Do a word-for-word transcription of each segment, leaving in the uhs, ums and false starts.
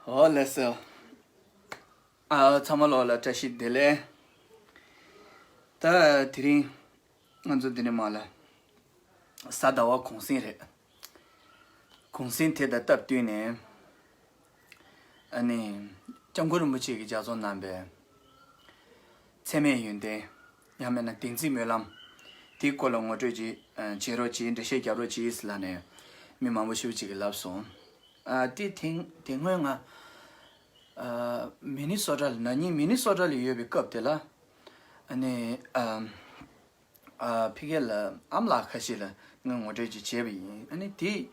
ཨོ་ལགས་སོ། ཨ་ཚང་མ་ལོག་ལ་བཀྲ་ཤིས་བདེ་ལེགས། ད་དེ་རིང་ང་ཚོ་འདི་ནས་མར་ལ་གཟའ་ཟླ་བ་གུང་གསེང་རེད། གུང་གསེང་དེ་དང་སྟབས་བསྟུན་ནས་ཨ་ནི་སྐྱབས་མགོན་རིན་པོ་ཆེ་གིས་ལྗགས་རྩོམ་གནང་པའི་ཚད་མེད་ཡོན་ཏན། ཡང་མིན་ན་བདེན་ཚིག་སྨོན་ལམ། དེའི་སྐོར་ལ་ངོ་སྤྲོད་ཅིག་ཨ་བྱེད་རོགས་གྱིས། འགྲེལ་བཤད་རྒྱག་རོགས་གྱིས་ལབ་ནས་མི་མང་པོ་ཞེ་པོ་ཅིག་གིས་ལབ་སོང་། ཨ་དེ་དེང་དེ་སྔོན་ང་ཨ་མི་ནི་སོ་ཊ་ལ་ན་ནིང་མི་ནི་སོ་ཊ་ལ་ཡོད་པའི་སྐབས་དེ་ལ་ཨ་ནི་ཨ་ཨ་ཕ་གི་ལ་ཨ་མ་ལགས་ཁ་ཤས་ལ་ངས་ངོ་སྤྲོད་ཅིག་བྱས་པ་ཡིན། ཨ་ནི་དེའི་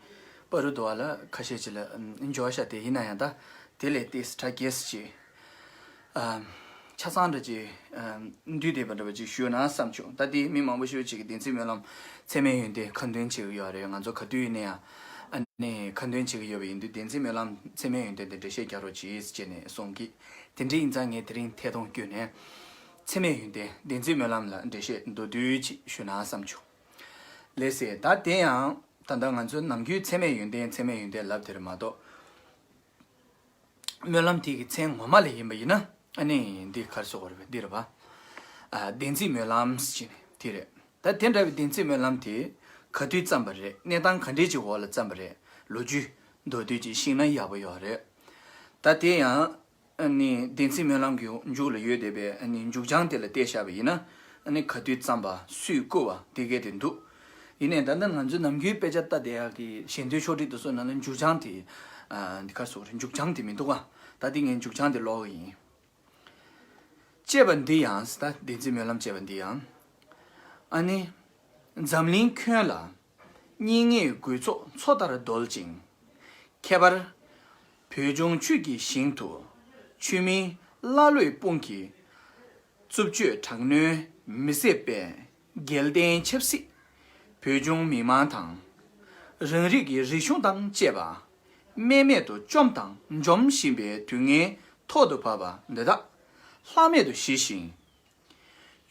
བར་དུ་བ་ལ་ཁ་ཤས་ཅིག་ལ་ཨམ་འབྱོར་ཤག་དེ་ཡིན་ན་ཡང་ད་དེ་ལས་ཏིས་གྲ་རྒྱས་ཅིག་ཨམ་ཆ་ཚང་འདྲ་ཅིག་ཨམ་འདུས་བསྡད་པ་འདྲ་བ་ཅིག་ཞུས་ན་བསམ་བྱུང་། ད་དེ་མི་མང་པོ་ཞེ་པོ་ཅིག་གིས་བདེན་ཚིག་སྨོན་ལམ་ཚད་མེད་ཡོན་ཏན་ཁ་འདོན་བྱེད་ཀྱི་ཡོད་རེད། ང་ཚོ་ག་དུས་ཡིན་ན་ཡང་ཨ་ནི་ཁ་འདོན་བྱེད་ཀྱི་ཡོད་པ་ཡིན་དུས་བདེན་ཚིག་སྨོན་ལམ་ཚད་མེད་ཡོན་ཏན་དེ་འགྲེལ་བཤད་རྒྱག་རོགས་གྱིས་ཅེས་ནས་གསུང་གིས། དེ་འདྲ་ཡིན་ཙང་ངས་དེ་རིང་ཐད་གཏོང་བསྐྱོན་ནས་ཚད་མེད་ཡོན་ཏན་བདེན་ཚིག་སྨོན་ལམ་ལ་འགྲེལ་བཤད་མདོར་བསྡུས་ཅིག་ཞུས་ན་བསམ་བྱུང་། ལགས་སེ། ད་དེ་ཡང་ད་ལྟ་ང་ཚོ་ནམ་རྒྱུན་ཚད་མེད་ཡོན་ཏན་ཚད་མེད་ཡོན་ཏན་ལབ་དེ་རེད་མ་གཏོགས། སྨོན་ལམ་དེ་གི་མཚན་ངོ་མ་ལ་ཡིན་པ་ཡིན་ན་ཨ་ནི་འདི་ག་རེ་ཟེར་དགོས་རེད་པས། འདི་རེད་པ། ཨ་བདེན་ཚིག་སྨོན་ལམ་ཟེར་ནས་དེ་རེད། ད་དེ་འདྲ་བའི་བདེན་ཚིག་སྨོན་ལམ་དེ་ག་དུས་བརྩམས་པ་རེད། གནས་སྟངས་ག་འདྲས་ཀྱི་འོག་ལ་བརྩམས་པ་རེད། ལོ་རྒྱུས་མདོར་བསྡུས་ཅིག་ཤེས་ན་ཡག་པོ་ཡོད་རེད། ད་དེ་ཡང་ཨ་ནི་བདེན་ཚིག་སྨོན་ལམ་གྱི་མཇུག་ལ་ཡོད་བསྡད་པའི་ཨ་ནི་མཇུག་བྱང་དེ་ལ་བལྟས་བཞག་པ་ཡིན་ན། ཨ་ནི་ག་དུས་བརྩམས་པ། སུས་བསྐུར་བ། དེ་གས་དེ་འདུག་ཡིན་ནའི་ད་ལྟ་ང་ཚོའི་ནམ་རྒྱུན་དཔེ་ཆ་ལྟ་བསྡད་ཡག་གི་ཞལ་འདོན་ཕྱོགས་སྒྲིག་དེ་ཚོ་ནང་ལ་མཇུག་བྱང་དེ་ཨ་འདི་ག་རེ་ཟེར་དགོས་རེད། མཇུག་བྱང་དེ་མི་འདུག་ག་ད་དེ་ངས་མཇུག་བྱང་དེ་ཀློག་གི་ཡིན། ཅེས་པ་འདི་ཡང་ད་བདེན་ཚིག་སྨོན་ལམ་ཅེས་པ་འདི་ཡང་། ཨ་ནི། འཛམ་གླིང་ཁྱོན་ལ་སྙིགས་ལྔའི་རྒུད་ཚོགས་མཚོ་ལྟར་རྡོལ་ཅིང་། ཁྱད་པར་བོད་ལྗོངས་ཆུ་སྐྱེས་ཞིང་དུ་ཆུ་མིག་ཀླ་ཀློའི་དཔུང་གིས་རྩུབ་སྤྱོད་དྲག་གནོན་མི་བཟད་པའི་རྒྱལ་བསྟན་ཆབ་སྲིད། བོད་ལྗོངས་མི་དམངས་དང་། རང་རིགས་ཀྱི་རིག་གཞུང་དང་བཅས་པ་རྨེག་མེད་དུ་བཅོམ་དང་འཇོམས་བཞིན་པའི་དུས་ངན་ཐོག་ཏུ་བབས་པ་འདི་དག་ལྷག་མེད་དུ་ཞི་ཞིང་།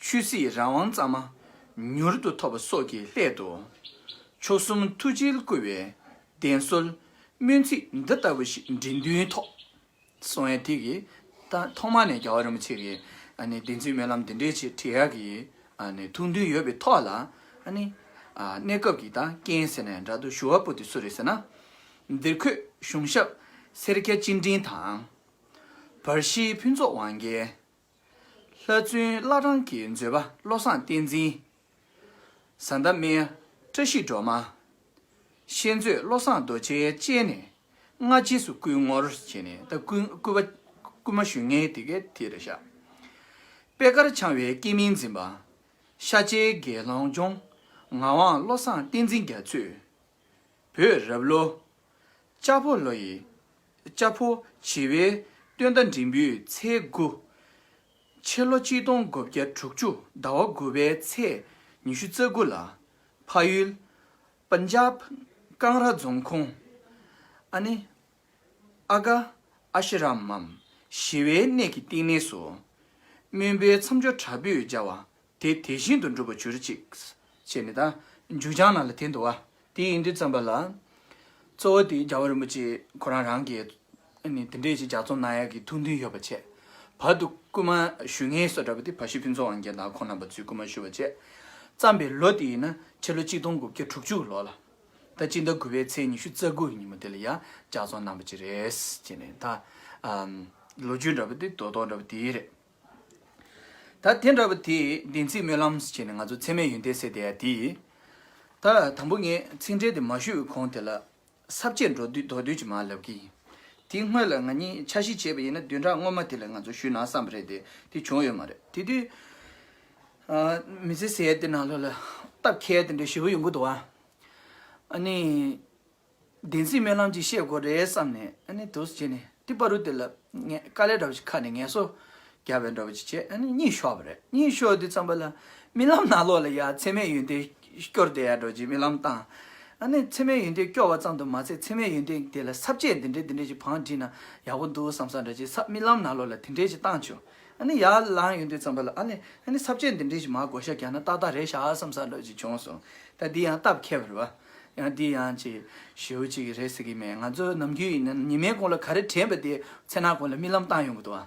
ཆོས་སྲིད་རང་དབང་གཙང་མ་མྱུར་དུ་ཐོབ་པ་སོགས་ཀྱི་སླད་དུ། མཆོག་གསུམ་ཐུགས་རྗེས་བསྐུལ་བའི་བདེན་གསོལ་སྨོན་ཚིག་འདི་ལྟ་བུ་ཞིག་འབྲི་འདུན་ཐོག་སོང་ཡས་དེ་གི་ད་ཐོག་མ་ནས་རྒྱལ་བ་རིན་པོ་ཆེ་གི་ཨ་ནི་བདེན་ཚིག་སྨོན་ལམ་འདི་འདྲའི་ཆེད་བྲིས་ཡག་གི་ཨ་ནི་ཐུགས་འདུན་ཡོད་པའི་ཐོག་ལ། ཨ་ནི་ཨ་གནས་སྐབས་ཀྱི་ད་རྐྱེན་ཟེར་ནས་འདྲ་འདུག་ཞུ་བ་པོ་དེ་སུ་རེད་ཟེར་ན། འདིར་འཁོད་གཞུང་ཞབས་སེར་སྐྱ་སྤྱི་མགྲིན་དང་། བར་ཞིའི་ཕུན་ཚོགས་དབང་རྒྱལ། ལྷ་བཙུན་བླ་བྲང་གི་མཛོད་པ་བློ་བཟང་བསྟན་འཛིན། བཟའ་ཟླ་སྨན་བཀྲ་ཤིས་སྒྲོལ་མ། ཤེས་མཛོད་བློ་བཟང་རྡོ་རྗེ་བཅས་ནས་སྔ་རྗེས་སུ་བསྐུལ་ངོར་བྱས་ནས་ད་བསྐུལ་བསྐུལ་བ་བསྐུལ་མ་ཞུ་མཁན་དེ་གས་དེ་རེད་ཤག་པད་དཀར་འཆང་བའི་སྐྱེས་མིང་འཛིན་པ། ཤཱཀྱའི་དགེ་སློང་ལྗོངས་ངག་དབང་བློ་བཟང་བསྟན་འཛིན་རྒྱ་མཚོས། བོད་རབ་ལོ། ལྕགས་ཕོ་ལོ་ཡི། ལྕགས་ཕོ་བྱི་བའི་སྟོན་ཟླ་འབྲིང་པོའི་ཚེས་དགུ། ཕྱི་ལོ་གཅིག་སྟོང་དགུ་བརྒྱ་དྲུག་ཅུ་ཟླ་བ་དགུ་པའི་ཚེས་ཉི་ཤུ་རྩ་དགུ་ལ། ཕ་ཡུལ་པན་ཇབ་ཀང་ར་རྫོང་ཁོངས། ཨ་ནི། ཨ་ག་ཨ་ཤི་རམ་མམ་ཞི་བའི་གནས་ཀྱི་བསྟི་གནས་སུ། སྨོན་པའི་མཚམས་སྦྱོར་དྲག་པོས་སྦྱར་བ་དེ་དེ་བཞིན་དུ་འགྲུབ་པར་གྱུར་ཅིག་ཅེས་ནི་ད་མཇུག་བྱང་ནང་ལ་དེ་འདུག་བ། དེ་ཡིན་དུས་ཙམ་པ་ལ། གཙོ་བོ་དེ་རྒྱལ་བ་རིན་པོ་ཆེ་ཁོ་རང་རང་གིས་ནི་དེ་འདྲས་ཞིག་ལྗགས་རྩོམ་གནང་ཡག་གི་ཐུགས་འདུན་ཡོད་པ་བྱས། བར་དུ་སྐུལ་མ་ཞུ་མཁན་སོགས་འདྲ་པོ་དེ་བར་ཞིའི་ཕུན་ཚོགས་དབང་རྒྱལ་དང་ཁོང་རྣམ་པ་ཚོས་སྐུལ་མ་ཞུ་བ་བྱས། བརྩམས་པའི་ལོ་དེ་ཡིན་ན་ཕྱི་ལོ་གཅིག་སྟོང་དགུ་བརྒྱ་དྲུག་ཅུ་ལོ་ལ། ད་སྤྱི་ཟླ་དགུ་པའི་ཚེས་ཉི་ཤུ་རྩ་དགུ་ཉིན་མོ་དེ་ལ་ཡང་ལྗགས་རྩོམ་གནང་བ་ཅིག་རེད་ཅེས་ནས་ད་ཨམ་ལོ་རྒྱུས་འདྲ་པོ་དེ་རྡོག་རྡོག་འདྲ་པོ་དེ་རེད། ད་དེ་འདྲ་པོ་དེ་བདེན་ཚིག་སྨོན་ལམ་ཟེར་བྱས་ནས་ང་ཚོ་ཚད་མེད་ཡོན་ཏན་ཟེར་བསྡད་ཡ་དེ། ད་དང་པོ་ངས་ཚིག་འགྲེལ་དེ་མ་ཞུས་པའི་གོང་དེ་ལ་ས་བཅད་མདོར་བསྡུས་མདོར་བསྡུས་ཅིག་མར་ལབ་ཀྱི་ཡིན། དེའི་སྔོན་ལ་ང་གཉིས་འཆར་གཞི་བྱས་པ་ཡིན་ན་བདུན་ཕྲག་སྔོན་མ་དེ་ལ་ང་ཚོ་ཞུས་ན་བསམ་པ་རེད་དེ་དེ་བྱུང་ཡོད་མ་རེད། དེ་དུས་ཨ་མི་ཚེ་ཟེར་ཡ་དེ་ནང་ལོགས་ལ་སྟབས་འཁེལ་དེ་འདྲ་ཞེ་པོ་ཡོང་གི་འདུག་ཨ། ཨ་ནི། བདེན་ཚིག་སྨོན་ལམ་ཅིག་བཤད་དགོས་རེད་བསམ་ནས་ཨ་ནི་འདུག་སེ་བྱས་ནས་དེ་བར་དུ་དེ་ལ་ངས་དཀའ་ལས་འདྲ་བོ་ཞིག་ཁ་ནས་ངལ་གསོ་རྒྱག་པའི་འདྲ་བོ་ཅིག་བྱས། ཨ་ནི་གཉིད་ཤོར་བ་རེད། གཉིད་ཤོར་དུས་ཙམ་པ་ལ་རྨི་ལམ་ནང་ལོགས་ལ་ཡ་ཚད་མེད་ཡོན་ཏན་སྐྱོར་བསྡད་ཡ་འདྲ་བོ་ཅིག་རྨི་ལམ་བཏང་། ཨ་ནི་ཚད་མེད་ཡོན་ཏན་སྐྱོར་བ་ཙམ་དུ་མ་ཚད་ཚད་མེད་ཡོན་ཏན་དེ་ལ་ས་བཅད་འདི་འདྲས་འདི་འདྲས་ཅིག་བང་བསྒྲིགས་ན་ཡག་པོ་འདུག་བསམ་བསམ་འདྲ་ཅིག་ས་རྨི་ལམ་ནང་ལོགས་ལ་དེ་འདྲས་ཅིག་བཏང་བྱུང་། ཨ་ནི་ཡར་ལངས་ཡོང་དུས་ཙམ་པ་ལ་ཨ་ནི་ཨ་ནི་ས་བཅད་འདི་འདྲས་ཅིག་མར་བགོ་བཤའ་རྒྱག་ན་ཏག་ཏག་རེད་ཤག་བསམ་བསམ་འདྲ་ཅིག་བྱུང་སོང་། ད་འདི་ཡང་སྟབས་འཁེལ་བ་རེད་བ། ཡང་འདི་ཡང་ཅིག་ཞེའུ་ཅིག་རེད་ཟེར་གི་མེད། ང་ཚོ་ནམ་རྒྱུན་ཡིན་ན་ཉི་མའི་གོང་ལ་ག་རེ་དྲན་པ་དེ་མཚན་ནག་གོང་ལ་རྨི་ལམ་བཏང་ཡོང་གི་འདུག་ཨ།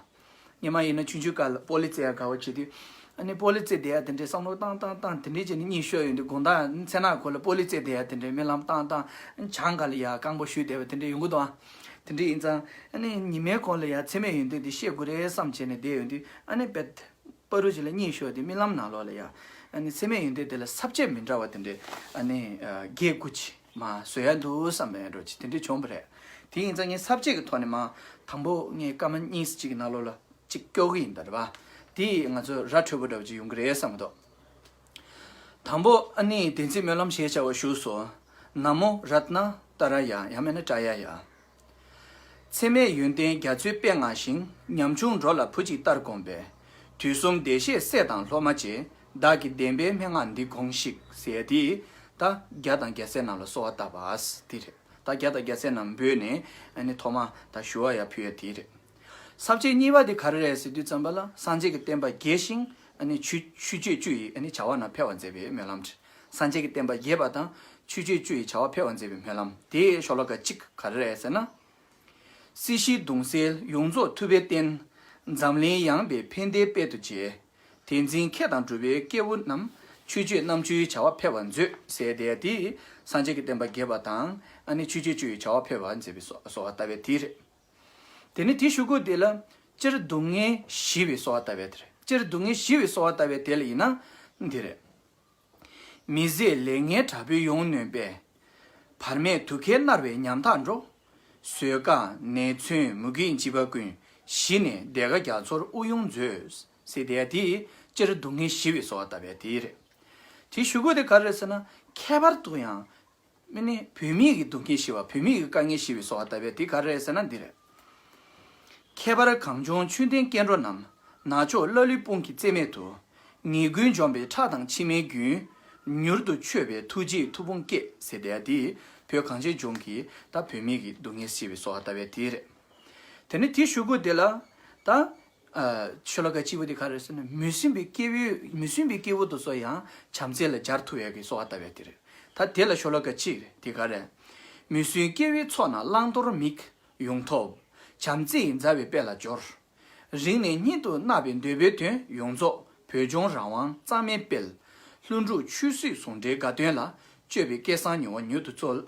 སྔོན་མ་ཡིན་ན་ཆུང་ཆུང་སྐབས་ལ་སྤོ་ལོ་རྩེ་ཡ་དགའ་བོ་བྱེད་དུས། ཨ་ནི་སྤོ་ལོ་རྩེ་བསྡད་ཡ་དེ་འདྲའི་བསམ་བློ་བཏང་བཏང་བཏང་དེ་འདྲའི་བྱས་ནས་གཉིད་ཤོར་ཡོང་དུས་དགོང་དག་མཚན་ནག་གོང་ལ་སྤོ་ལོ་རྩེ་བསྡད་ཡ་དེ་འདྲའི་རྨི་ལམ་བཏང་བཏང་བྱང་ག་ལ་ཡ་རྐང་པ་གཞུས་བསྡད་པ་དེ་འདྲའི་ཡོང་གི་འདུག་ཨ། དེ་འདྲའི་ཡིན་ཙང་ཨ་ནི་ཉི་མའི་གོང་ལ་ཡ་མཚན་མོའི་ཡོན་ཏན་དེ་ཤེས་དགོས་རེད་བསམ་བྱས་ནས་བསྡད་ཡོང་དུས་ཨ་ནི་བེད། པ་རུ་ཅིག་ལ་གཉིད་ཤོར་ཏེ་རྨི་ལམ་ནང་ལོགས་ལ་ཡ། ཨ་ནི་མཚན་མོའི་ཡོན་ཏན་དེ་ལ་ས་བཅད་མི་འདྲ་བ་དེ་འདྲའི་ཨ་ནི་བརྒྱད་དགུ་ཅིག་མར་བཟོ་ཡ་འདུག་བསམ་པའི་འགྲོ་ཅིག་དེ་འདྲའི་བྱུང་བ་རེད། དེ་ཡིན་ཙང་ངས་ས་བཅད་ཀྱི་ཐོག་ནས་མར་དང་པོ་ངས་སྐར་མ་གཉིས་ཅིག་གི་ནང་ལོགས་ལ་ཅིག་སྐྱོར་གི་ཡིན་ད་རེད་པ། དེ་ང་ཚོ་ར་འཕྲོད་པོ་འདྲ་བོ་ཅིག་ཡོང་གི་རེད་བསམ་གི་འདུག་དང་པོ་ཨ་ནི་བདེན་ཚིག་སྨོན་ལམ་ཞེས་བྱ་བ་བཞུགས་སོ། ན་མོ་རཏྣ་ཏྲ་ཡ་ཡང་མིན་ན་ཏྲ་ཡ་ཡ། མཚན་མོའི་ཡོན་ཏན་རྒྱ་མཚོའི་དཔེ་མངའ་ཞིང་། ཉམ་ཆུང་འགྲོ་ལ་བུ་གཅིག་ལྟར་དགོངས་པས། དུས་གསུམ་བདེ་གཤེགས་སྲས་དང་སློབ་མ་བཅས། བདག་གི་བདེན་པའི་མན་ངག་འདི་དགོངས་ཤིག་ཟེར་ཡ་དེ། ད་བརྒྱ་དང་བརྒྱ་རྩའི་ནང་ལ་གསོལ་བ་བཏབ་པ་དེ་རེད། ད་བརྒྱ་དང་བརྒྱ་རྩའི་ནང་འབོད་ནས་ཨ་ནི་ཐོག་མ་ད་ཞུ་བ་ཡ་ཕུལ་ཡ་དེ་རེད། ས་བཅད་གཉིས་པ་དེ་ག་རེ་རེད་ཟེར་དུས་ཙམ་པ་ལ་སངས་རྒྱས་ཀྱི་བསྟན་པ་རྒྱས་ཤིང་ཨ་ནི་ཆོས་ཆོས་སྤྱོད་བཅུ་ཡི་ཨ་ནི་བྱ་བ་རྣམས་འཕེལ་བར་མཛད་པའི་སྨོན་ལམ་རེད། སངས་རྒྱས་ཀྱི་བསྟན་པ་རྒྱས་པ་དང་ཆོས་སྤྱོད་བཅུ་ཡི་བྱ་བ་འཕེལ་བར་མཛད་པའི་སྨོན་ལམ་དེའི་ཤོ་ལོ་ཀ་གཅིག་ག་རེ་རེད་ཟེར་ན། སྲིད་ཞིའི་གདུང་སེལ་ཡོངས་རྫོགས་ཐུབ་པའི་རྟེན། འཛམ་གླིང་ཡངས་པའི་ཕན་བདེའི་དཔལ་དུ་བྱེད། དེ་འཛིན་མཁས་དང་གྲུབ་པའི་སྐྱེས་བུ་རྣམས། ཆོས་སྤྱོད་རྣམ་བཅུའི་བྱ་བ་འཕེལ་བར་མཛོད་ཟེར་དེ་དེ་སངས་རྒྱས་ཀྱི་བསྟན་པ་རྒྱས་པ་དང་ཨ་ནི་ཆོས་སྤྱོད་བཅུ་ཡི་བྱ་བ་འཕེལ་བར་མཛད་པའི་གསོལ་བ་བཏབ་པའི་དེ་རེད། དེ་ནི་དེའི་གཞུག་གུ་དེ་ལ་སྤྱིར་སྡུག་བསྔལ་ཞི་བའི་གསོལ་བ་བཏབ་པའི་དེ་རེད། སྤྱིར་སྡུག་བསྔལ་ཞི་བའི་གསོལ་བ་བཏབ་པའི་དེ་ལ་ཡིན་ན་འདི་རེད། མི་བཟད་ལས་ངན་དྲག་པོས་ཡོངས་ནོན་པས། བར་མེད་དུ་ཁའི་མནར་བའི་ཉམ་ཐག་འགྲོ། གཟོད་དཀའ་ནད་མཚོན་མུ་གེའི་འཇིགས་པ་ཀུན། ཞི་ནས་བདེ་དགའ་རྒྱ་མཚོར་དབུགས་དབྱུང་མཛོད། ཟེར་དེ་དེ་སྤྱིར་སྡུག་བསྔལ་ཞི་བའི་གསོལ་བ་བཏབ་པའི་དེ་རེད། དེའི་གཞུག་གུ་དེ་ག་རེ་རེད་ཟེར་ན་ཁྱད་པར་དུ་ཡང་། མི་ནི་བུད་མེད་ཀྱི་སྡུག་བསྔལ་ཞི་བ་བུད་མེད་ཀྱི་དཀའ་ངལ་ཞི་བའི་གསོལ་བ་བཏབ་པའི་དེ་ག་རེ་རེད་ཟེར་ན་འདི་རེད། ཁྱད་པར་གངས་ལྗོངས་ཆོས་ལྡན་སྐྱེ་འགྲོ་རྣམས། ནག་ཕྱོགས་ཀླ་ཀློའི་དཔུང་གིས་རྩེ་མེད་དུ། ཉེས་ཀུན་འཇོམས་པའི་ཁྲག་དང་མཆི་མའི་རྒྱུན། མྱུར་དུ་མཆོད་པའི་ཐུགས་རྗེའི་མཐུ་དཔུང་བསྐྱེད་ཟེར་དེ་དེ་བོད་གངས་ཅན་ལྗོངས་ཀྱི་ད་བུད་མེད་ཀྱི་སྡུག་བསྔལ་ཞི་བའི་གསོལ་བ་བཏབ་པའི་དེ་རེད། དེ་ནི་དེའི་གཞུག་གུ་དེ་ལ་ད། ཨ། ཤོ་ལོ་ཀ་གཅིག་པོ་དེ་ག་རེ་ཟེར་ན་མུན་སེམས་པའི་སྐྱེ་བོའི་མུན་སེམས་པའི་སྐྱེ་བོ་དེ་ཚོ་ཡང་བྱམས་བརྩེ་ལ་སྦྱར་ཐུབ་ཡག་གི་གསོལ་བ་བཏབ་ཡག་དེ་རེད། ད་དེ་ལ་ཤོ་ལོ་ཀ་གཅིག་རེད་དེ་ག་རེ། མུན་སེལ་སྐྱེ་བོའི་ཚོགས་རྣམས་བླང་དོར་མིག་ཡོང་ཐོབ། བྱམས་བརྩེ་ཡི་མཛའ་བའི་དཔལ་ལ་སྦྱོར། རིང་ནས་སྙིང་དུ་བརྣག་པའི་འདོད་པའི་དོན་ཡོངས་རྫོགས་བོད་ལྗོངས་རང་དབང་གཙང་མའི་དཔལ། ལྷུན་གྲུབ་ཆོས་སྲིད་ཟུང་འབྲེལ་དགའ་སྟོན་ལ། སྤྱོད་པའི་སྐལ་བཟང་མྱུར་བ་མྱུར་དུ་སྩོལ།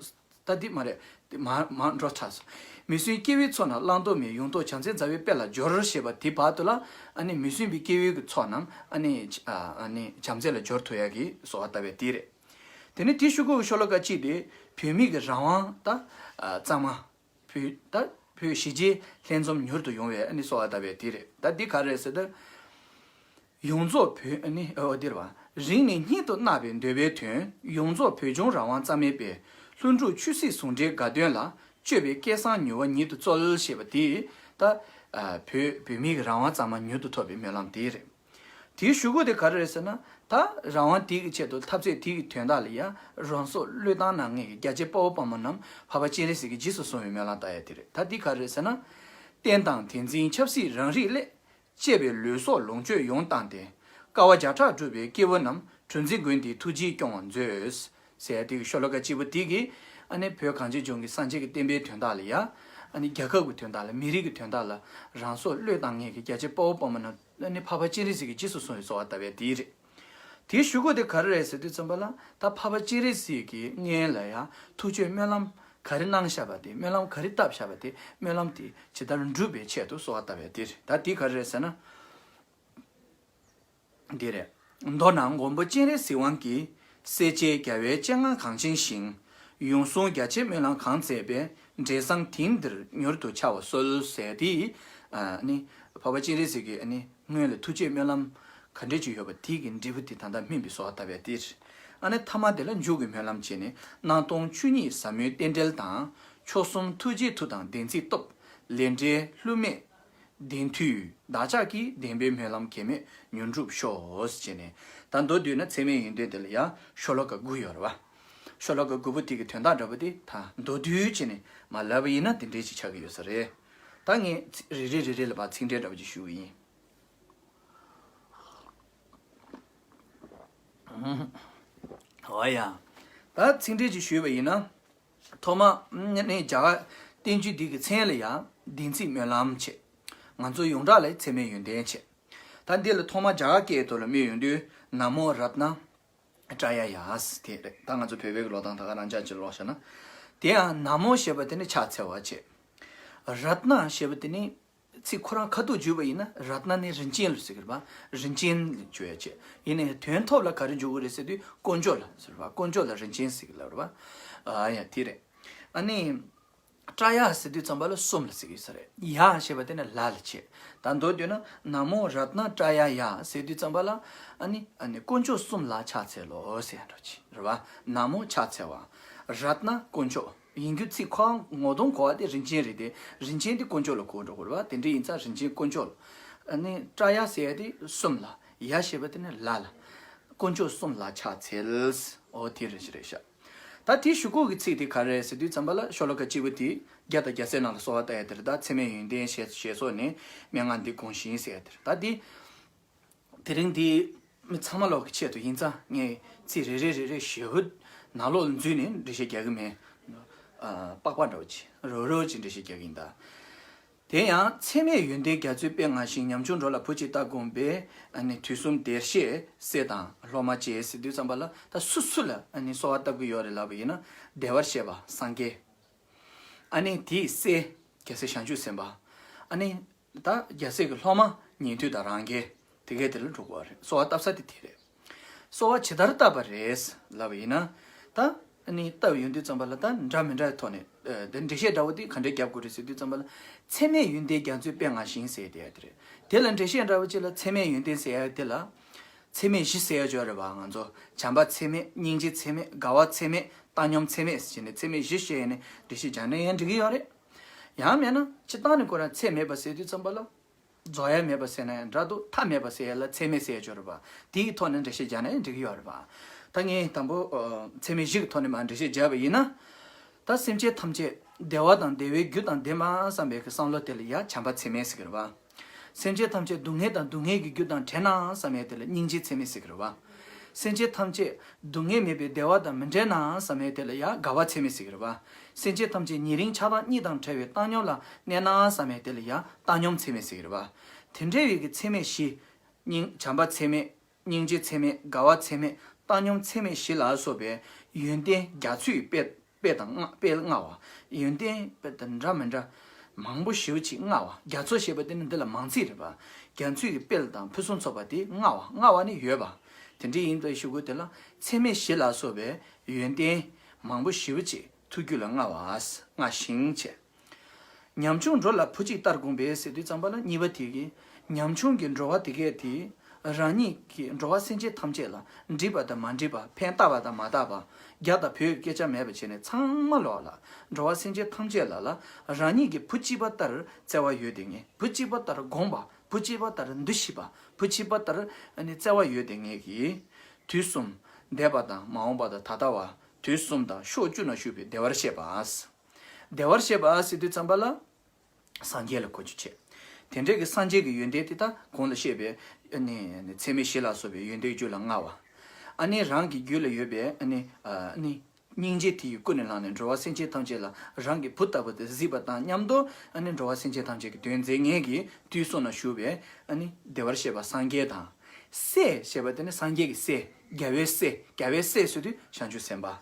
ད་འདི་མ་རེད། འདི་མ་མ་འགྲོ་ཚར་སོང་། མི་བསྲུན་སྐྱེ་བོའི་ཚོགས་རྣམས་བླང་དོར་མེད་ཡོངས་རྫོགས་བྱམས་བརྩེའི་མཛའ་བའི་དཔལ་ལ་སྦྱོར་ཞེས་པ་དེ་བར་དུ་ལ་ཨ་ནི་མི་བསྲུན་པའི་སྐྱེ་བོའི་གི་ཚོགས་རྣམས་ཨ་ནི་ཨ་ནི་བྱམས་བརྩེ་ལ་སྦྱོར་ཐུབ་ཡག་གི་གསོལ་བ་བཏབ་པའི་དེ་རེད། དེ་ནས་དེའི་གཞུག་གུ་ཤོ་ལོ་ཀ་གཅིག་དེ་བུད་མེད་ཀྱི་རང་དབང་ད་གཙང་མ། བོད་ད་བོད་གཞིས་བྱེས་ལྷན་འཛོམས་མྱུར་དུ་ཡོང་བའི་ཨ་ནི་གསོལ་བ་བཏབ་པའི་དེ་རེད། ད་འདི་ག་རེད་ཟེར་ད། ཡོངས་རྫོགས་བོད་ཨ་ནི་ཨོ་འདིར་བ། རིང་ནས་སྙིང་དུ་བརྣག་པའི་འདོད་པའི་དོན། ཡོངས་རྫོགས་བོད་ལྗོངས་རང་དབང་གཙང་མའི་དཔལ། ལྷུན་གྲུབ་ཆོས་སྲིད་ཟུང་འབྲེལ་དགའ་སྟོན་ལ། སྤྱོད་པའི་སྐལ་བཟང་མྱུར་བ་ཉིད་དུ་སྩོལ་ཞེས་པ་དེ་ད་བོད་བོད་མིའི་རང་དབང་གཙང་མ་མྱུར་དུ་ཐོབ་པའི་སྨོན་ལམ་དེ་རེད། དེའི་གཞུག་གུ་དེ་ག་རེ་རེད་ཟེར་ན། ད་རང་དབང་དེ་གི་ཆེད་དུ་འཐབ་རྩོད་དེ་གི་དོན་དག་ལ་ཡང་རང་སྲོག་བློས་བཏང་གནང་མཁན་གྱི་རྒྱལ་གཅེས་དཔའ་བོ་དཔའ་མོ་རྣམས་འཕགས་པ་སྤྱན་རས་གཟིགས་ཀྱིས་རྗེས་སུ་བཟུང་བའི་སྨོན་ལམ་བཏབ་ཡ་དེ་རེད། ད་འདི་ག་རེ་རེད་ཟེར་ན། བསྟན་དང་དེ་འཛིན་ཆབ་སྲིད་རང་རིགས་སླད། གཅེས་པའི་ལུས་སྲོག་ལོངས་སྤྱོད་ཡོངས་བཏང་སྟེ། དཀའ་བ་བརྒྱ་ཕྲག་སྒྲུབ་པའི་སྐྱེས་བུ་རྣམས། གྲུ་འཛིན་མགོན་དེའི་ཐུགས་རྗེས་སྐྱོང་བར་མཛོད། ཟེར་དེ་གི་ཤོ་ལོ་ཀ་གཅིག་པོ་དེ་གིས་ཨ་ནི་བོད་གངས་ཅན་ལྗོངས་ཀྱི་སངས་རྒྱས་ཀྱི་བསྟན་པའི་དོན་དག་ལ་ཡ། ཨ་ནི་རྒྱལ་ཁབ་ཀྱི་དོན་དག་ལ་མི་རིགས་ཀྱི་དོན་དག་ལ་རང་སྲོག་བློས་བཏང་མཁན་གྱི་རྒྱལ་གཅེས་དཔའ་བོ་དཔའ་མོ་རྣམས་ཨ་ནི་འཕགས་པ་སྤྱན་རས་གཟིགས་ཀྱིས་རྗེས་སུ་བཟུང་བའི་གསོལ་བ་བཏབ་པའི་དེ་རེད། དེའི་གཞུག་གུ་དེ་ག་རེ་རེད་ཟེར་དུས་ཙམ་པ་ལ་ད་འཕགས་པ་སྤྱན་རས་གཟིགས་ཀྱི་སྔོན་ལ་ཡང་ཐུགས་བརྩེ་སྨོན་ལམ་ག་རེ་གནང་བཞག་པ་དེ་སྨོན་ལམ་ག་རེ་བཏབ་བཞག་པ་དེ་སྨོན་ལམ་དེ་ཇི་ལྟར་འགྲུབ་པའི་ཆེད་དུ་གསོལ་བ་བཏབ་པའི་དེ་རེད། ད་དེ་ག་རེ་རེད་ཟེར་ན། འདི་རེད། མདོར་ན་མགོན་པོ་སྤྱན་རས་གཟིགས་དབང་གིས། སྲས་བཅས་རྒྱལ་བའི་སྤྱན་སྔར་གང་ཕྱིན་ཞིང་། ཡོངས་བཟུང་རྒྱ་ཆེའི་སྨོན་ལམ་གང་མཛད་པའི། འབྲས་བཟང་དེང་འདིར་མྱུར་དུ་འཆར་བར་གསོལ་ཟེར་ཏེ། ཨ་ནི་འཕགས་པ་སྤྱན་རས་གཟིགས་ཀྱིས་ཨ་ནི་སྔོན་ལ་ཐུགས་བསྐྱེད་སྨོན་ལམ་ག་འདྲས་ཅིག་ཡོད་པ་དེ་གི་འབྲས་བུ་དེ་ད་ལྟ་སྨིན་པའི་གསོལ་བ་བཏབ་པའི་དེ་རེད། ཨ་ནི་ཐ་མ་དེ་ལ་མཇུག་གི་སྨོན་ལམ་བྱས་ནས་སྣང་སྟོང་ཆོས་ཉིད་ཟབ་མོའི་རྟེན་འབྲེལ་དང་། མཆོག་གསུམ་ཐུགས་རྗེའི་མཐུ་དང་བདེན་ཚིག་སྟོབས། ལས་འབྲས་བསླུ་མེད་བདེན་མཐུས་བདག་ཅག་གི་བདེན་པའི་སྨོན་ལམ་གེགས་མེད་མྱུར་འགྲུབ་ཤོག་ཟེར་ནས། ད་མདོར་བསྡུས་ན་ཚད་མའི་ཡོན་ཏན་དེ་ལ་ཡང་ཤོ་ལོ་ཀ་དགུ་ཡོད་རེད་བ། ཤོ་ལོ་ཀ་དགུ་པོ་དེ་གི་དོན་དག་འདྲ་པོ་དེ་ད་མདོར་བསྡུས་བྱས་ནས་མར་ལབ་པ་ཡིན་ན་དེ་འདྲས་ཅིག་ཆགས་ཀྱི་ཡོད་ས་རེད། ད་ངས་ཚིག་རེ་རེ་རེ་རེ་ལ་ཕར་ཚིག་འགྲེལ་འདྲ་པོ་ཅིག་ཞུ་གི་ཡིན། འོ་ཡ། ད་ཚིག་འགྲེལ་ཅིག་ཞུས་པ་ཡིན་ན། ཐོག་མ་ནས་རྒྱ་གར་བསྟན་བཅོས་འདི་གི་མཚན་ལ་ཡང་བདེན་ཚིག་སྨོན་ལམ་བྱས། ང་ཚོ་ཡོངས་གྲགས་ལ་ཚད་མེད་ཡོན་ཏན་བྱས། ད་འདི་ལ་ཐོག་མ་རྒྱ་གར་སྐད་ཐོག་ལ་སྨོས་ཡོང་དུས་ན་མོ་རཏྣ་ཏྲ་ཡ་ཡ་ཟེར་དེ་རེད། ད་ང་ཚོ་བོད་པའི་གི་ཀློག་སྟངས་ད་ག་རང་འཇགས་ཅིག་ཀློག་བྱས་ན། དེ་ཡང་ན་མོ་ཞེས་པ་དེ་ནི་ཕྱག་འཚལ་བ་བྱས། རཏྣ་ཞེས་པ་དེ་ནི་ཚིག་ཁོ་རང་ཁ་ཐུག་བརྗོད་པ་ཡིན་ན་རཏྣ་ནི་རིན་ཆེན་ལ་ཟེར་གི་རེད་པ། རིན་ཆེན་ལ་བརྗོད་ཡ་བྱས། ཡིན་ནའི་དོན་ཐོབ་ལ་ག་རེ་འཇུག་གི་རེད་ཟེར་དུས་དཀོན་མཆོག་ལ་ཟེར་བ། དཀོན་མཆོག་ལ་རིན་ཆེན་ཟེར་གི་ལབ་རེད་པ། ཨ་ཡ་དེ་རེད། ཨ་ནི། ཏྲ་ཡ་ཟེར་དུས་ཙམ་པ་ལ་གསུམ་ལ་ཟེར་གི་ཡོད་ས་རེད། ཡ་ཞེས་པ་དེ་ནི་ལ་ལ་བྱེད། ད་མདོར་བསྡུས་ན་ན་མོ་རཏྣ་ཏྲ་ཡ་ཡ་ཟེར་དུས་ཙམ་པ་ལ། ཨ་ནི་ཨ་ནི་དཀོན་མཆོག་གསུམ་ལ་ཕྱག་འཚལ་ལོ་ཟེར་འགྲོ་ཅི་རེད་པ། ན་མོ་ཕྱག་འཚལ་བ། རཏྣ་དཀོན་མཆོག་ཡིན་རྒྱུ་ཚིག་ཁོ་ངོ་གདོང་གོ་བ་དེ་རིན་ཆེན་རེད་དེ། རིན་ཆེན་དེ་དཀོན་མཆོག་ལ་གོ་འགྲོ་དགོས་རེད་པ། དེ་འདྲ་ཡིན་ཙང་རིན་ཆེན་དཀོན་མཆོག་ལ། ཨ་ནི་ཏྲ་ཡ་ཟེར་ཡ་དེ་གསུམ་ལ། ཡ་ཞེས་པ་དེ་ནི་ལ་ལ། དཀོན་མཆོག་གསུམ་ལ་ཕྱག་འཚལ། འོ་དེ་རེད་ཤག་ད་དེའི་གཞུག་གུ་གི་ཚིག་དེ་ག་རེ་རེད་ཟེར་དུས་ཙམ་པ་ལ་ཤོ་ལོ་ཀ་གཅིག་པོ་དེ་རྒྱ་དང་རྒྱལ་སྲས་རྣམས་ལ་གསོལ་བ་བཏབ་ཡ་དེ་རེད། ད་ཚད་མེད་ཡོན་ཏན་ཞེས་ཞེས་སོགས་ནས་མན་ངག་འདི་དགོངས་ཤིང་ཟེར་ཡ་དེ་རེད། ད་དེ་དེ་རིང་འདི་མི་ཚང་མ་ལོག་གི་ཆེད་དུ་ཡིན་ཙང་ངས་ཚིག་རེ་རེ་རེ་རེ་ཞེ་པོ་ནང་ལོགས་ལ་འཛུལ་ནས་འགྲེལ་བཤད་རྒྱག་གི་མེད། ཨ། པགས་པ་འདྲ་བོ་ཅིག་རོ་རོ་ཅིག་འགྲེལ་བཤད་རྒྱག་གི་ཡིན་ད། དེ་ཡང་ཚད་མེད་ཡོན་ཏན་རྒྱ་མཚོའི་དཔལ་མངའ་ཞིང་ཉམ་ཆུང་འགྲོ་ལ་བུ་གཅིག་ལྟར་དགོངས་པའི་ཨ་ནི་དུས་གསུམ་བདེར་གཤེགས་སྲས་དང་སློབ་མ་བཅས་ཟེར་དུས་ཙམ་པ་ལ་ད་སུ་སུ་ལ་ཨ་ནི་གསོལ་བ་བཏབ་ཀྱི་ཡོད་རེད་ལབ་པ་ཡིན་ན། བདེ་བར་གཤེགས་པ་སངས་རྒྱས། ཨ་ནི་དེའི་སྲས་རྒྱལ་སྲས་བྱང་ཆུབ་སེམས་དཔའ། ཨ་ནི་ད་རྒྱལ་སྲས་ཀྱི་སློབ་མ་ཉན་ཐོས་དང་རང་རྒྱལ། དེ་གས་དེ་ལ་འགྲོ་དགོས་པ་རེད། གསོལ་བ་བཏབ་ས་དེ་དེ་རེད། གསོལ་བ་ཇི་ལྟར་བཏབ་པ་རེད་ལབ་པ་ཡིན་ན། ད་ཨ་ནི་བཏབ་ཡོང་དུས་ཙམ་པ་ལ་ད་འདྲ་མི་འདྲ་ཡི་ཐོག་ནས། ཨ། དེ་འགྲེལ་བཤད་འདྲ་བོ་དེ་ག་འདྲས་རྒྱབ་དགོས་རེད་ཟེར་དུས་ཙམ་པ་ལ། ཚད་མེད་ཡོན་ཏན་རྒྱ་མཚོའི་དཔལ་མངའ་ཞིང་ཟེར་དེ་ཡ་དེ་རེད། དེ་ལ་འགྲེལ་བཤད་འདྲ་བོ་ཅིག་ལ་ཚད་མེད་ཡོན་ཏན་ཟེར་ཡ་དེ་ལ། ཚད་མེད་བཞི་ཟེར་ཡ་ཅིག་ཡོད་རེད་པ། ང་ཚོ་བྱམས་པ་ཚད་མེད། སྙིང་རྗེ་ཚད་མེད། དགའ་བ་ཚད་མེད། བཏང་སྙོམས་ཚད་མེད་ཟེར་ནས་ཚད་མེད་བཞི་བཤད་ནས་འགྲེལ་བཤད་རྒྱག་ན་ཡང་འགྲིག་གི་ཡོད་རེད། ཡང་མེད་ན་སྤྱིར་བཏང་ནས་ཁོ་རང་ཚད་མེད་པ་ཟེར་དུས་ཙམ་པ་ལ། རྫོགས་ཡ་མེད་པ་ཟེར་ན་ཡང་འདྲ་འདུག་མཐའ་མེད་པ་ཟེར་ཡ་ལ་ཚད་མེད་ཟེར་ཡ་ཅིག་ཡོད་རེད་པ། དེའི་ཐོག་ནས་འགྲེལ་བཤད་རྒྱག་ན་ཡང་འགྲིག་གི་ཡོད་རེད་པ། ད་ངས་དང་པོ། ཨ། ཚད་མེད་བཞི་གི་ཐོག་ནས་མར་འགྲེལ་བཤད་བརྒྱབ་པ་ཡིན་ན། ད་སེམས་ཅན་ཐམས་ཅད་བདེ་བ་དང་བདེ་བའི་རྒྱུ་དང་ལྡན་པ་བསམ་པའི་གི་བསམ་བློ་དེ་ལ་ཡ་བྱམས་པ་ཚད་མེད་ཟེར་གི་རེད་པ། སེམས་ཅན་ཐམས་ཅད་སྡུག་བསྔལ་དང་སྡུག་བསྔལ་གྱི་རྒྱུ་དང་བྲལ་ནའང་བསམ་ཡས་དེ་ལ་སྙིང་རྗེ་ཚད་མེད་ཟེར་གི་རེད་བ། སེམས་ཅན་ཐམས་ཅད་སྡུག་བསྔལ་མེད་པའི་བདེ་བ་དང་མི་འབྲལ་ནའང་བསམ་ཡས་དེ་ལ་ཡང་དགའ་བ་ཚད་མེད་ཟེར་གི་རེད་བ། སེམས་ཅན་ཐམས་ཅད་ཉེ་རིང་ཆགས་སྡང་གཉིས་དང་བྲལ་བའི་བཏང་སྙོམས་ལ་གནས་ནའང་བསམ་ཡས་དེ་ལ་ཡང་བཏང་སྙོམས་ཚད་མེད་ཟེར་གི་རེད་བ། དེ་འདྲ་བའི་གི་ཚད་མེད་བཞི། སྙིང་། བྱམས་པ་ཚད་མེད། སྙིང་རྗེ་ཚད་མེད། དགའ་བ་ཚད་མེད། བཏང་སྙོམས་ཚད་མེད་བཞི་ལ་སོགས་པའི་ཡོན་ཏན་རྒྱ་མཚོའི་དཔལ། དཔལ་དང་མངའ། དཔལ་མངའ་བ། ཡོན་ཏན་དཔལ་དང་འདྲ་མི་འདྲ་མང་པོ་ཞེ་པོ་ཅིག་མངའ་བ། རྒྱ་མཚོ་ཞེས་པ་དེ་ནི་འདི་ལ་མང་ཚིག་རེད་པ། རྒྱ་མཚོའི་དཔལ་དང་ཕུན་སུམ་ཚོགས་པ་དེ་མངའ་བ། མངའ་བ་ནི་ཡོད་པ། དེ་འདྲ་ཡིན་པའི་གཞུག་གུ་དེ་ལ་ཚད་མེད་བཞི་ལ་སོགས་པའི་ཡོན་ཏན་མང་པོ་ཞེ་པོ་ཅིག་ཐུགས་རྒྱུད་ལ་མངའ་བ། མངའ་ཞིང་བྱས། ཉམ་ཆུང་འགྲོ་ལ་བུ་གཅིག་ལྟར་དགོངས་པས་ཟེར་དུས་ཙམ་པ་ལ་གཉིས་པ་དེ་གིས། ཉམ་ཆུང་གི་འགྲོ་བ་དེ་གས་དེ། རང་ཉིད་ཀྱིས་འགྲོ་བ་སེམས་ཅན་ཐམས་ཅད་ལ་འགྲིག་པ་དང་མ་འགྲིག་པ། ཕན་བཏགས་པ་དང་མ་བཏགས་པ། རྒྱ་དང་བོད་ཀྱི་སྐད་ཆ་མེད་པ་བྱས་ནས་ཚང་མ་ལོག་ལ། འགྲོ་བ་སེམས་ཅན་ཐམས་ཅད་ལ་ལ་རང་ཉིད་ཀྱི་བུ་གཅིག་པ་ལྟར་བརྩེ་བ་ཡོད་དེ་ངེས། བུ་གཅིག་པ་ལྟར་དགོངས་པ། བུ་གཅིག་པ་ལྟར་འདུ་ཤེས་པ། བུ་གཅིག་པ་ལྟར་ཨ་ནི་བརྩེ་བ་ཡོད་དེ་ངེས་ཀྱིས། དུས་གསུམ། འདས་པ་དང་མ་འོངས་པ་དང་ད་ལྟ་བ། དུས་གསུམ་དང་ཕྱོགས་བཅུ་ན་བཞུགས་པའི་བདེ་བར་གཤེགས་པ། བདེ་བར་གཤེགས་པ་ཟེར་དུས་ཙམ་པ་ལ། སངས་རྒྱས་ལ་གོ་རྒྱུ་བྱས། དེ་འདྲའི་གི་སངས་རྒྱས་ཀྱི་ཡོན་ཏན་དེ་དག་གོང་ལ་བཤད་པའི་ཨ་ནི་ཚད་མེད་བཞི་ལ་སོགས་པའི་ཡོན་ཏན་རྒྱུད་ལ་མངའ་བ། ཨ་ནི་རང་གི་རྒྱུད་ལ་ཡོད་པའི་ཨ་ནི་ཨ་ནི་སྙིང་རྗེ་དེ་ཡི་ཀུན་ནས་བསླངས་ནས་འགྲོ་བ་སེམས་ཅན་ཐམས་ཅད་ལ་རང་གི་བུ་ལྟ་བུ་དེ་གཟིགས་པ་དང་མཉམ་དུ་ཨ་ནི་འགྲོ་བ་སེམས་ཅན་ཐམས་ཅད་ཀྱི་དོན་མཛད་མཁན་གྱི་དུས་གསུམ་ན་བཞུགས་པའི་ཨ་ནི་བདེ་བར་གཤེགས་པ་སངས་རྒྱས་དང་། སྲས་ཞེས་པ་དེ་ནི་སངས་རྒྱས་ཀྱི་སྲས། རྒྱལ་བའི་སྲས། རྒྱལ་བའི་སྲས་ཟེར་དུས་བྱང་ཆུབ་སེམས་དཔའ།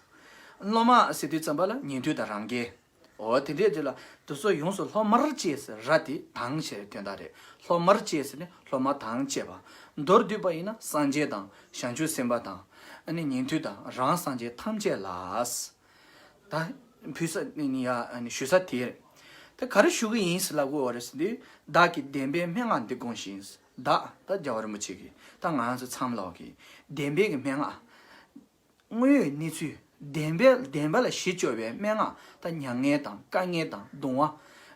སློབ་མ་ཟེར་དུས་ཙམ་པ་ལ་ཉན་ཐོས་དང་རང་རྒྱལ། འོ་དེ་འདྲའི་དུས་ལ་དེ་ཚོ་ཡོངས་སུ་སློབ་མར་བཅས་ཟེར། ར་དེ་དང་ཞེས་པའི་དོན་དག་རེད། སློབ་མར་བཅས་ཟེར་ནི་སློབ་མ་དང་བཅས་པ། མདོར་བསྡུས་པ་ཡིན་ན་སངས་རྒྱས་དང་བྱང་ཆུབ་སེམས་དཔའ་དང་། ཨ་ནི་ཉན་ཐོས་དང་རང་སངས་རྒྱས་ཐམས་ཅད་ལ། ད་ཕུལ་ས་ནི་ཡ་ཨ་ནི་ཞུ་ས་དེ་རེད། ད་ག་རེ་ཞུ་གི་ཡིན་ཟེར་ལབ་དགོས་པ་རེད་ཟེར་དུས། བདག་གིས་བདེན་པའི་མན་ངག་འདི་དགོངས་ཤིང་། བདག་ད་རྒྱལ་བ་རིན་པོ་ཆེ་གིས། ད་ང་ཚོ་ཚང་མ་ལོག་གིས་བདེན་པའི་གི་མན་ངག་དངོས་ཡོད་གནས་ཚུལ། བདེན་པའི། བདེན་པ་ལ་གཞི་བཅོལ་བའི་མན་ངག་ད་མྱ་ངན་དང་དཀའ་ངལ་དང་གདུང་བ།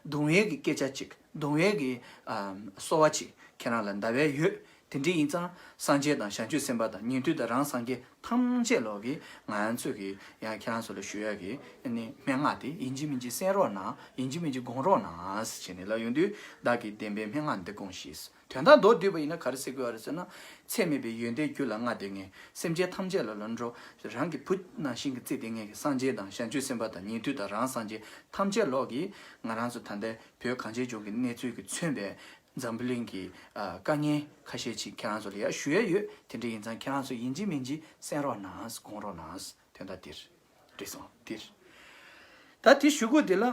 གདུང་བའི་གི་སྐད་ཆ་ཅིག་གདུང་བའི་གི་ཨ་གསོལ་བ་ཅིག་ཁྱེད་རང་ལ་འདའ་བའི་ཡོད། དེ་འདྲ་ཡིན་ཙང་སངས་རྒྱས་དང་བྱང་ཆུབ་སེམས་དཔའ་དང་ཉན་ཐོས་དང་རང་སངས་རྒྱས་ཐམས་ཅད་ལོག་གིས་ང་ཚོས་ཀྱིས་ཡང་ཁྱེད་རང་ཚོ་ལ་ཞུ་ཡག་གི་ཨ་ནི་སྨྲེ་སྔགས་དེ་ཡིན་གཅིག་མིན་གཅིག་གསན་རོགས་གནང་། ཡིན་གཅིག་མིན་གཅིག་སྒོམ་རོགས་གནང་ཟེར་ནས་ལབ་ཡོང་དུས། བདག་གིས་བདེན་པའི་སྨྲེ་སྔགས་འདི་སྒོམས་ཤིག། དོན་དག་མདོར་བསྡུས་པ་ཡིན་ན་ག་རེ་ཟེར་དགོས་པ་རེད་ཟེར་ན། ཚད་མེད་པའི་ཡོན་ཏན་རྒྱུད་ལ་མངའ་སྟེ་ངས་སེམས་ཅན་ཐམས་ཅད་ལ་ལམ་འགྲོ། རང་གི་བུ་ནང་བཞིན་གྱི་བརྩེ་སྟེ་ངས་ཀྱི་སངས་རྒྱས་དང་བྱང་ཆུབ་སེམས་དཔའ་དང་ཉན་ཐོས་དང་རང་སངས་རྒྱས་ཐམས་ཅད་ལོག་གིས་ང་རང་ཚོ་ད་ལྟའི་བོད་གངས་ཅན་ལྗོངས་ཀྱི་གནས་ཚུལ་གྱིས་མཚོན་པའི་འཛམ་བུ་གླིང་གི་ཨ་དཀའ་ངལ་ཁ་ཤས་ཅིག་ཁྱེད་རང་ཚོ་ལ་ཡང་ཞུ་ཡ་ཡོད། དེ་འདྲ་ཡིན་ཙང་ཁྱེད་རང་ཚོ་ཡིན་གཅིག་མིན་གཅིག་གསན་རོགས་གནང་། སྒོམ་རོགས་གནང་། དོན་དག་འདིར་རེད་སོང་འདིར། ད་དེ་ཞུ་དགོས་དེ་ལ།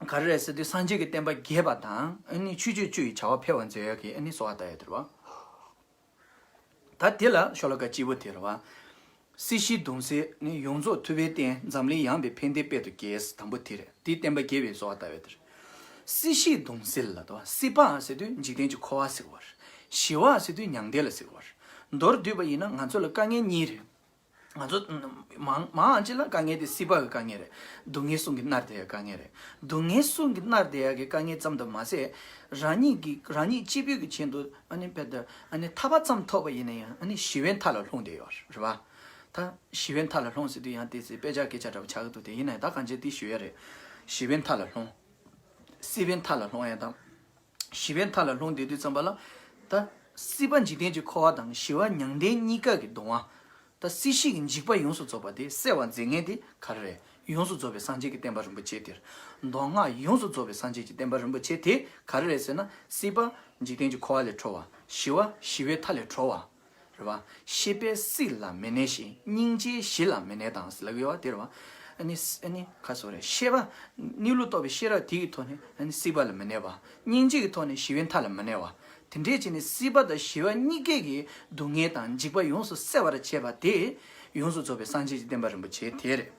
ག་རེ་རེད་ཟེར་དུས་སངས་རྒྱས་ཀྱི་བསྟན་པ་རྒྱས་པ་དང་ཨ་ནི་ཆོས་སྤྱོད་བཅུ་ཡི་བྱ་བ་འཕེལ་བར་མཛད་ཡག་གི་ཨ་ནི་གསོལ་བ་བཏབ་ཡོད་དེ་རེད་བ། ད་དེ་ལ་ཤོ་ལོ་ཀ་གཅིག་པོ་དེ་རེད་བ། སྲིད་ཞིའི་གདུང་སེལ་ནི་ཡོངས་རྫོགས་ཐུབ་པའི་རྟེན། འཛམ་གླིང་ཡངས་པའི་ཕན་བདེའི་དཔལ་དུ་རྒྱས། དང་པོ་དེ་རེད། དེའི་བསྟན་པ་རྒྱས་པའི་གསོལ་བ་བཏབ་ཡོད་དེ་རེད། སྲིད་ཞིའི་གདུང་སེལ་ལ་དོ་སྲིད་པ་ཟེར་དུས་འཇིག་རྟེན་གྱི་འཁོར་བ་ཟེར་བ་རེད། ཞི་བ་ཟེར་དུས་མྱང་འདས་ལ་ཟེར་བ་རེད། མདོར་བསྡུས་པ་ཡིན་ན་ང་ཚོ་ལ་དཀའ་ངལ་གཉིས་རེད། ང་ཚོ་མང་མང་ཆེ་ལ་དཀའ་ངལ་དེ་སྲིད་པ་གི་དཀའ་ངལ་རེད། སྡུག་བསྔལ་གསུམ་གྱིས་མནར་བསྡད་ཡག་དཀའ་ངལ་རེད། སྡུག་བསྔལ་གསུམ་གྱིས་མནར་བསྡད་ཡག་གི་དཀའ་ངལ་ཙམ་དུ་མ་ཟད། རང་ཉིད་ཀྱི་རང་ཉིད་གཅིག་པུའི་གི་ཆེད་དུ་ཨ་ནི་བེད་ཨ་ནི་ཐར་པ་ཙམ་ཐོབ་པ་ཡིན་ན་ཡང་ཨ་ནི་ཞི་བའི་མཐའ་ལ་ལྷུང་བསྡད་ཡོད་རེད་བ། ད་ཞི་བའི་མཐའ་ལ་ལྷུང་ཟེར་དུས་ཡང་དེ་ཚེ་དཔེ་ཆ་སྐད་ཆ་འདྲ་པོ་ཆགས་ཀྱི་འདུག་དེ་ཡིན་ན་ཡང་ད་གང་ཅི་དེ་ཞུ་ཡ་རེད། ཞི་བའི་མཐའ་ལ་ལྷུང་། སྲིད་པའི་མཐའ་ལ་ལྷུང་ཡ་དང་། ཞི་བའི་མཐའ་ལ་ལྷུང་བསྡད་དུས་ཙམ་པ་ལ། ད་སྲིད་པ་འཇིག་རྟེན་གྱི་འཁོར་བ་དང་ཞི་བ་མྱང་འདས་གཉིས་ཀ་གི་གདུང་བ། ད་སྲིད་ཞི་གི་འཇིགས་པ་ཡོངས་སུ་རྫོགས་པ་དེ་སེལ་བར་མཛད་མཁན་དེ་ག་རེ་རེད། ཡོངས་སུ་རྫོགས་པའི་སངས་རྒྱས་ཀྱི་བསྟན་པ་རིན་པོ་ཆེ་དེར། མདོ་སྔགས་ཡོངས་སུ་རྫོགས་པའི་སངས་རྒྱས་ཀྱི་བསྟན་པ་རིན་པོ་ཆེ་དེ་ག་རེ་རེད་ཟེར་ན། སྲིད་པ་འཇིག་རྟེན་གྱི་འཁོར་བ་ལས་གྲོལ་བ། ཞི་བ་ཞི་བའི་མཐའ་ལས་གྲོལ་བ། རེད་བ། ཤེས་པས་སྲིད་ལ་མི་གནས་ཤིང་། སྙིང་རྗེས་ཞི་ལ་མི་གནས་དང་ལབ་ཡོད་བ་དེ་རེད་བ། ཨ་ནི་ཨ་ནི་ཁ་སོ་རེད། ཤེས་པ། གནས་ལུགས་རྟོགས་པའི་ཤེས་རབ་དེ་གི་ཐོག་ནས་ཨ་ནི་སྲིད་པ་ལ་མི་གནས་པ། སྙིང་རྗེ་གི་ཐོག་ནས་ཞི་བའི་མཐའ་ལ་མི་གནས་པ། དེ་འདྲས་བྱས་ནས་སྲིད་པ་དང་ཞི་བ་གཉིས་ཀའི་གི་སྡུག་བསྔལ་དང་འཇིགས་པ་ཡོངས་སུ་སེལ་བར་བྱེད་པ་དེ། ཡོངས་སུ་རྫོགས་པའི་སངས་རྒྱས་ཀྱི་བསྟན་པ་རིན་པོ་ཆེ་དེ་རེད།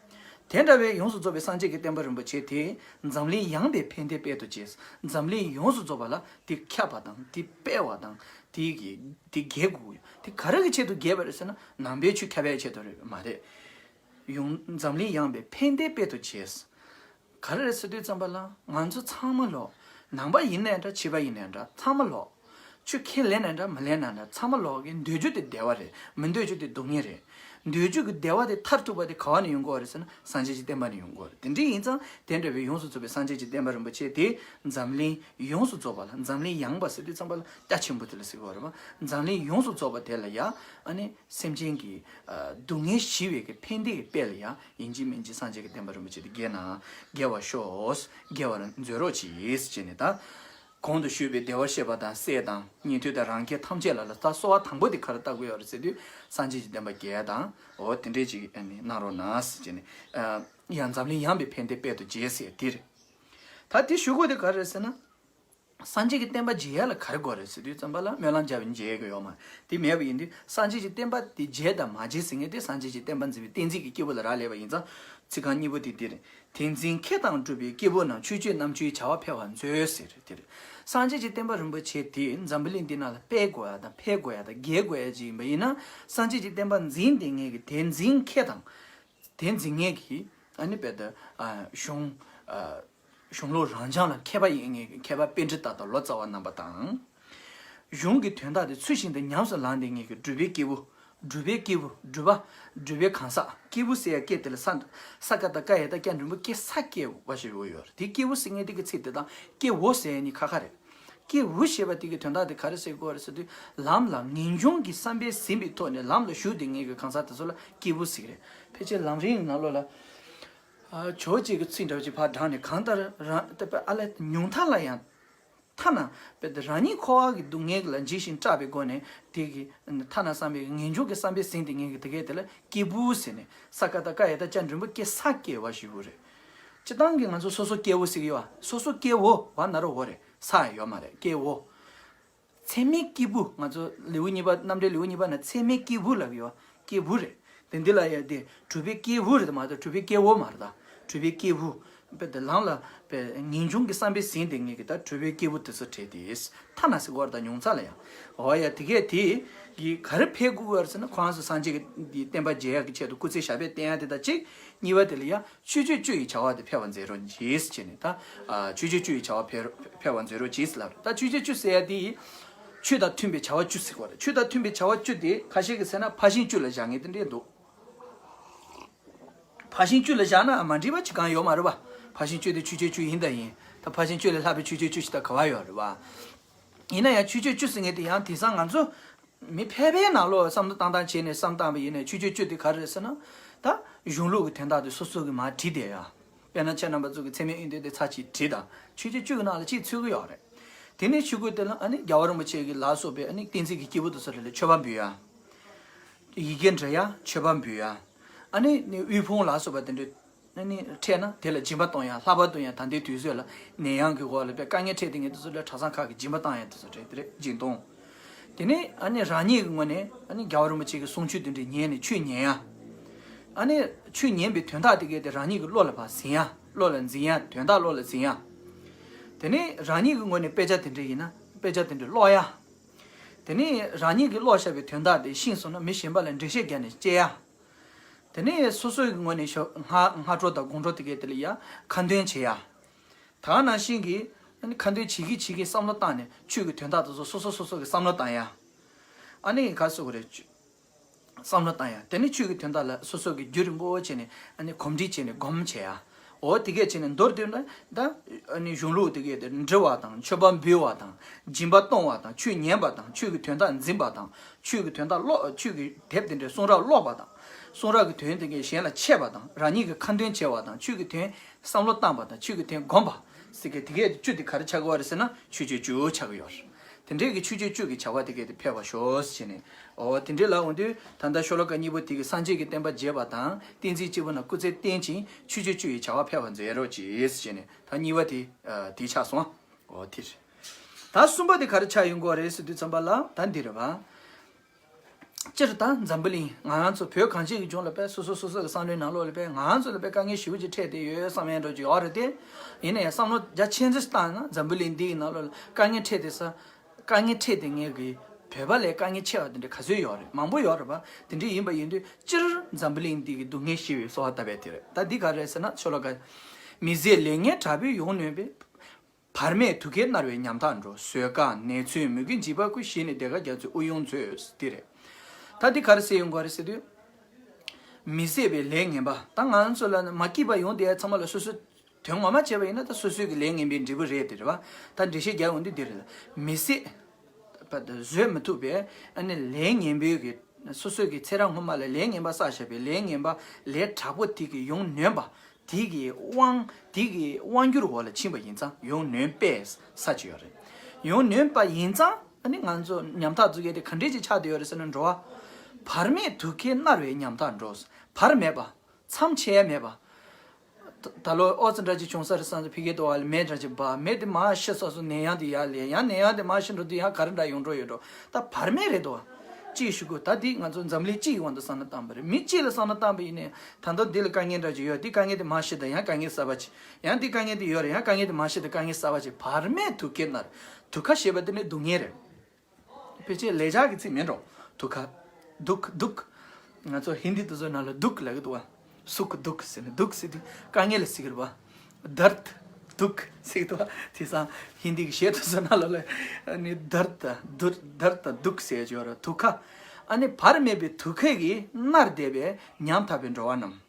དེ་འདྲ་བའི་ཡོངས་སུ་རྫོགས་པའི་སངས་རྒྱས་ཀྱི་བསྟན་པ་རིན་པོ་ཆེ་དེ། འཛམ་གླིང་ཡངས་པའི་ཕན་བདེའི་དཔལ་དུ་བྱས། འཛམ་གླིང་ཡོངས་སུ་རྫོགས་པ་ལ་དེ་ཁྱབ་པ་དང་དེ་སྤེལ་བ་དང་། དེ་གི་དེ་རྒྱས་དགོས་ཡོད། དེ་ག་རེ་གི་ཆེད་དུ་རྒྱས་པ་རེད་ཟེར་ན། ནང་པའི་ཆོས་ཁྱབ་པའི་ཆེད་དུ་རེད་མ་རེད། ཡོངས་འཛམ་གླིང་ཡངས་པའི་ཕན་བདེའི་དཔལ་དུ་བྱས། ག་རེ་རེད་ཟེར་དུས་ཙམ་པ་ལ་ང་ཚོ་ཚང་མ་ལོག་ནང་པ་ཡིན་ནའི་འདྲ། ཕྱི་པ་ཡིན་ནའི་འདྲ། ཚང་མ་ལོག་ཆོས་ཁས་ལེན་ནའི་འདྲ། མི་ལེན་ནའི་འདྲ། ཚང་མ་ལོག་གི་འདོད་རྒྱུ་དེ་བདེ་བ་རེད། མི་འདོད་རྒྱུ་དེ་སྡུག་བསྔལ་རེད། འདོད་རྒྱུ་གི་བདེ་བ་དེ་མཐར་ཐུག་པ་དེ་ག་བ་ནས་ཡོང་གི་ཡོད་རེད་ཟེར་ན། སངས་རྒྱས་ཀྱི་བསྟན་པ་ནས་ཡོང་གི་ཡོད་རེད། དེ་འདྲ་ཡིན་ཙང་དེ་འདྲ་བའི་ཡོངས་སུ་རྫོགས་པའི་སངས་རྒྱས་ཀྱི་བསྟན་པ་རིན་པོ་ཆེ་དེ་འཛམ་གླིང་ཡོངས་སུ་རྫོགས་པ་ལ། འཛམ་གླིང་ཡངས་པ་ཟེར་དུས་ཙམ་པ་ལ་རྒྱ་ཆེན་པོ་དེ་ལ་ཟེར་གི་ཡོད་རེད་བ། འཛམ་གླིང་ཡོངས་སུ་རྫོགས་པ་དེ་ལ་ཡ་ཨ་ནི་སེམས་ཅན་གྱི་ཨ་སྡུག་བསྔལ་ཞི་བའི་གི་ཕན་བདེ་གི་དཔལ་ལ་ཡ་ཡིན་གཅིག་མིན་གཅིག་སངས་རྒྱས་ཀྱི་བསྟན་པ་རིན་པོ་ཆེ་དེ་རྒྱས་ན་རྒྱས་པར་ཤོག་རྒྱས་པར་མཛོད་རོགས་གྱིས་ཟེར་ནས། ད་གོང་དུ་ཞུས་པའི་བདེ་བར་གཤེགས་པ་དང་སྲས་དང་ཉན་ཐོས་དང་རང་རྒྱལ་ཐམས་ཅད་ལ་ལ་ད་གསོལ་བ་དང་པོ་དེ་ག་རེ་བཏབ་དགོས་ཡོད་རེད་ཟེར་དུས། སངས་རྒྱས་ཀྱི་བསྟན་པ་རྒྱས་དང་། འོ་དེ་འདྲས་ཅིག་ཨ་ནི་གནང་རོགས་གནང་ཟེར་ནས། ཡང་འཛམ་གླིང་ཡངས་པའི་ཕན་བདེའི་དཔལ་དུ་རྒྱས་ཟེར་དེ་རེད། ད་དེ་ཞུ་དགོས་དེ་ག་རེ་རེད་ཟེར་ན། སངས་རྒྱས་ཀྱི་བསྟན་པ་རྒྱས་ཡ་ལ་ག་རེ་དགོས་རེད་ཟེར་དུས་ཙམ་པ་ལ་སྨོན་ལམ་རྒྱབ་པས་རྒྱས་ཀྱི་ཡོད་མ་རེད། དེ་མེད་པ་ཡིན་དུས་སངས་རྒྱས་ཀྱི་བསྟན་པ་དེ་རྒྱས་དང་མ་རྒྱས་ཟེར་མཁན་དེ་སངས་རྒྱས་ཀྱི་བསྟན་པ་འཛིན་པའི་བསྟན་འཛིན་གྱི་སྐྱེས་བུ་ལ་རག་ལས་པ་ཡིན་ཙང་། ཚིག་རྐང་གཉིས་པོ་དེ་འདི་རེད། དེ་འཛིན་མཁས་དང་གྲུབ་པའི་སྐྱེས་བུ་རྣམས། ཆོས་སྤྱོད་རྣམ་འཕྱུལ་བྱ་བ་འཕེལ་བར་མཛོད་ཟེར་དེ་རེད། སངས་རྒྱས་ཀྱི་བསྟན་པ་རིན་པོ་ཆེ་དེ་འཛམ་བུ་གླིང་འདི་ནང་ལ་སྤེལ་དགོས་ཡ་དང་འཕེལ་དགོས་ཡ་དང་རྒྱས་དགོས་ཡ་ཅིག་ཡིན་པ་ཡིན་ན། སངས་རྒྱས་ཀྱི་བསྟན་པ་འཛིན་བསྡད་མཁན་གྱི་དེ་འཛིན་མཁས་དང་། དེ་འཛིན་མཁན་གྱི་ཨ་ནི་དཔེ་ད་གཞུང་གཞུང་ལུགས་རང་སྦྱང་ལ་མཁས་པ་ཡིན་མཁན་གྱི་མཁས་པ་པཎྜི་ཏ་དང་ལོ་ཙཱ་བ་རྣམ་པ་དང་། གཞུང་གི་དོན་དག་དེ་ཚུལ་བཞིན་དུ་ཉམས་སུ་བླངས་བསྡད་མཁན་གྱི་སྒྲུབ་པའི་སྐྱེས་བུ། སྒྲུབ་པའི་སྐྱེས་བུ། སྒྲུབ་པ། སྒྲུབ་པའི་གང་ཟག་སྐྱེས་བུ་ཟེར་ཡ་སྐད་དེ་ལ་ས། ས་ཀ་བཏགས་སྐ་ཡ་བཏགས་སྐྱ་འགྲེང་བུ་སྐྱེ་ས་སྐྱེ་བ་ཞེས་པ་ཡོད་རེད། དེ་སྐྱེས་བུ་ཟེར་མཁན་དེ་གི་ཚིག་དེ་དང་སྐྱེ་བོ་ཟེར་ཡ་གཉིས་ཁ་ཁ་རེད། སྐྱེས་བུ་ཞེས་པ་དེ་གི་དོན་དག་དེ་ག་རེ་ཟེར་དགོས་རེད་ཟེར་དུས། ལམ་ལ་ངེས་འབྱུང་གི་བསམ་པས་ཟིན་པའི་ཐོག་ནས་ལམ་ལ་ཞུགས་བསྡད་མཁན་གྱི་གང་ཟག་དེ་ཚོ་ལ་སྐྱེས་བུ་ཟེར་གི་རེད། ཕལ་ཆེར་ལམ་རིམ་ནང་ལོགས་ལ། ཨ། ཇོ་བོ་རྗེ་གི་ཚིག་འདྲ་བོ་ཅིག་ཕར་དྲངས་ནས། གང་ལྟར་རང་ལྟ་བུ་ཨ་ལས་ཉུང་མཐའ་ལ་ཡང་། ཐ་ན་དཔེ་དེ་རང་ཉིད་འཁོར་བ་གི་སྡུག་བསྔལ་ལ་འཇིགས་ཤིང་སྐྲག་པའི་སྒོ་ནས་དེ་གི་ཐ་ན་བསམ་པའི་ངེས་འབྱུང་གི་བསམ་པས་ཟིན་བསྡད་མཁན་གྱི་དེ་གས་དེ་ལ་སྐྱེས་བུ་ཟེར་ནས། ས་ཀ་བཏགས་སྐ་ཡ་བཏགས་སྐྱ་འགྲེང་བུ་སྐྱེ་ས་སྐྱེ་བ་ཞེས་པ་རེད། སྤྱིར་བཏང་གི་ང་ཚོ་སོ་སོ་སྐྱེ་བོ་ཟེར་གི་ཡོད་པ། སོ་སོ་སྐྱེ་བོ་བ་ན་རོ་བོ་རེད། ས་ཡོད་མ་རེད། སྐྱེ་བོ། ཚད་མའི་སྐྱེས་བུ། ང་ཚོ་ལེའུ་གཉིས་པ། རྣམ་འགྲེལ་ལེའུ་གཉིས་པ་ན་ཚད་མའི་སྐྱེས་བུ་ལབ་ཡོད། སྐྱེས་བུ་རེད། དེ་འདི་ལ་ཡ་དེ་གྲུབ་པའི་སྐྱེས་བུ་རེད་མ་གཏོགས་གྲུབ་པའི་སྐྱེ་བོ་མ་རེད་ད། གྲུབ་པའི་སྐྱེས་བུ། དཔེ་དེ་ལམ་ལ་དཔེ་ངེས་འབྱུང་གི་བསམ་པས་ཟིན་བསྡད་མཁན་གྱི་ད་གྲུབ་པའི་སྐྱེས་བུ་དེ་ཚོ་གྲས་དེ། ཐ་ན་ཟེར་གོ་ར་ད་ཉུང་མཐའ་ལ་ཡང་། འོ་ཡ། དེ་གས་དེ་གི་ག་རེ་འཕེལ་དགོས་པ་རེད་ཟེར་ན། ཁོ་རང་ཚོ་སངས་རྒྱས་ཀྱི་བསྟན་པ་རྒྱས་ཡག་གི་ཆེད་དུ་སྐུ་ཚེ་ཞབས་པད་བརྟན་ཡག་དེ་དང་གཅིག་གཉིས་པ་དེ་ལ་ཡ། ཆོས་སྤྱོད་བཅུ་ཡི་བྱ་བ་དེ་འཕེལ་བར་མཛད་རོགས་གྱིས་ཟེར་ནས། ད་ཨ་ཆོས་སྤྱོད་བཅུ་ཡི་བྱ་བ་འཕེལ་འཕེལ་བར་མཛད་རོགས་གྱིས་ལབ། ད་ཆོས་སྤྱོད་བཅུ་ཟེར་ཡ་དེ་ ཆོས་དང་མཐུན་པའི་བྱ་བ་བཅུ་ཟེར་བ་རེད། ཆོས་དང་མཐུན་པའི་བྱ་བ་བཅུ་དེ་ཁ་ཤས་ཀྱིས་ཟེར་ན་ཕར་ཕྱིན་བཅུ་ལ་བཞག་མཁན་དེ་འདྲས་འདུག་ཕར་ཕྱིན་བཅུ་ལ་བཞག་ན་མ་འགྲིག་པ་ཅིག་གང་ཡོད་མ་རེད་པ། ཕར་ཕྱིན་བཅུ་དེ་ཆོས་སྤྱོད་བཅུ་ཡིན་དང་ཡིན། ད་ཕར་ཕྱིན་བཅུ་ལས་ལྷག་པའི་ཆོས་སྤྱོད་བཅུ་ཞིག་ད་ག་བ་ཡོད་རེད་པ། ཡིན་ན་ཡང་ཆོས་སྤྱོད་བཅུ་ཟེར་མཁན་དེ་ཡང་དེང་སང་ང་ཚོ་མི་ཕལ་པའི་ནང་ལོགས་བསམ་བློ་བཏང་སྟངས་བྱས་ནས་བསམ་བཏང་བ་ཡིན་ནའི་ཆོས་སྤྱོད་བཅུ་དེ་ག་རེ་རེད་ཟེར་ན། ད་གཞུང་ལུགས་ཀྱི་དོན་དག་དེ་སོ་སོ་གིས་མར་བྲིས་བསྡད་ཡ། དཔེར་ན་ཁྱེད་རྣམ་པ་ཚོ་གི་ཚད་མའི་དབྱིངས་ལྡན་དེ་ཚར་གཅིག་བྲིས་དང་། ཆོས་སྤྱོད་བཅུ་གི་ནང་ལ་གཅིག་ཚུད་ཀྱི་ཡོད་རེད། དེ་ནས་ཆོས་སྐུ་དེ་ལ་ཨ་ནི་རྒྱལ་བ་རིན་པོ་ཆེ་གི་ལ་སོགས་པའི་ཨ་ནི་བསྟན་འཛིན་གྱི་སྐྱེས་བུ་དེ་ཚོ་ལ་མཆོད་པ་འབུལ་ཡ། ཡི་གེ་འབྲི་ཡ། མཆོད་པ་འབུལ་ཡ། ཨ་ནི་ནི་དབུལ་ཕོངས་ལ་སོགས་པ་དེ་འདྲ་ཨ་ནི་འཕྲད་ན་དེ་ལ་སྦྱིན་པ་གཏོང་ཡ། ལྷག་པར་དུ་ཡང་ད་ལྟའི་དུས་ཚོད་ལ་ནད་ཡམས་ཀྱི་འོག་ལ་དཔེ་དཀའ་ངལ་འཕྲད་དེ་ངེས་དེ་ཚོ་ལ་གྲྭ་ཚང་ཁག་གིས་སྦྱིན་པ་བཏང་ཡ་དེ་ཚོ་རེད། དེ་རེད། སྦྱིན་གཏོང་། དེ་ནས་ཨ་ནི་རང་ཉིད་ཀྱི་ངོས་ནས་ཨ་ནི་རྒྱལ་བ་རིན་པོ་ཆེ་གི་གསུང་ཆོས་དེ་འདྲ་ཉན་ནས་ཆོས་ཉན་ཡ། ཨ་ནི་ཆོས་ཉན་པའི་དོན་དག་དེ་གས་དེ་རང་ཉིད་ཀྱི་བློ་ལ་ཕར་ཟིན་ཡ། བློ་ལ་འཛིན་ཡ། དོན་དག་བློ་ལ་འཛིན་ཡ། དེ་ནས་རང་ཉིད་ཀྱི་ངོས་ནས་དཔེ་ཆ་དེ་འདྲ་ཡིན་ན་དཔེ་ཆ་དེ་འདྲ་ཀློག་ཡ། དེ་ནས་རང་ཉིད་ཀྱིས་ཀློག་བཞག་པའི་དོན་དག་དེ་ཤེས་སོང་ན་མི་གཞན་པ་ལ་འགྲེལ་བཤད་རྒྱག་ནས་བཤད་ཡ། དེ་ནས་སོ་སོའི་ངོས་ནས་ཤོ་སྔ་སྔ་དྲོ་དང་དགོང་དྲོ་དེ་གས་དེ་ལ་ཡ་ཁ་འདོན་བྱེད་ཡ། ད་ག་ནང་བཞིན་གྱི་ཨ་ནི་ཁ་འདོན་བྱེད་ཀྱི་བྱེད་ཀྱི་བསམ་བློ་བཏང་ནས་ཆོས་ཀྱི་དོན་དག་དེ་ཚོ་སོ་སོ་སོ་སོ་གི་བསམ་བློ་བཏང་ཡ། ཨ་ནི་ག་སོ་གི་རེད། བསམ་བློ་བཏང་ཡ། དེ་ནི་ཆོས་ཀྱི་དོན་དག་ལ་སོ་སོ་གི་རྒྱུད་རིང་པོ་བྱས་ནས་ཨ་ནི་གོམས་འདྲིས་བྱས་ནས་སྒོམ་བྱེད་ཡ། འོ་དེ་གས་བྱས་ནས་མདོར་བསྡུས་ན་ད་ཨ་ནི་གཞུང་ལུགས་དེ་གས་དེ་འབྲི་བ་དང་མཆོད་པ་འབུལ་བ་དང་སྦྱིན་པ་གཏོང་བ་དང་ཆོས་ཉན་པ་དང་ཆོས་ཀྱི་དོན་དག་འཛིན་པ་དང་ཆོས་ཀྱི་དོན་དག་ཀློག་ཆོས་ཀྱི་དེབ་དེ་འདྲའི་གསུང་རབ་ཀློག་པ་དང་གསུང་རབ་ཀྱི་དོན་དེ་གས་གཞན་ལ་འཆད་པ་དང་རང་ཉིད་ཀྱི་ཁ་འདོན་བྱེད་པ་དང་ཆོས་ཀྱི་དོན་བསམ་བློ་བཏང་བ་དང་ཆོས་ཀྱི་དོན་སྒོམ་པ་ཟེར་གི་དེ་གས་བཅུ་དེ་ག་རེ་ཆགས་ཀྱི་ཡོད་རེད་ཟེར་ན་ཆོས་སྤྱོད་བཅུ་ཆགས་ཀྱི་ཡོད་རེད། དེ་འདྲའི་གི་ཆོས་སྤྱོད་བཅུ་གི་བྱ་བ་དེ་གས་དེ་ཕེབས་པར་ཤོག་ཟེར་ནས། འོ་དེ་འདྲའི་ལ་འོང་དུས་ད་ལྟ་ཤོ་ལོ་ཀ་གཉིས་པོ་དེ་གི་སངས་རྒྱས་ཀྱི་བསྟན་པ་རྒྱས་པ་དང་བསྟན་འཛིན་སྐྱེས་བུ་རྣམས་སྐུ་ཚེ་བརྟན་ཅིང་ཆོས་སྤྱོད་བཅུ་ཡི་བྱ་བ་ཕེབས་པར་མཛད་རོགས་གྱིས་ཟེར་ནས་ད་གཉིས་པ་དེ་དེ་ཆགས་སོང་། འོ་དེ་རེད། ད་གསུམ་པ་དེ་ག་རེ་ཆགས་ཡོང་གི་རེད་ཟེར་དུས་ཙམ་པ་ལ་ད་འདི་རེད་པ། སྤྱིར་ད་འཛམ་བུ་གླིང་ང་རང་ཚོ་བོད་གངས་ཅན་གྱི་ལྗོངས་ལ་དཔེ་སོ་སོ་སོ་སོ་གི་བསམ་བློའི་ནང་ལོགས་ལ་དཔེ་ང་རང་ཚོ་ལ་དཔེ་དཀའ་ངལ་ཞེ་པོ་ཅིག་འཕྲད་བསྡད་ཡོད་བསམ་ཡས་འདྲ་ཅིག་ཡོད་རེད་དེ། ཡིན་ན་ཡང་བསམ་བློ་རྒྱ་ཆེན་ཙམ་བཏང་ན་འཛམ་བུ་གླིང་འདི་ཡི་ནང་ལོགས་ལ་དཀའ་ངལ་འཕྲད་བསྡད་ས། དཀའ་ངལ་འཕྲད་བསྡད་མཁན་གྱི་བོད་པ་ལས་དཀའ་ངལ་ཆེ་བ་དེ་འདྲ་ག་ཚོད་ཡོད་རེད། མང་པོ་ཡོད་རེད་པ། དེ་འདྲ་ཡིན་པ་ཡིན་དུས་སྤྱིར་འཛམ་བུ་གླིང་འདི་གི་སྡུག་བསྔལ་ཞི་བའི་གསོལ་བ་བཏབ་པ་དེ་རེད། ད་འདི་ག་རེད་ཟེར་ན་ཤོ་ལོ་ཀ། མི་བཟད་ལས་ངན་དྲག་པོས་ཡོངས་ནོན་པའི། བར་མེད་དུག་གིས་མནར་བའི་ཉམ་ཐག་འགྲོ། བཟོད་དཀའ་ནད་མཚོན་མུ་གེ་འཇིགས་པ་ཀུན། ཞི་ནས་བདེ་དགའ་རྒྱ་མཚོའི་དབུགས་དབྱུང་མཛོད། འདི་རེད། ད་འདི་ག་རེ་ཟེར་ཡོང་གི་རེད་ཟེར་དུས། མི་བཟད་པའི་ལས་ངན་པ་ད་ང་ཚོ་ལ་མ་སྐྱིད་པ་ཡོང་བསྡད་ཡ་ཚང་མ་ལ་སོ་སོ་དོན་ངོ་མ་བྱས་པ་ཡིན་ན་ད་སོ་སོའི་གི་ལས་ངན་པའི་འབྲས་བུ་རེད་དེ་རེད་བ། ད་འགྲེལ་བཤད་རྒྱག་ཡོང་དུས་འདི་རེད་ལ། མི་བཟད། པ་དང་བཟོད་མི་ཐུབ་པའི་ཨ་ནི་ལས་ངན་པའི་གི་སོ་སོའི་གི་ཚེ་རབས་སྔོན་མ་ལ་ལས་ངན་པ་བསགས་བཞག་པའི་ལས་ངན་པ་ལས་དྲག་པོ་དེ་གི་ཡོངས་ནོན་པ། དེ་གི་དབང་དེ་གི་དབང་སྒྱུར་འོག་ལ་ཕྱིན་པ་ཡིན་ཙང་ཡོངས་ནོན་པའི་ས་ཅིག་ཡོད་རེད། ཡོངས་ནོན་པ་ཡིན་ཙང་ཨ་ནི་ང་ཚོ་ཉམ་ཐག་ཚོ་གས་དེ་ག་འདྲས་ཅིག་ཆགས་བསྡད་ཡོད་རེད་ཟེར་ན་འགྲོ་བ། བར་མེད་དུག་གིས་མནར་བའི་ཉམ་ཐག་འགྲོ། བར་མེད་པ། མཚམས་ཆད་ཡ་མེད་པ། ད་ད་ལོ་ཨོ་ཙི་འདྲ་ཅིག་བྱུང་ས་རེད་བསམ་ཚེ་ཕ་གི་དུ་བ་ལ་མེ་འདྲ་ཅིག་འབར། མེ་དེ་མར་ཤི་ས་སོ་ནད་ཡམས་དེ་ཡར་ལེན། ཡང་ནད་ཡམས་དེ་མར་ཤི་འགྲོ་དུས་ཡང་ག་རེ་འདྲ་ཡོང་འགྲོ་ཡོད་འགྲོ། ད་བར་མེད་རེད་དོ། ཅིག་ཞུ་དགོས། ད་འདི་ང་ཚོ་འཛམ་གླིང་སྤྱི་ཡི་དབང་དུ་བསམ་བློ་བཏང་པ་རེད། མི་གཅིག་ལ་བསམ་བློ་བཏང་པ་ཡིན་ནའི་ད་ལྟ་འདི་ལ་དཀའ་ངལ་འདྲ་ཅིག་ཡོད། འདི་དཀའ་ངལ་དེ་མར་ཤི་དང་ཡང་དཀའ་ངལ་གསར་པ་ཅིག་ཡང་འདི་དཀའ་ངལ་དེ་ཡོད་རེད། ཡང་དཀའ་ངལ་དེ་མར་ཤི་དང་དཀའ་ངལ་གསར་པ་ཅིག་བར་མེད་དུག་གིས་མནར། དུག་ཁ་ཞེས་པ་དེ་ནི་སྡུག་བསྔལ་རེད། ཕལ་ཆེར་ལེགས་སྦྱར་གྱི་ཚིག་མིན་འགྲོ། དུག་ཁ། དུག་དུག་ང་ཚོ་ཧིན་དི་དེ་ཚོའི་ནང་ལ་དུག་ལབ་ཀྱི་འདུག་བ། སུ་ཁ་དུག་ཟེར་ནས་དུག་ཟེར་དུས་དཀའ་ངལ་ལ་ཟེར་གྱི་རེད་བ། དརྡ་དུག་ཟེར་གྱི་འདུག་བ། དེང་སང་ཧིན་དི་གི་གཞས་དེ་ཚོའི་ནང་ལ་ལ་ནི་དརྡ་དང་དུར་དརྡ་དང་དུག་ཟེར་གྱི་ཡོད་རེད། དུག་ཁ། ཨ་ནི་བར་མེད་པའི་དུག་ཁ་གིས་མནར་བསྡད་པའི་ཉམ་ཐག་པའི་འགྲོ་བ་རྣམས།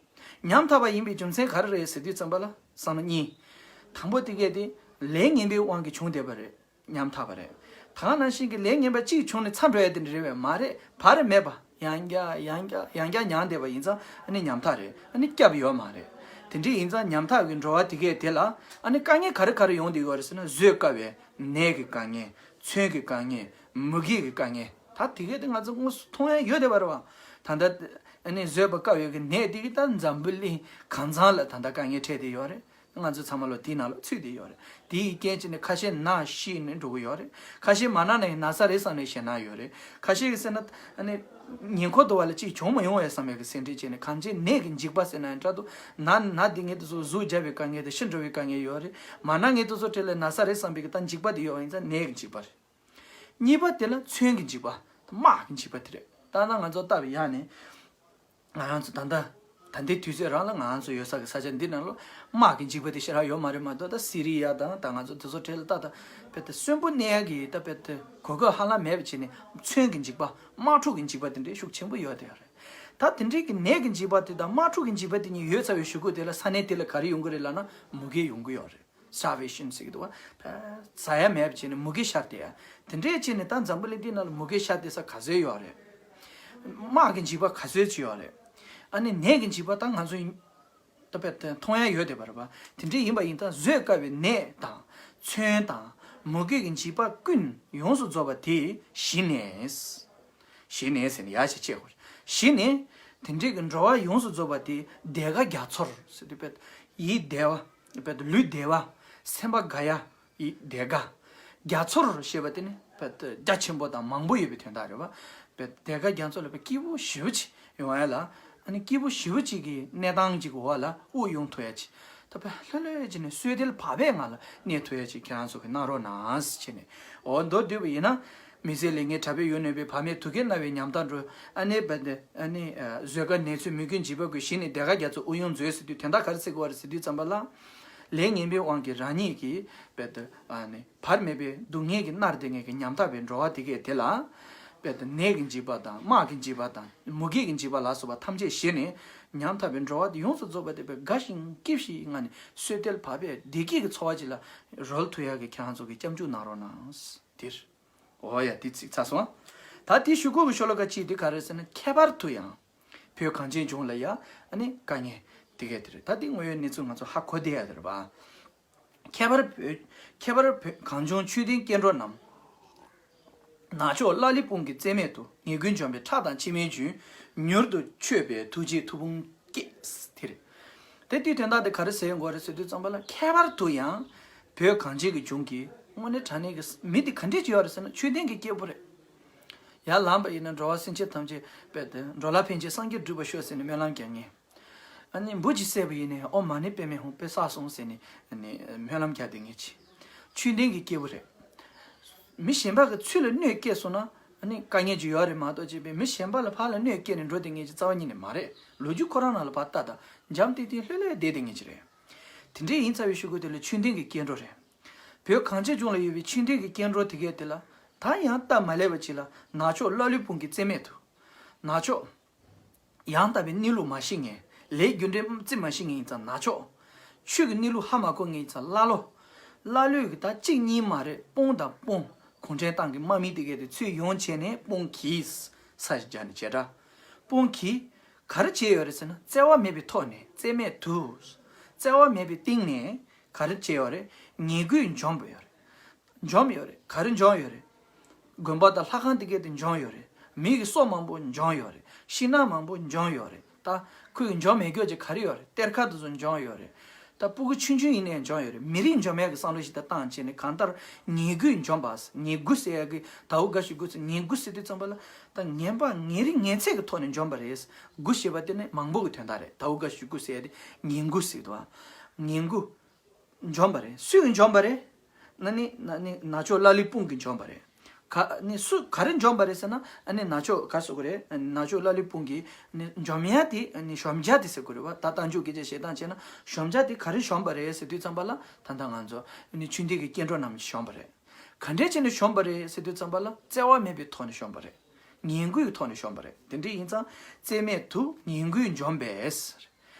ཉམ་ཐག་པ་ཡིན་པའི་རྒྱུ་མཚན་ག་རེ་རེད་ཟེར་དུས་ཙམ་པ་ལ་བསམ་བློ་གཉིས། དང་པོ་དེ་གས་དེ་ལས་ངན་པའི་དབང་གིས་བྱུང་བསྡད་པ་རེད། ཉམ་ཐག་པ་རེད། ད་ག་ནང་བཞིན་གྱི་ལས་ངན་པ་གཅིག་བྱུང་ནས་ཚར་འགྲོ་ཡ་དེ་འདྲ་རེད་པས་མ་རེད། བར་མེད་པ་ཡང་བསྐྱར་ཡང་བསྐྱར་ཡང་བསྐྱར་མྱངས་བསྡད་པ་ཡིན་ཙང་ཨ་ནི་ཉམ་ཐག་རེད། ཨ་ནི་སྐྱབས་ཡོད་མ་རེད། དེ་འདྲ་ཡིན་ཙང་ཉམ་ཐག་གི་འགྲོ་བ་དེ་གས་དེ་ལ་ཨ་ནི་དཀའ་ངལ་ག་རེ་ག་རེ་ཡོང་བསྡད་ཡོད་རེད་ཟེར་ན་བཟོད་དཀའ་བའི་ནད་ཀྱི་དཀའ་ངལ། མཚོན་གྱི་དཀའ་ངལ། མུ་གེ་གི་དཀའ་ངལ། ད་དེ་གས་དེ་ང་ཚོ་དངོས་སུ་མཐོང་ཡ་ཡོད་བསྡད་པ་རེད་བ། ད་ལྟ་ཨ་ནི་བཟོད་པ་དཀའ་བའི་གི་ནད་དེ་གི་ད་འཛམ་བུ་གླིང་གང་ཚང་ལ་ད་ལྟ་དཀའ་ངལ་འཕྲད་བསྡད་ཡོད་རེད། ང་ཚོ་ཚང་མ་ལོ་དེའི་ནང་ལ་ཚུད་བསྡད་ཡོད་རེད། དེ་ཡི་རྐྱེན་བྱས་ནས་ཁ་ཤས་ན་ཤི་ནས་འགྲོ་གི་ཡོད་རེད། ཁ་ཤས་མ་ན་ནའི་ན་ས་རེད་བསམ་ནས་ཞེད་སྣང་ཡོད་རེད། ཁ་ཤས་ཀྱིས་ཟེར་ན་ཨ་ནི་ཉེ་འཁོར་དུ་བ་ལ་ཅིག་བྱུང་མ་ཡོང་བས་བསམ་ཡག་གི་སེམས་ཁྲལ་བྱས་ནས་གང་ཅི་ནད་ཀྱི་འཇིགས་པ་ཟེར་ན་ཡང་འདྲ་འདུག་ན་ན་དེ་ངེད་དུ་སོ་གཟུགས་བརྒྱབ་པའི་དཀའ་ངལ་དང་ཤི་འགྲོ་བའི་དཀའ་ངལ་ཡོད་རེད། མ་ན་ངེད་དུ་སོ་ཁྲེལ་ལ་ན་ས་རེད་བསམ་པའི་གི་ད་འཇིགས་པ་དེ་ཡོད་པ་ཡིན་ཙང་ནད་ཀྱི་འཇིགས་པ་རེད། གཉིས་པ་དེ་ལ་མཚོན་གྱི་འཇིགས་པ། དམག་གི་འཇིགས་པ་དེ་རེད། ད་ནང་ང་ཚོ་ལྟ་བའི་ཡག་ནས། ང་རང་ཚོ་ད་ལྟ་ ད་ལྟའི་དུས་ཚོད་རང་ལ་ང་ཚོ་ཡོད་ས་གི་ས་ཆ་འདི་ནང་ལ་དམག་གི་འཇིགས་པ་དེ་ཞེ་དྲག་ཡོད་མ་རེད་མ་གཏོགས། ད་སི་རི་ཡ་དང་ད་ང་ཚོ་དེ་ཚོ་གྲས་ལ་ད་ད་དཔེ་ད་གསོན་པོ་གནས་ཡ་གི་ད་དཔེ་ད་གོ་སྐབས་ཧ་ལམ་མེད་པ་བྱས་ནས། མཚོན་གྱི་འཇིགས་པ། དམག་འཁྲུག་གི་འཇིགས་པ་དེ་འདྲའི་ཤུགས་ཆེན་པོ་ཡོད་དེ་ཡོད་རེད། ད་དེ་འདྲའི་གི་ནད་ཀྱི་འཇིགས་པ་དེ་དང་དམག་འཁྲུག་གི་འཇིགས་པ་དེ་གཉིས་ཡོད་ཚར་བའི་གཞུག་གུ་དེ་ལ་ས་གནས་དེ་ལ་ག་རེ་ཡོང་གི་རེད་ལབ་ན་མུ་གེ་ཡོང་གི་ཡོད་རེད། སི་ཊར་ཝེ་ཤན་ཟེར་གི་འདུག་བ། ཟ་ཡ་མེད་པ་བྱས་ནས་མུ་གེ་ཤར་བསྡད་ཡ། དེ་འདྲས་བྱས་ནས་ད་འཛམ་བུ་གླིང་འདི་ནང་ལ་མུ་གེ་ཤར་བསྡད་ས་ག་ཚོད་ཡོད་རེད། དམག་གི་འཇིགས་པ་ག་ཚོད་ཅིག་ཡོད་རེད། ཨ་ནི་ནད་ཀྱི་འཇིགས་པ་ད་ང་ཚོ་ད་དཔེ་དེ་མཐོང་ཡ་ཡོད་བསྡད་པ་རེད་པ། དེ་འདྲས་ཡིན་པ་ཡིན་ཙང་བཟོད་དཀའ་བའི་ནད་དང་མཚོན་དང་མུ་གེ་གི་འཇིགས་པ་ཀུན་ཡོངས་སུ་རྫོགས་པ་དེ་ཞི་ནས། ཞི་ནས་ཟེར་ནས་ཡར་ཞིག་བྱེད་དགོས། ཞི་ནས་དེ་འདྲས་ཀྱི་འགྲོ་བ་ཡོངས་སུ་རྫོགས་པ་དེ་བདེ་དགའ་རྒྱ་མཚོར་ཟེར་དུས་དཔེ་ཡིད་བདེ་བ། དཔེ་ལུས་བདེ་བ། སེམས་པ་དགའ་ཡ། ཡིད་བདེ་དགའ་རྒྱ་མཚོར་ཞེས་པ་དེ་ནི་དཔེ་རྒྱ་ཆེན་པོ་དང་མང་པོ་ཡོད་པའི་དོན་དག་རེད་བ། དཔེ་བདེ་དགའ་རྒྱ་མཚོ་ལ་དཔེ་སྐྱིད་པོ་ཞེ་པོ་ཅིག་ཡོང་ཡ་ལ། ཨ་ནི་སྐྱིད་པོ་ཞེ་པོ་ཅིག་གི་གནས་སྟངས་ཅིག་གི་འོག་ལ་དབུགས་དབྱུང་ཐུབ་ཡ་ཅིག་ད་དཔེ་ལྷོད་ལྷོད་ཅིག་ནས་སོས་དལ་བག་ཕེབས་ངང་ལ་གནས་ཐུབ་ཡ་ཅིག་ཁྱེད་རང་ཚོ་གིས་གནང་རོགས་གནང་ཟེར་བྱས་ནས། འོ་མདོར་བསྡུས་པ་ཡིན་ན། མི་ཚེ་ལས་ངན་དྲག་པོས་ཡུལ་གནོད་པའི། བག་མེད་དུག་གིས་མནར་བའི་ཉམ་ཐག་འགྲོ། ཨ་ནི་བ་དེ་ཨ་ནི་བཟོད་དཀའ་ནད་མཚོན་མུ་གེའི་འཇིགས་པ་ཀུན། ཞི་ནས་བདེ་དགའ་རྒྱ་མཚོར་དབུགས་དབྱུང་མཛོད་ཟེར་དུས་དོན་དག་ག་རེ་ཟེར་གི་ཡོད་རེད་ཟེར་དུས་ཙམ་པ་ལ། ལས་ངན་པའི་དབང་གིས་རང་ཉིད་ཀྱི་བ་དེ་ཨ་ནི་བར་མེད་པའི་སྡུག་བསྔལ་གྱིས་མནར་བསྡད་མཁན་གྱི་ཉམ་ཐག་པའི་འགྲོ་བ་དེ་གས་དེ་ལ། བ་དེ་ནད་ཀྱི་འཇིགས་པ་དང་དམག་གི་འཇིགས་པ་དང་མུ་གེ་གི་འཇིགས་པ་ལ་སོགས་པ་ཐམས་ཅད་ཞི་ནས་ཉམ་ཐག་པའི་འགྲོ་བ་དེ་ཡོངས་སུ་རྫོགས་པ་དེ་བས་དགའ་ཞིང་སྐྱིད་ཞིང་ངང་ནས་སོས་དལ་བག་ཕེབས་བདེ་སྐྱིད་ཀྱི་འཚོ་བ་ཅིག་ལ་རོལ་ཐུབ་ཡག་གི་ཁྱེད་རང་ཚོ་གིས་སྐྱབས་འཇུག་གནང་རོགས་གནང་། དེར། འོ་ཡ་དེ་ཚིག་ཚར་སོང་། ད་དེའི་གཞུག་གུ་གི་ཤོ་ལོ་ཀ་གཅིག་དེ་ག་རེ་ཟེར་ན། ཁྱད་པར་དུ་ཡང་། བོད་གངས་ཅན་ལྗོངས་ལ་ཡ། ཨ་ནི་དཀའ་ངལ་དེ་གས་དེ་རེད། ད་དེ་དངོས་ཡོད་གནས་ཚུལ་ང་ཚོ་ཧ་གོ་བསྡད་ཡ་དེ་རེད་པ། ཁྱད་པར་བོད། ཁྱད་པར་བོད་གངས་ལྗོངས་ཆོས་ལྡན་སྐྱེ་འགྲོ་རྣམས། ནག་ཕྱོགས་ཀླ་ཀློའི་དཔུང་གིས་རྩེ་མེད་དུ། ངན་རྒོལ་འཇོམས་པའི་ཁྲག་དང་མཆི་མའི་རྒྱུན། མྱུར་དུ་ཆོད་པའི་ཐུགས་རྗེའི་མཐུ་དཔུང་བསྐྱེད། དེ་རེད། དེ་དུས་དོན་དག་དེ་ག་རེ་ཟེར་དགོས་རེད་ཟེར་དུས་ཙམ་པ་ལ། ཁྱད་པར་དུ་ཡང་བོད་གངས་ཅན་གྱི་ལྗོངས་ཀྱི་དངོས་གནས་དྲང་གནས་ཀྱི་མི་དེ་ག་འདྲས་ཅིག་ཡོད་རེད་ཟེར་ན། ཆོས་ལྡན་གྱི་སྐྱེས་བུ་རེད། ཡར་ལངས་པ་ཡིན་ན་འགྲོ་བ་སེམས་ཅན་ཐམས་ཅད་དཔེ་དེ་འགྲོ་ལ་ཕན་ཕྱིར་སངས་རྒྱས་འགྲུབ་པར་ཤོག་ཟེར་ནས་སྨོན་ལམ་རྒྱག་མཁན། ཨ་ནི་འབུ་ཅིག་བསད་པ་ཡིན་ནའི་ཨོཾ་མ་ཎི་པདྨེ་ཧཱུྃ་དཔལ་བསགས་སོང་ཟེར་ནས་ཨ་ནི་སྨོན་ལམ་རྒྱག་བསྡད་མཁན་ཅིག་ཆོས་ལྡན་གྱི་སྐྱེས་བུ་རེད། མི་གཞན་པ་གི་ཚུལ་ལ་གནོད་སྐྱེལ་སོང་ན་ཨ་ནི་དཀའ་ངལ་ཅིག་ཡོད་རེད་མ་གཏོགས། བྱས་པས་མི་གཞན་པ་ལ་ཕར་ལ་གནོད་སྐྱེལ་ནས་འགྲོ་བསྡད་མཁན་ཅིག་རྩ་བ་ཉིད་ནས་མ་རེད། ལོ་རྒྱུས་ཁོ་རང་ནང་ལ་ཕར་ལྟ་དང་། འཇམ་ཐིང་ཐིང་ལྷོད་ལྷོད་བསྡད་བསྡད་མཁན་ཅིག་རེད། དེ་འདྲས་ཡིན་ཚར་བའི་གཞུག་གུ་དེ་ལ་ཆོས་ལྡན་གྱི་སྐྱེ་འགྲོ་རེད། བོད་གངས་ཅན་ལྗོངས་ལ་ཡོད་པའི་ཆོས་ལྡན་གྱི་སྐྱེ་འགྲོ་དེ་གས་དེ་ལ་ད་ཡང་སྟབས་མ་ལེགས་པ་ཅིག་ལ་ནག་ཕྱོགས་ཀླ་ཀློའི་དཔུང་གིས་རྩེ་མེད་དུ། ནག་ཕྱོགས། ཡང་དག་པའི་གནས་ལུགས་མ་ཤེས་མཁན། ལས་རྒྱུ་འབྲས་རྩིས་མ་ཤེས་མཁན་ཡིན་ཙང་ནག་ཕྱོགས། ཆོས་ཀྱི་གནས་ལུགས་ཧ་མ་གོ་མཁན་ཡིན་ཙང་ཀླ་ཀློ། ཀླ་ཀློས་གི་ད་གཅིག་གཉིས་མ་རེད། དཔུང་དང་དཔུང་། གུང་ཁྲན་ཏང་གི་དམག་མི་དེ་གས་དེ་ཚུར་ཡོང་བྱས་ནས་དཔུང་གིས་ས་ཞིག་སྦྱར་ནས་བྱེད་འདྲ། དཔུང་གིས་ག་རེ་བྱས་ཡོད་རེད་ཟེར་ན། བརྩེ་བ་མེད་པའི་ཐོག་ནས་རྩེ་མེད་དུ། བརྩེ་བ་མེད་པའི་སྟེང་ནས་ག་རེ་བྱས་ཡོད་རེད། ངན་རྒོལ་འཇོམས་པ་ཡོད་རེད། འཇོམས་ཡོད་རེད། ག་རེ་འཇོམས་ཡོད་རེད། དགོན་པ་དང་ལྷ་ཁང་དེ་གས་དེ་འཇོམས་ཡོད་རེད། མི་གི་སྲོག་མང་པོ་འཇོམས་ཡོད་རེད། ཤིང་ནགས་མང་པོ་འཇོམས་ཡོད་རེད། ད་ཁོས་འཇོམས་མེད་རྒྱུ་ཅིག་ག་རེ་ཡོད་རེད། གཏེར་ཁ་དེ་ཚོ་འཇོམས་ཡོད་རེད། ད་སྤུ་གུ་ཆུང་ཆུང་ཡིན་ནའི་འཇོམས་ཡོད་རེད། མི་རིགས་འཇོམས་ཡག་གི་བསམ་བློ་ཞིག་ད་བཏང་བྱས་ནས་གང་ལྟར་ངན་རྒོལ་འཇོམས་པ། ངན་རྒོལ་ཟེར་ཡག་གི་ཟླ་བོ་དགའ་བཞུ་རྒོལ་ཟེར། ངན་རྒོལ་ཟེར་དུས་ཙམ་པ་ལ་ད་ངན་པ་ངན་རིགས་ངན་ཚད་ཀྱི་ཐོག་ནས་འཇོམས་པ་རེད། རྒོལ་ཞེས་པ་དེ་ནི་མང་པོ་གི་དོན་དག་རེད། ཟླ་བོ་དགའ་བཞུ་རྒོལ་ཟེར་ཡག་དེ་ངན་རྒོལ་ཟེར་གི་འདུག་བ། ངན་རྒོལ། འཇོམས་པ་རེད། སུས་འཇོམས་པ་རེད། ན་ནི་ན་ནི་ནག་ཕྱོགས་ཀླ་ཀློའི་དཔུང་གིས་འཇོམས་པ་རེད། ག་ནི་སུ་ག་རེ་འཇོམས་པ་རེད་ཟེར་ན། ཨ་ནི་ནག་ཕྱོགས་ག་ཟེར་དགོས་རེད། ནག་ཕྱོགས་ཀླ་ཀློའི་དཔུང་གིས་ནི་འཇོམས་ཡ་དེ་ནི་གཞོམ་བྱ་དེ་ཟེར་དགོས་རེད་བ། ད་རྟགས་འཇུག་སྐད་ཆ་བཤད་སྟངས་བྱས་ན་གཞོམ་བྱ་དེ་ག་རེ་གཞོམ་པ་རེད་ཟེར་དུས་ཙམ་པ་ལ། ད་ལྟ་ང་ཚོ་ནི་ཆོས་ལྡན་གྱི་སྐྱེ་འགྲོ་རྣམས་གཞོམ་པ་རེད། ག་འདྲས་བྱས་ནས་གཞོམ་པ་རེད་ཟེར་དུས་ཙམ་པ་ལ། བརྩེ་བ་མེད་པའི་ཐོག་ནས་གཞོམ་པ་རེད། ངན་རྒོལ་གྱི་ཐོག་ནས་གཞོམ་པ་རེད། དེ་འདྲས་ཡིན་ཙང་རྩེ་མེད་དུ་ངན་རྒོལ་འཇོམས་པས།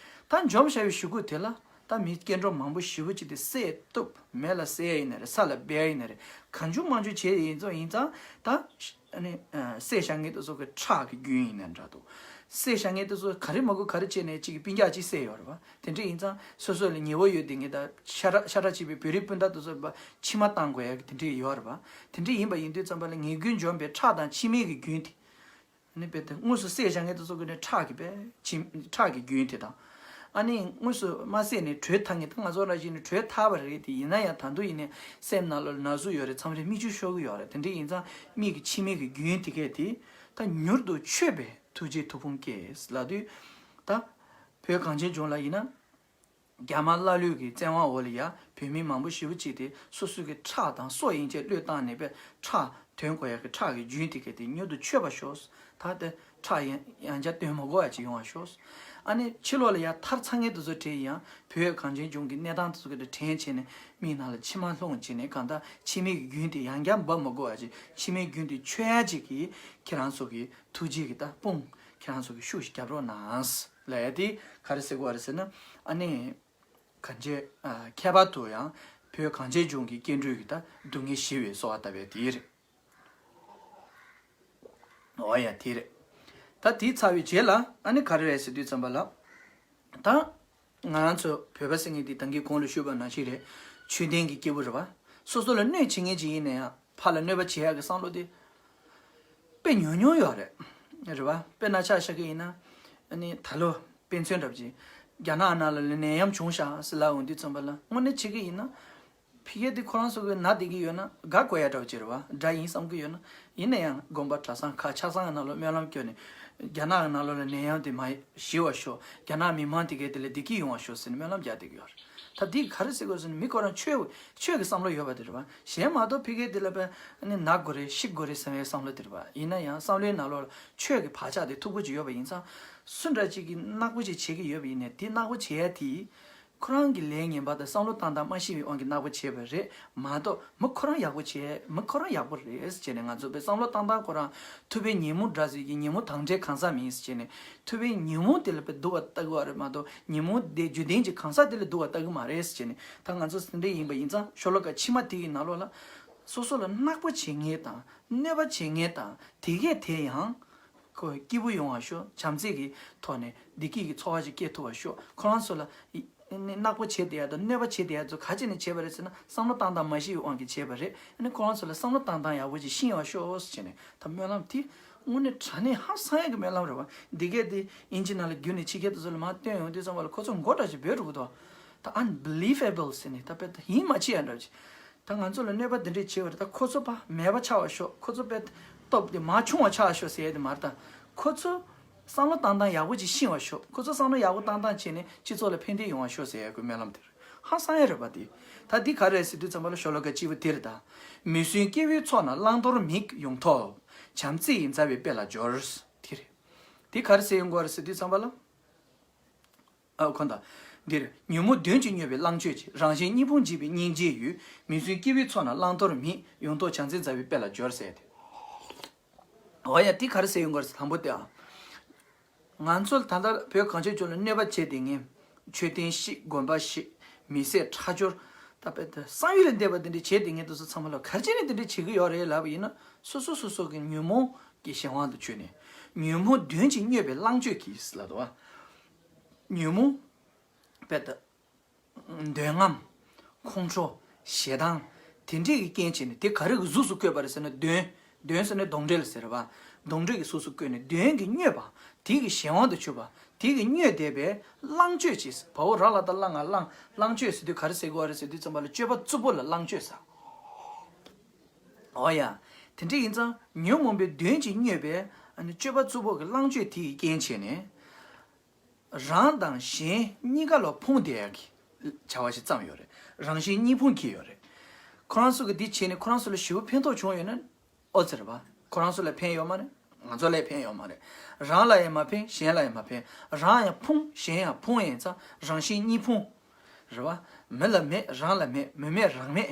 ད་འཇོམས་བྱ་བའི་གཞུག་གུ་དེ་ལ་ད་མི་སྐྱེ་འགྲོ་མང་པོ་ཞེ་པོ་ཅིག་དེ་བསད་གཏུབ། མེ་ལ་བསྲེག་ཡ་ཡིན་ན་རེད། ས་ལ་སྦས་ཡ་ཡིན་ན་རེད། གང་བྱུང་མང་བྱུང་བྱས་ཡིན་ཙང་ཡིན་ཙང་ད་ཨ་ནི་བསད་བཞག་མཁན་དེ་ཚོ་གི་ཁྲག་གི་རྒྱུན་ཡིན་ན་འདྲ་འདུག་བསད་བཞག་མཁན་དེ་ཚོ་ག་རེ་མ་དགོས་ག་རེ་བྱས་ནས་གཅིག་གི་སྤུན་ཀྱག་གཅིག་བསད་ཡོད་རེད་བ། དེ་འདྲས་ཡིན་ཙང་སོ་སོ་ལ་ཉེ་བོ་ཡོད་དེ་ངེད་ད་ཤ་ཁྲག་ཤ་ཁྲག་གཅིག་པའི་བོད་རིགས་སྤུན་ཟླ་དེ་ཚོ་ལ་མཆིལ་མ་བཏང་དགོས་ཡ་གི་དེ་འདྲས་ཡོད་རེད་བ། དེ་འདྲས་ཡིན་པ་ཡིན་དུས་ཙམ་པ་ལ་ངན་རྒོལ་འཇོམས་པའི་ཁྲག་དང་མཆི་མའི་གི་རྒྱུན་དེ། ཨ་ནི་དཔེ་དེ་དངོས་སུ་བསད་བཞག་མཁན་དེ་ཚོ་གི་ནི་ཁྲག་གི་དཔེ་མཆིལ་ཁྲག་གི་རྒྱུན་དེ་དང་། ཨ་ནི་དངོས་སུ་མ་བསད་ནས་བྲོས་ཐར་མཁན་དེ་ང་ཚོ་རང་བཞིན་ནི་བྲོས་ཐར་བ་རེད་དེ། ཡིན་ན་ཡང་ད་དུང་ཡིན་ནའི་སེམས་ནང་ལ་ན་ཟུག་ཡོད་རེད། མཚམས་རེ་མིག་ཆུ་ཤོར་གི་ཡོད་རེད། དེ་འདྲས་ཡིན་ཙང་མིག་གི་མཆི་མའི་གི་རྒྱུན་དེ་གས་དེ་ད་མྱུར་དུ་ཆོད་པའི་ཐུགས་རྗེའི་མཐུ་དཔུང་བསྐྱེད་ལབ་དུས། ད་བོད་གངས་ཅན་ལྗོངས་ལ་ཡིན་ན། རྒྱ་དམར་ཀླ་ཀློའི་གི་བཙན་དབང་འོག་ལ་ཡ་བོད་མི་མང་པོ་ཞེ་པོ་ཅིག་དེ་སོ་སོའི་གི་ཁྲག་དང་སྲོག་ཡན་ཆད་བློས་བཏང་ནས་པའི་ཁྲག་འདོན་དགོས་ཡ་གི་ཁྲག་གི་རྒྱུན་དེ་གས་དེ་མྱུར་དུ་ཆོད་པར་ཤོག་ད་དེ་ཁྲག་ཡང་ཡང་བསྐྱར་འདོན་མ་དགོས་ཡ་ཅིག་ཡོང་བར་ཤོག་ཨ་ནི་ཕྱི་ལོགས་ལ་ཡར་ཐར་ཚར་མཁན་དེ་ཚོ་དྲན་ཡང་བོད་གངས་ཅན་ལྗོངས་ཀྱི་གནས་སྟངས་དེ་ཚོ་གི་དྲན་བྱས་ནས་མིག་ནང་ལ་མཆི་མ་ལྷུང་བྱས་ནས་གང་ལྟར་མཆི་མའི་རྒྱུན་དེ་ཡང་བསྐྱར་འབབ་མ་དགོས་པ་ཅིག་མཆི་མའི་རྒྱུན་དེ་ཆོད་ཡ་ཅིག་གི་ཁྱེད་རང་ཚོ་གི་ཐུགས་རྗེ་གི་ད་དཔུང་ཁྱེད་རང་ཚོ་གི་ཤུགས་ཤིག་རྒྱབ་རོགས་གནང་ལབ་ཡ་དེ་ག་རེ་ཟེར་དགོས་རེད་ཟེར་ན། ཨ་ནི་གང་ཅི་ཨ་ཁྱད་པར་དུ་ཡང་བོད་གངས་ཅན་ལྗོངས་ཀྱི་སྐྱེ་འགྲོའི་གི་ད་སྡུག་བསྔལ་ཞི་བའི་གསོལ་བ་བཏབ་པའི་དེ་རེད། འོ་ཡ་དེ་རེད། ད་དེ་ཚར་བའི་རྗེས་ལ་ཨ་ནི་ག་རེ་རེད་ཟེར་དུས་ཙམ་པ་ལ། ད་ང་རང་ཚོ་བོད་པ་ཟེར་མཁན་དེ་ད་གིན་གོང་ལ་ཞུས་པ་ནང་བཞིན་རེད། ཆོས་ལྡན་གྱི་སྐྱེས་བུ་རེད་བ། སོ་སོ་ལ་གནོད་བྱེད་མཁན་ཅིག་ཡིན་ན་ཡང་ཕར་ལ་གནོད་པ་བྱེད་ཡག་གི་བསམ་བློ་དེ་དཔེ་ཉུང་ཉུང་ཡོད་རེད། རེད་བ། དཔེར་ན་ཆ་བཞག་གི་ཡིན་ན། ཨ་ནི་ད་ལོ་དཔེ་མཚོན་འདྲ་པོ་ཅིག་རྒྱ་ནག་ནང་ལ་ནད་ཡམས་བྱུང་ཤག་ཟེར་ལབ་འོང་དུས་ཙམ་པ་ལ་དངོས་གནས་བྱེད་ཀྱི་ཡིན་ན། ཕ་གི་དེ་ཁོ་རང་ཚོ་གི་ན་བསྡད་ཀྱི་ཡོད་ན་དགའ་དགོས་ཡ་འདྲ་བོ་ཅིག་རེད་བ། དགྲ་ཡིན་བསམ་གྱི་ཡོད་ན། ཡིན་ན་ཡང་དགོན་པ་གྲྭ་ཚང་ཁ་ཆགས་ཚང་གི་ནང་ལོགས་སྨོན་ལམ་སྐྱོན་ནས། རྒྱ་ནག་གི་ནང་ལོགས་ལ་ནད་ཡམས་དེ་མ་ཞི་བར་ཤོག་རྒྱ་ནག་མི་མང་དེ་གའི་དེ་ལ་བདེ་སྐྱིད་ཡོང་བར་ཤོག་ཟེར་ནས་སྨོན་ལམ་རྒྱག་བསྡད་ཀྱི་ཡོད་རེད། ད་འདི་ག་རེ་ཟེར་དགོས་ཟེར་ན་མི་ཁོ་རང་ཆོས་ཆོས་ཀྱི་བསམ་བློ་ཡོད་པ་དེ་རེད་བ། གཞན་མ་གཏོགས་ཕ་གི་དེ་ལ་དཔེ་ནི་ན་དགོས་རེད་ཤི་དགོས་རེད་ཟེར་བའི་བསམ་བློ་དེ་རེད་བ། ཡིན་ན་ཡང་བསམ་བློའི་ནང་ལོགས་ལ་ཆོས་ཀྱི་བག་ཆགས་དེ་མཐུག་པོ་ཅིག་ཡོད་པ་ཡིན་ཙང་། སུ་འདྲ་ཅིག་གིས་ནག་པོ་ཅིག་བྱེད་ཀྱི་ཡོད་པ་ཡིན་ནའི་དེ་ནག་པོ་བྱེད་ཡ་དེ། ཁོ་རང་གི་ལས་ངན་པ་དང་བསམ་བློ་བཏང་སྟངས་མ་ཤེས་པའི་དབང་གིས་ནག་པོ་བྱས་པ་རེད་མ་གཏོགས། མི་ཁོ་རང་ཡག་པོ་བྱས། མི་ཁོ་རང་ཡག་པོ་རེད་ཟེར་བྱས་ནས། ང་ཚོ་དཔེ་བསམ་བློ་བཏང་སྟངས་ཁོ་རང་ཐུབ་པའི་ཉིན་མོ་འདྲ་ཟེར་གྱི་ཉིན་མོ་དང་འབྲེལ་གང་ཟག་མིན་ཟེར་བྱས་ནས། ཐུབ་པའི་ཉིན་མོ་དེ་ལ་དཔེ་སྡུག་པ་ལྟ་གི་བ་རེད་མ་གཏོགས། ཉིན་མོ་དེ་རྒྱུ་ལྡན་གྱི་གང་ཟག་དེ་ལ་སྡུག་པ་ལྟ་གི་མ་རེད་ཟེར་བྱས་ནས། ད་ང་ཚོ་དེ་འདྲ་ཡིན་པ་ཡིན་ཙང་ཤོ་ལོ་ཀ་ཕྱི་མ་དེ་གི་ནང་ལོགས་ལ། སོ་སོ་ལ་ནག་པོ་བྱེད་མཁན་དང་གནོད་པ་བྱེད་མཁན་དང་དེ་གས་དེ་ཡང་། ཁོ་སྐྱིད་པོ་ཡོང་བ་ཤོག་བྱམས་བརྩེ་གི་ཐོག་ནས་བདེ་སྐྱིད་ཀྱི་འཚོ་བ་ཞིག་སྐྱེལ་ཐུབ་པ་ཤོག་ཁོ་རང་ཚོ་ལ་ནི་ནག་པོ་བྱེད་བསྡད་ཡ་དང་གནོད་པ་བྱེད་བསྡད་ཡ་ཚོ་ག་ཅི་ནས་བྱས་པ་རེད་ཟེར་ན། བསམ་བློ་བཏང་སྟངས་མ་ཤེས་པའི་དབང་གིས་བྱས་པ་རེད། ཨ་ནི་ཁོ་རང་ཚོ་ལ་བསམ་བློ་བཏང་སྟངས་ཡག་པོ་ཅིག་ཤེས་པ་ཤོག་ཟེར་ནས། ད་སྨོན་ལམ་དེ་དངོས་གནས་དྲང་གནས་ཧང་སང་ཡ་གི་སྨོན་ལམ་རེད་བ། འདི་གས་དེ་ཨིན་ཇི་ནང་ལ་བསྒྱུར་ནས་ཕྱི་རྒྱལ་དེ་ཚོ་ལ་མར་བཏོན་ཡོང་དུས་ཙམ་པ་ལ་ཁོ་ཚོ་མགོ་འདྲ་ཞིག་སྦས་འགྲོ་གི་འདུག་ད་unbelievable ཟེར་ནས་ད་དཔེ་ད་ཡིད་མ་ཆེས་ཡ་འདྲ་ཅིག་ད་ང་ཚོ་ལ་གནོད་པ་འདི་འདྲས་བྱས་པ་རེད། ད་ཁོ་ཚོ་ཕར་མེད་པ་ཆགས་པ་ཤོག་ཁོ་ཚོ་དཔེ་སྟོབས་དེ་མར་ཆུང་བ་ཆགས་ཤོག་ཟེར་ཡ་དེ་མ་རེད། ད་ཁོ་ཚོ་བསམ་བློ་བཏང་སྟངས་ཡག་པོ་ཅིག་ཤེས་པ་ཤོག་ཁོ་ཚོ་བསམ་བློ་ཡག་པོ་བཏང་སྟངས་བྱས་ནས་སྤྱི་ཚོགས་ལ་ཕན་བདེ་ཡོང་བ་ཤོག་ཟེར་ཡ་གི་སྨོན་ལམ་དེ་རེད། ཧང་སང་ཡ་རེད་པ་དེ། ད་འདི་ག་རེ་རེད་ཟེར་དུས་ཙམ་པ་ལ་ཤོ་ལོ་ཀ་གཅིག་པོ་དེ་རེད། ད་མི་བསྲུན་སྐྱེ་བོའི་ཚོགས་རྣམས་བླང་དོར་མིག་ཡོངས་ཐོབ། བྱམས་བརྩེ་ཡི་མཛའ་བའི་དཔལ་ལ་སྦྱོར། དེ་རེད། དེ་ག་རེ་ཟེར་ཡོང་གི་ཡོད་རེད་ཟེར་དུས་ཙམ་པ་ལ། ཨ་ཁོ་ད། འདིར་ཉོན་མོངས་གདོན་གྱིས་མྱོས་པའི་བླང་སྤྱོད་ཀྱིས། རང་གཞན་གཉིས་ཕུང་འཇིག་པའི་སྙིང་རྗེའི་ཡུལ། མི་བསྲུན་སྐྱེ་བོའི་ཚོགས་རྣམས་བླང་དོར་མིག་ཡོངས་རྟོག་བྱམས་བརྩེ་མཛའ་བའི་དཔལ་ལ་སྦྱོར་ཟེར་ཏེ། འོ་ཡ་དེ་ག་རེ་ཟེར་ཡོང་གི་རེད་དང་པོ་དེ་ཨ། ང་ཚོ་ད་ལྟ་བོད་གངས་ཅན་ལྗོངས་ལ་གནོད་པ་བྱེད་བསྡད་མཁན། མཆོད་རྟེན་བཤིག་དགོན་པ་བཤིག་མི་བསད་ཁྲག་སྦྱོར། ད་དཔེ་ད་བསམ་ཡུལ་ལས་འདས་པ་དེ་འདྲ་བྱེད་བསྡད་མཁན་དེ་ཚོ་ཚང་མ་ལ་ག་རེ་བྱས་ནས་དེ་འདྲ་བྱེད་ཀྱི་ཡོད་རེད་ལབ་པ་ཡིན་ན། སོ་སོ་སོ་སོ་གི་ཉོན་མོངས་ཀྱི་གཞན་དབང་དུ་ཆུད་ནས། ཉོན་མོངས་གདོན་གྱིས་མྱོས་པའི་བླང་སྤྱོད་ཀྱིས་ལབ་འདུག་བ། ཉོན་མོངས། དཔེ་ད། འདོད་རྔམ། ཁོང་ཁྲོ། ཞེ་སྡང་། དེ་འདྲས་ཀྱི་རྐྱེན་བྱས་ནས་དེ་ག་རེ་གི་གཟུགས་སུ་བཀོད་པ་རེད་ཟེར་ན་གདོན། གདོན་ཟེར་ན་གདོན་འདྲེ་ལ་ཟེར་བ། གདོན་འདྲེ་གི་གཟུགས་སུ་བཀོད་ནས་གདོན་གྱིས་མྱོས་པ། དེ་གི་གཞན་དབང་དུ་ཆུད་པ། དེ་གི་མྱོས་བསྡད་པའི་བླང་སྤྱོད་ཅེས། བའོ་ར་ལ་བཏགས་བླ་ང་བླང་། བླང་སྤྱོད་ཟེར་དུས་ག་རེ་ཟེར་དགོས་རེད་ཟེར་དུས་ཙམ་པ་ལ་སྤྱོད་པ་རྩུབ་པོ་ལ་བླང་སྤྱོད་ཟེར། འོ་ཡ། དེ་འདྲ་ཡིན་ཙང་ཉོན་མོངས་པའི་གདོན་གྱིས་མྱོས་པའི་ཨ་ནི་སྤྱོད་པ་རྩུབ་པོ་གི་བླང་སྤྱོད་དེ་ཡི་རྐྱེན་བྱས་ནས། རང་དང་གཞན་གཉིས་ཀ་ལ་ཕུང་བསྡད་ཡག་གི་བྱ་བ་ཞིག་བརྩམས་ཡོད་རེད། རང་གཞན་གཉིས་ཕུང་གྱི་ཡོད་རེད། ཁོ་རང་ཚོ་གི་འདི་བྱས་ནས་ཁོ་རང་ཚོ་ལ་ཞེ་པོ་ཕན་ཐོགས་བྱུང་ཡོད་ན་ཨོ་ཙི་རེད་པ། ཁོ་རང་ཚོ་ལ་ཕན་ཡོད་མ་རེད། ང་ཚོ་ལ་ཕན་ཡོད་མ་རེད། རང་ལ་ཡང་མ་ཕན། གཞན་ལ་ཡང་མ་ཕན། རང་ཡང་ཕུང་གཞན་ཡང་ཕུང་ཡིན་ཙང་རང་གཞན་གཉིས་ཕུང་། རེད་པ། མི་ལ་མེད་རང་ལ་མེད། མི་མེད་རང་མེད།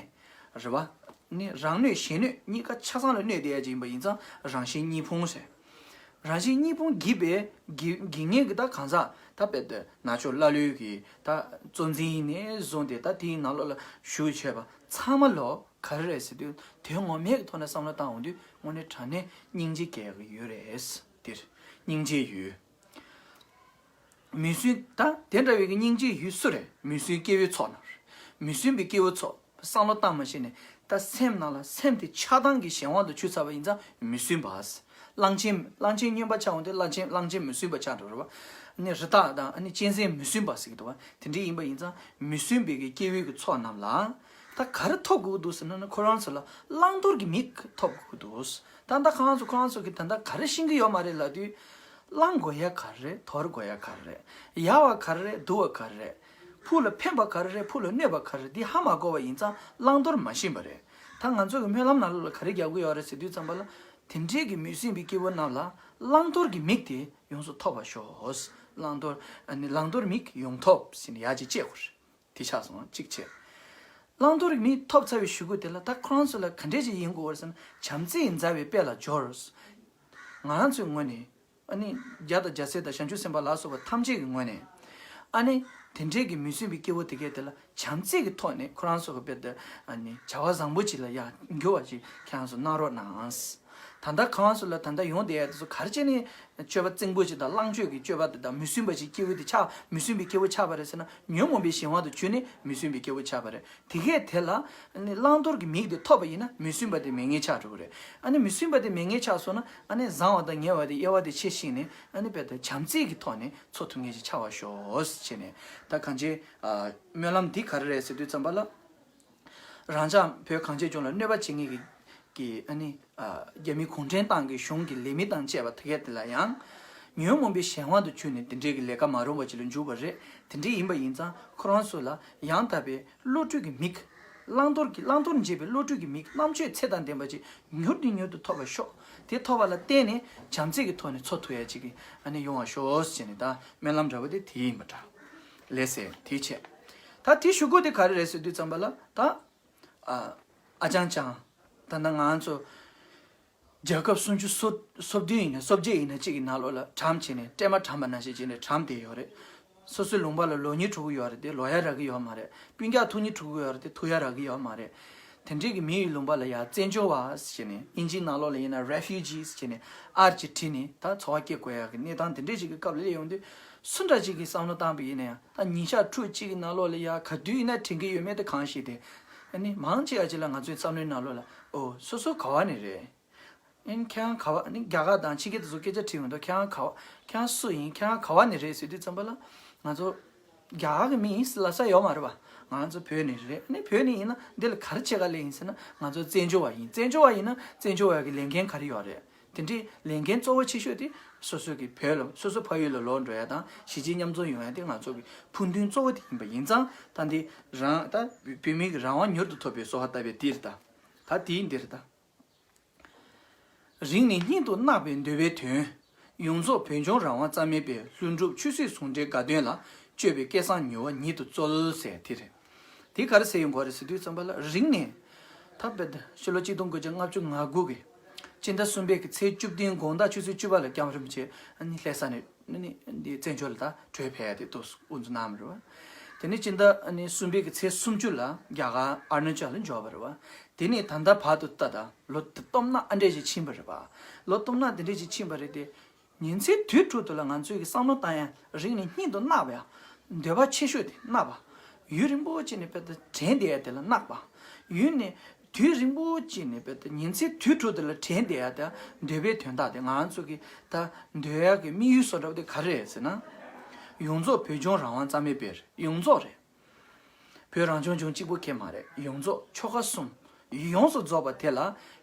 རེད་པ། ནི་རང་གནོད་གཞན་གནོད་གཉིས་ཀ་ཆ་ཚང་ལ་གནོད་བསྡད་ཡ་ཅིག་ཡིན་པ་ཡིན་ཙང་རང་གཞན་གཉིས་ཕུང་ཟེར། རང་གཞན་གཉིས་ཕུང་བགྱིས་པའི་བགྱི་བགྱི་མཁན་གྱི་ད་གང་ཟག་ད་དཔེ་དེ་ནག་ཕྱོགས་ཀླ་ཀློའི་གི་ད་གཙོ་འཛིན་ནས་བཟུང་སྟེ་ད་དེའི་ནང་ལོགས་ལ་ཞུགས་བྱས་པ་ཚང་མ་ལོ་ག་རེ་རེད་ཟེར་དུས་དོན་ངོ་མའི་གི་ཐོག་ནས་བསམ་བློ་བཏང་འོང་དུས་དངོས་གནས་དྲང་གནས་སྙིང་རྗེ་སྐྱེ་གི་ཡོད་རེད། འདིར་སྙིང་རྗེའི་ཡུལ། མི་བསྲུན་ད་དེ་འདྲ་བའི་གི་སྙིང་རྗེའི་ཡུལ་སུ་རེད། མི་བསྲུན་སྐྱེ་བོའི་ཚོགས་རྣམས་རེད། མི་བསྲུན་པའི་སྐྱེ་བོའི་ཚོགས། བསམ་བློ་བཏང་མ་ཤེས་ནས་ད་སེམས་ནང་ལ་སེམས་དེ་ཆགས་སྡང་གི་གཞན་དབང་དུ་ཆུད་ཚར་བ་ཡིན་ཙང་མི་བསྲུན་པ། གླང་ཆེན་གླང་ཆེན་སྨྱོན་པ་ཆགས་འོང་དུས་གླང་ཆེན་གླང་ཆེན་མི་བསྲུན་པ་ཆགས་འགྲོ་རེད་པ། ནི་རི་དྭགས་དང་ནི་གཅན་གཟན་མི་བསྲུན་པ་ཟེར་གི་འདུག་པ། དེ་འདྲ་ཡིན་པ་ཡིན་ཙང་མི་བསྲུན་པའི་གི་སྐྱེ་བོའི་གི་ཚོགས་རྣམས་ལ་ད་ག་རེ་ཐོབ་དགོས་ཀྱི་འདུག་ཟེར་ན་ནི་ཁོ་རང་ཚོ་ལ་བླང་དོར་གྱི་མིག་ཐོབ་དགོས་ཀྱི་འདུག་ད་ལྟ་ཁོ་རང་ཚོ་ཁོ་རང་ཚོ་གི་ད་ལྟ་ག་རེ་ཤེས་ཀྱི་ཡོད་མ་རེད་ལབ་དུས། བླང་དགོས་ཡ་ག་རེ་རེད། དོར་དགོས་ཡ་ག་རེ་རེད། ཡག་པ་ག་རེ་རེད། སྡུག་པ་ག་རེ་རེད། ཕུགས་ལ་ཕན་པ་ག་རེ་རེད། ཕུགས་ལ་གནོད་པ་ག་རེ་རེད། འདི་ཧ་མ་གོ་བ་ཡིན་ཙང་བླང་དོར་མ་ཤེས་པ་རེད། ད་ང་ཚོ་གི་སྨོན་ལམ་ནང་ལོགས་ལ་ག་རེ་རྒྱག་གི་ཡོད་རེད་ཟེར་དུས་ཙམ་པ་ལ། དེ་འདྲའི་གི་མི་བསྲུན་པའི་སྐྱེ་བོ་རྣམས་ལ་བླང་དོར་གྱི་མིག་དེ་ཡོངས་སུ་ཐོབ་པར་ཤོག་བླང་དོར་ཨ་ནི་བླང་དོར་མིག་ཡོང་ཐོབ་ཟེར་ནས་ཡར་ཅིག་བཅད་དགོས་རེད། དེ་ཆགས་སོང་ང་གཅིག་བྱས། བླང་དོར་མིག་ཐོབ་ཚར་བའི་གཞུག་གུ་དེ་ལ་ད་ཁོ་རང་ཚོ་ལ་ག་འདྲས་ཅིག་ཡིན་དགོས་པ་རེད་ཟེར་ན། བྱམས་བརྩེས་མཛའ་བའི་དཔལ་ལ་སྦྱོར། ང་རང་ཚོའི་ངོས་ནས་ཨ་ནི་རྒྱལ་དང་རྒྱལ་སྲས་དང་བྱང་ཆུབ་སེམས་དཔའ་ལ་སོགས་པ་ཐམས་ཅད་ཀྱི་ངོས་ནས་ཨ་ནི་དེ་འདྲས་ཀྱི་མི་སྲུན་པའི་སྐྱེ་བོ་དེ་གས་དེ་ལ་བྱམས་བརྩེ་གི་ཐོག་ནས་ཁོ་རང་ཚོ་གི་དཔེ་དེ་ཨ་ནི་བྱ་བ་བཟང་པོ་ཅིག་ལ་ཡང་འགྱུར་བ་ཅིག་ཁྱེད་རང་ཚོ་གནང་རོགས་གནང་། ད་ལྟ་ཁོ་རང་ཚོ་ལ་ད་ལྟ་ཡོང་བསྡད་ཡ་དེ་ཚོ་ག་རེ་བྱས་ནས་སྤྱོད་པ་རྩིང་པོ་ཅིག་དང་བླང་སྤྱོད་ཀྱི་སྤྱོད་པ་དེ་དང་མི་སྲུན་པ་ཅིག་སྐྱེ་བོ་དེ་ཆགས། མི་སྲུན་པའི་སྐྱེ་བོ་ཆགས་པ་རེད་ཟེར་ན། ཉོན་མོངས་པའི་གཞན་དབང་དུ་གྱུར་ནས་མི་སྲུན་པའི་སྐྱེ་བོ་ཆགས་པ་རེད། དེ་གས་དེ་ལ་ཨ་ནི་བླང་དོར་གྱི་མིག་དེ་ཐོབ་པ་ཡིན་ན་མི་སྲུན་པ་དེ་མེད་མཁན་ཆགས་འགྲོ་གི་རེད། ཨ་ནི་མི་སྲུན་པ་དེ་མེད་མཁན་ཆགས་སོང་ན་ཨ་ནི་བཟང་བ་དང་ཉེ་བ་དེ་དབྱེ་བ་དེ་ཕྱེ་ཤེས་ནས་ཨ་ནི་དཔེ་དེ་བྱམས་བརྩེ་གི་ཐོག་ནས་འཚོ་ཐུབ་མཁན་ཞིག་ཆགས་པར་ཤོག་ཟེར་བྱས་ནས། ད་གང་ཅི་ཨ་སྨོན་ལམ་འདི་ག་རེ་རེད་ཟེར་དུས་ཙམ་པ་ལ། རང་ཅག་བོད་གངས་ཅན་ལྗོངས་ལ་གནོད་པ་བྱེད་མཁན་གྱི་གི་ཨ་ནི་ཨ་རྒྱ་མི་གུང་ཁྲན་ཏང་གི་གཞུང་གི་ལས་མི་དང་བཅས་པ་དེ་གས་དེ་ལ་ཡང་ཉོན་མོངས་པའི་གཞན་དབང་དུ་གྱུར་ནས་དེ་འདྲའི་གི་ལས་ཀ་མ་རུང་བ་ཅིག་ལ་འཇུག་པ་རེད། དེ་འདྲ་ཡིན་པ་ཡིན་ཙང་ཁོ་རང་ཚོ་ལ་ཡང་དག་པའི་བློ་གྲོས་ཀྱི་མིག་བླང་དོར་གྱི་བླང་དོར་འབྱེད་པའི་བློ་གྲོས་ཀྱི་མིག་རྣམ་དཔྱོད་ཚད་དང་ལྡན་པ་ཅིག་མྱུར་ནས་མྱུར་དུ་ཐོབ་པར་ཤོག་དེ་ཐོབ་པ་ལ་བརྟེན་ནས་བྱམས་བརྩེ་གི་ཐོག་ནས་འཚོ་ཐུབ་ཡ་ཅིག་གི་ཨ་ནི་ཡོང་བར་ཤོག་ཟེར་ནས། ད་སྨོན་ལམ་འདྲ་བོ་དེ་དེ་ཡིན་པ་འདྲ། ལགས་སེ། དེ་བྱས། ད་དེ་གཞུག་གུ་དེ་ག་རེ་རེད་ཟེར་དུས་ཙམ་པ་ལ་ད། ཨ་ཨ་ཅང་ཅང་། ད་ལྟ་ང་ཚོ་རྒྱལ་ཁབ་སུམ་ཅུ་སོ་སོ་བདུན་ཡིན་ན་སོ་བརྒྱད་ཡིན་ན་གཅིག་གི་ནང་ལོགས་ལ་གྲམ་བྱས་ནས་སྲན་མ་གྲམ་པ་ནང་བཞིན་བྱས་ནས་གྲམ་བསྡད་ཡོད་རེད། སོ་སོའི་ལུང་པ་ལ་ལོ་ཉེས་འཁྲུག་གི་ཡོད་རེད་དེ་ལོ་ཡ་རག་གི་ཡོད་མ་རེད། སྤུན་ཀྱག་ཐུག་ཉེས་འཁྲུག་གི་ཡོད་རེད་དེ་ཐུག་ཡ་རག་གི་ཡོད་མ་རེད། དེ་འདྲས་ཀྱི་མི་ཡི་ལུང་པ་ལ་ཡ་བཙན་བྱོལ་བ་ཟེར་ནས་ཨིན་ཇིའི་ནང་ལོགས་ལ་ཡིན་ན་རེ་ཕུ་ཇིས་ཟེར་ནས་ཨར་གྱིས་བྲིས་ནས་ད་འཚོ་བ་སྐྱེལ་དགོས་ཡག་གི་གནས་སྟངས་དེ་འདྲས་ཞིག་གི་སྐབས་ལ་སླེབས་ཡོང་དུས་སུ་འདྲ་ཞིག་གིས་བསམ་བློ་བཏང་པ་ཡིན་ན་ཡང་ད་ཉིན་ཞག་ཕྲུགས་གཅིག་གི་ནང་ལོགས་ལ་ཡ་ག་དུས་ཡིན་ན་དྲན་གྱི་ཡོད་མེད་དེ་གང་ཤེས་ཏེ། ཨ་ནི་མང་ཆེ་བ་ཅིག་ལ་ང་ཚོའི་བསམ་བློའི་ནང་ལོགས་ལ་ཨོ་སོ་སོ་ག་བ་ནས་རེད། ཨིན་ཁྱེད་རང་ག་བ་ནི་རྒྱ་གར་དང་ཕྱི་རྒྱལ་དེ་ཚོ་སྐད་ཆ་དྲིས་ཡོང་དུས་ཁྱེད་རང་ག་བ་ཁྱེད་རང་སུ་ཡིན་ཁྱེད་རང་ག་བ་ནས་རེད་ཟེར་དུས་ཙམ་པ་ལ་ང་ཚོ་རྒྱ་གར་གི་མི་ཡིན་ཟེར་ལབ་ས་ཡོད་མ་རེད་པ། ང་ཚོ་བོད་ནས་རེད། ཨ་ནི་བོད་ནས་ཡིན་ན་འདི་ལ་ག་རེ་བྱེད་ག་སླེབས་ཡིན་ཟེར་ན་ང་ཚོ་བཙན་བྱོལ་བ་ཡིན། བཙན་བྱོལ་བ་ཡིན་ན་བཙན་བྱོལ་བ་གི་ལས་འགན་ག་རེ་ཡོད་རེད། དེ་འདྲའི་ལས་འགན་གཙོ་བོ་ཆེ་ཤོས་དེ་སོ་སོ་གི་བོད་ལ་སོ་སོ་ཕ་ཡུལ་ལ་ལོག་འགྲོ་ཡ་དང་གཞིས་བྱེས་མཉམ་འཛོམས་ཡོང་ཡ་དེ་ང་ཚོ་གི་ཕུགས་འདུན་གཙོ་བོ་དེ་ཡིན་པ་ཡིན་ཙང་ད་འདི་རང་ད་བོད་མི་གི་རང་དབང་མྱུར་དུ་ཐོབ་པའི་གསོལ་བ་བཏབ་པའི་འདིར་ད། ད་དེའི་འདིར་ད། རིང་ནས་སྙིང་དུ་བརྣག་པའི་འདོད་པའི་དོན། ཡོངས་རྫོགས་བོད་ལྗོངས་རང་དབང་རྩ་མེད་པའི། ལྷུན་གྲུབ་ཆོས་སྲིད་ཟུང་འབྲེལ་དགའ་སྟོན་ལ། སྤྱོད་པའི་སྐལ་བཟང་མྱུར་བ་ཉིད་དུ་སྩོལ་ཟེར་དེ་རེད། དེ་ག་རེ་ཟེར་ཡོང་གི་རེད་ཟེར་དུས་ཙམ་པ་ལ་རིང་ནས། ད་དཔེ་ཕྱི་ལོ་གཅིག་སྟོང་དགུ་བརྒྱ་ལྔ་བཅུ་ང་དགུ་གི་སྤྱི་ཟླ་གསུམ་པའི་གི་ཚེས་བཅུ་བདུན་དགོང་དག་ཆུ་ཚོད་བཅུ་པ་ལ་ྋསྐྱབས་མགོན་རིན་པོ་ཆེ་ཨ་ནི་ལྷ་ས་ནས་ཨ་ནི་འདི་བཙན་བྱོལ་ལ་ད་བྲོས་ཕེབས་ཡ་དེ་ཏོག་ཙམ་དབུ་འཛུགས་གནང་བ་རེད་བ། དེ་ནས་སྤྱི་ཟླ་ཨ་ནི་གསུམ་པའི་གི་ཚེས་སུམ་ཅུ་ལ་རྒྱ་གར་ཨ་རུ་ན་ཅལ་ལ་འབྱོར་བ་རེད་བ། དེ་ནས་ད་ལྟ་བར་དུ་ལྟ་ད་ལོ་སྟོང་ཕྲག་ཨ་འདྲས་ཞིག་ཕྱིན་པ་རེད་བ། ལོ་སྟོང་ཕྲག་དེ་འདྲས་ཞིག་ཕྱིན་པ་རེད་དེ། ཉིན་མཚན་དུས་དྲུག་ཏུ་ལ་ང་ཚོས་ཀྱི་བསམ་བློ་བཏང་ཡ་རིང་ནས་སྙིང་དུ་བརྣག་པ་ཡ། འདོད་པ་ཆེ་ཤོས་དེ་བརྣག་པ། ཡུན་རིང་པོ་ཅིག་ནས་དཔེ་ད་དྲན་བསྡད་ཡ་དེ་ལ་བརྣག་པ། ཡུན་ནས་དུས་རིང་པོ་ཅིག་ནས་དཔེ་ད་ཉིན་མཚན་དུས་དྲུག་ཏུ་ལ་དྲན་བསྡད་ཡ་དེ་འདོད་པའི་དོན་དག་དེ་ང་ཚོ་གི་ད་འདོད་ཡ་གི་དམིགས་ཡུལ་བཟོ་འདྲ་བོ་དེ་ག་རེ་རེད་ཟེར་ན། ཡོངས་རྫོགས་བོད་ལྗོངས་རང་དབང་རྩ་མེད་སྤེལ་ཡོངས་རྫོགས་རེད། བོད་རང་སྐྱོང་ལྗོངས་གཅིག་པུ་གས་མ་རེད། ཡོངས་རྫོགས་ཆོལ་ཁ་གསུམ་ཡོངས་སུ་རྫོགས་པ་དེ་ལ་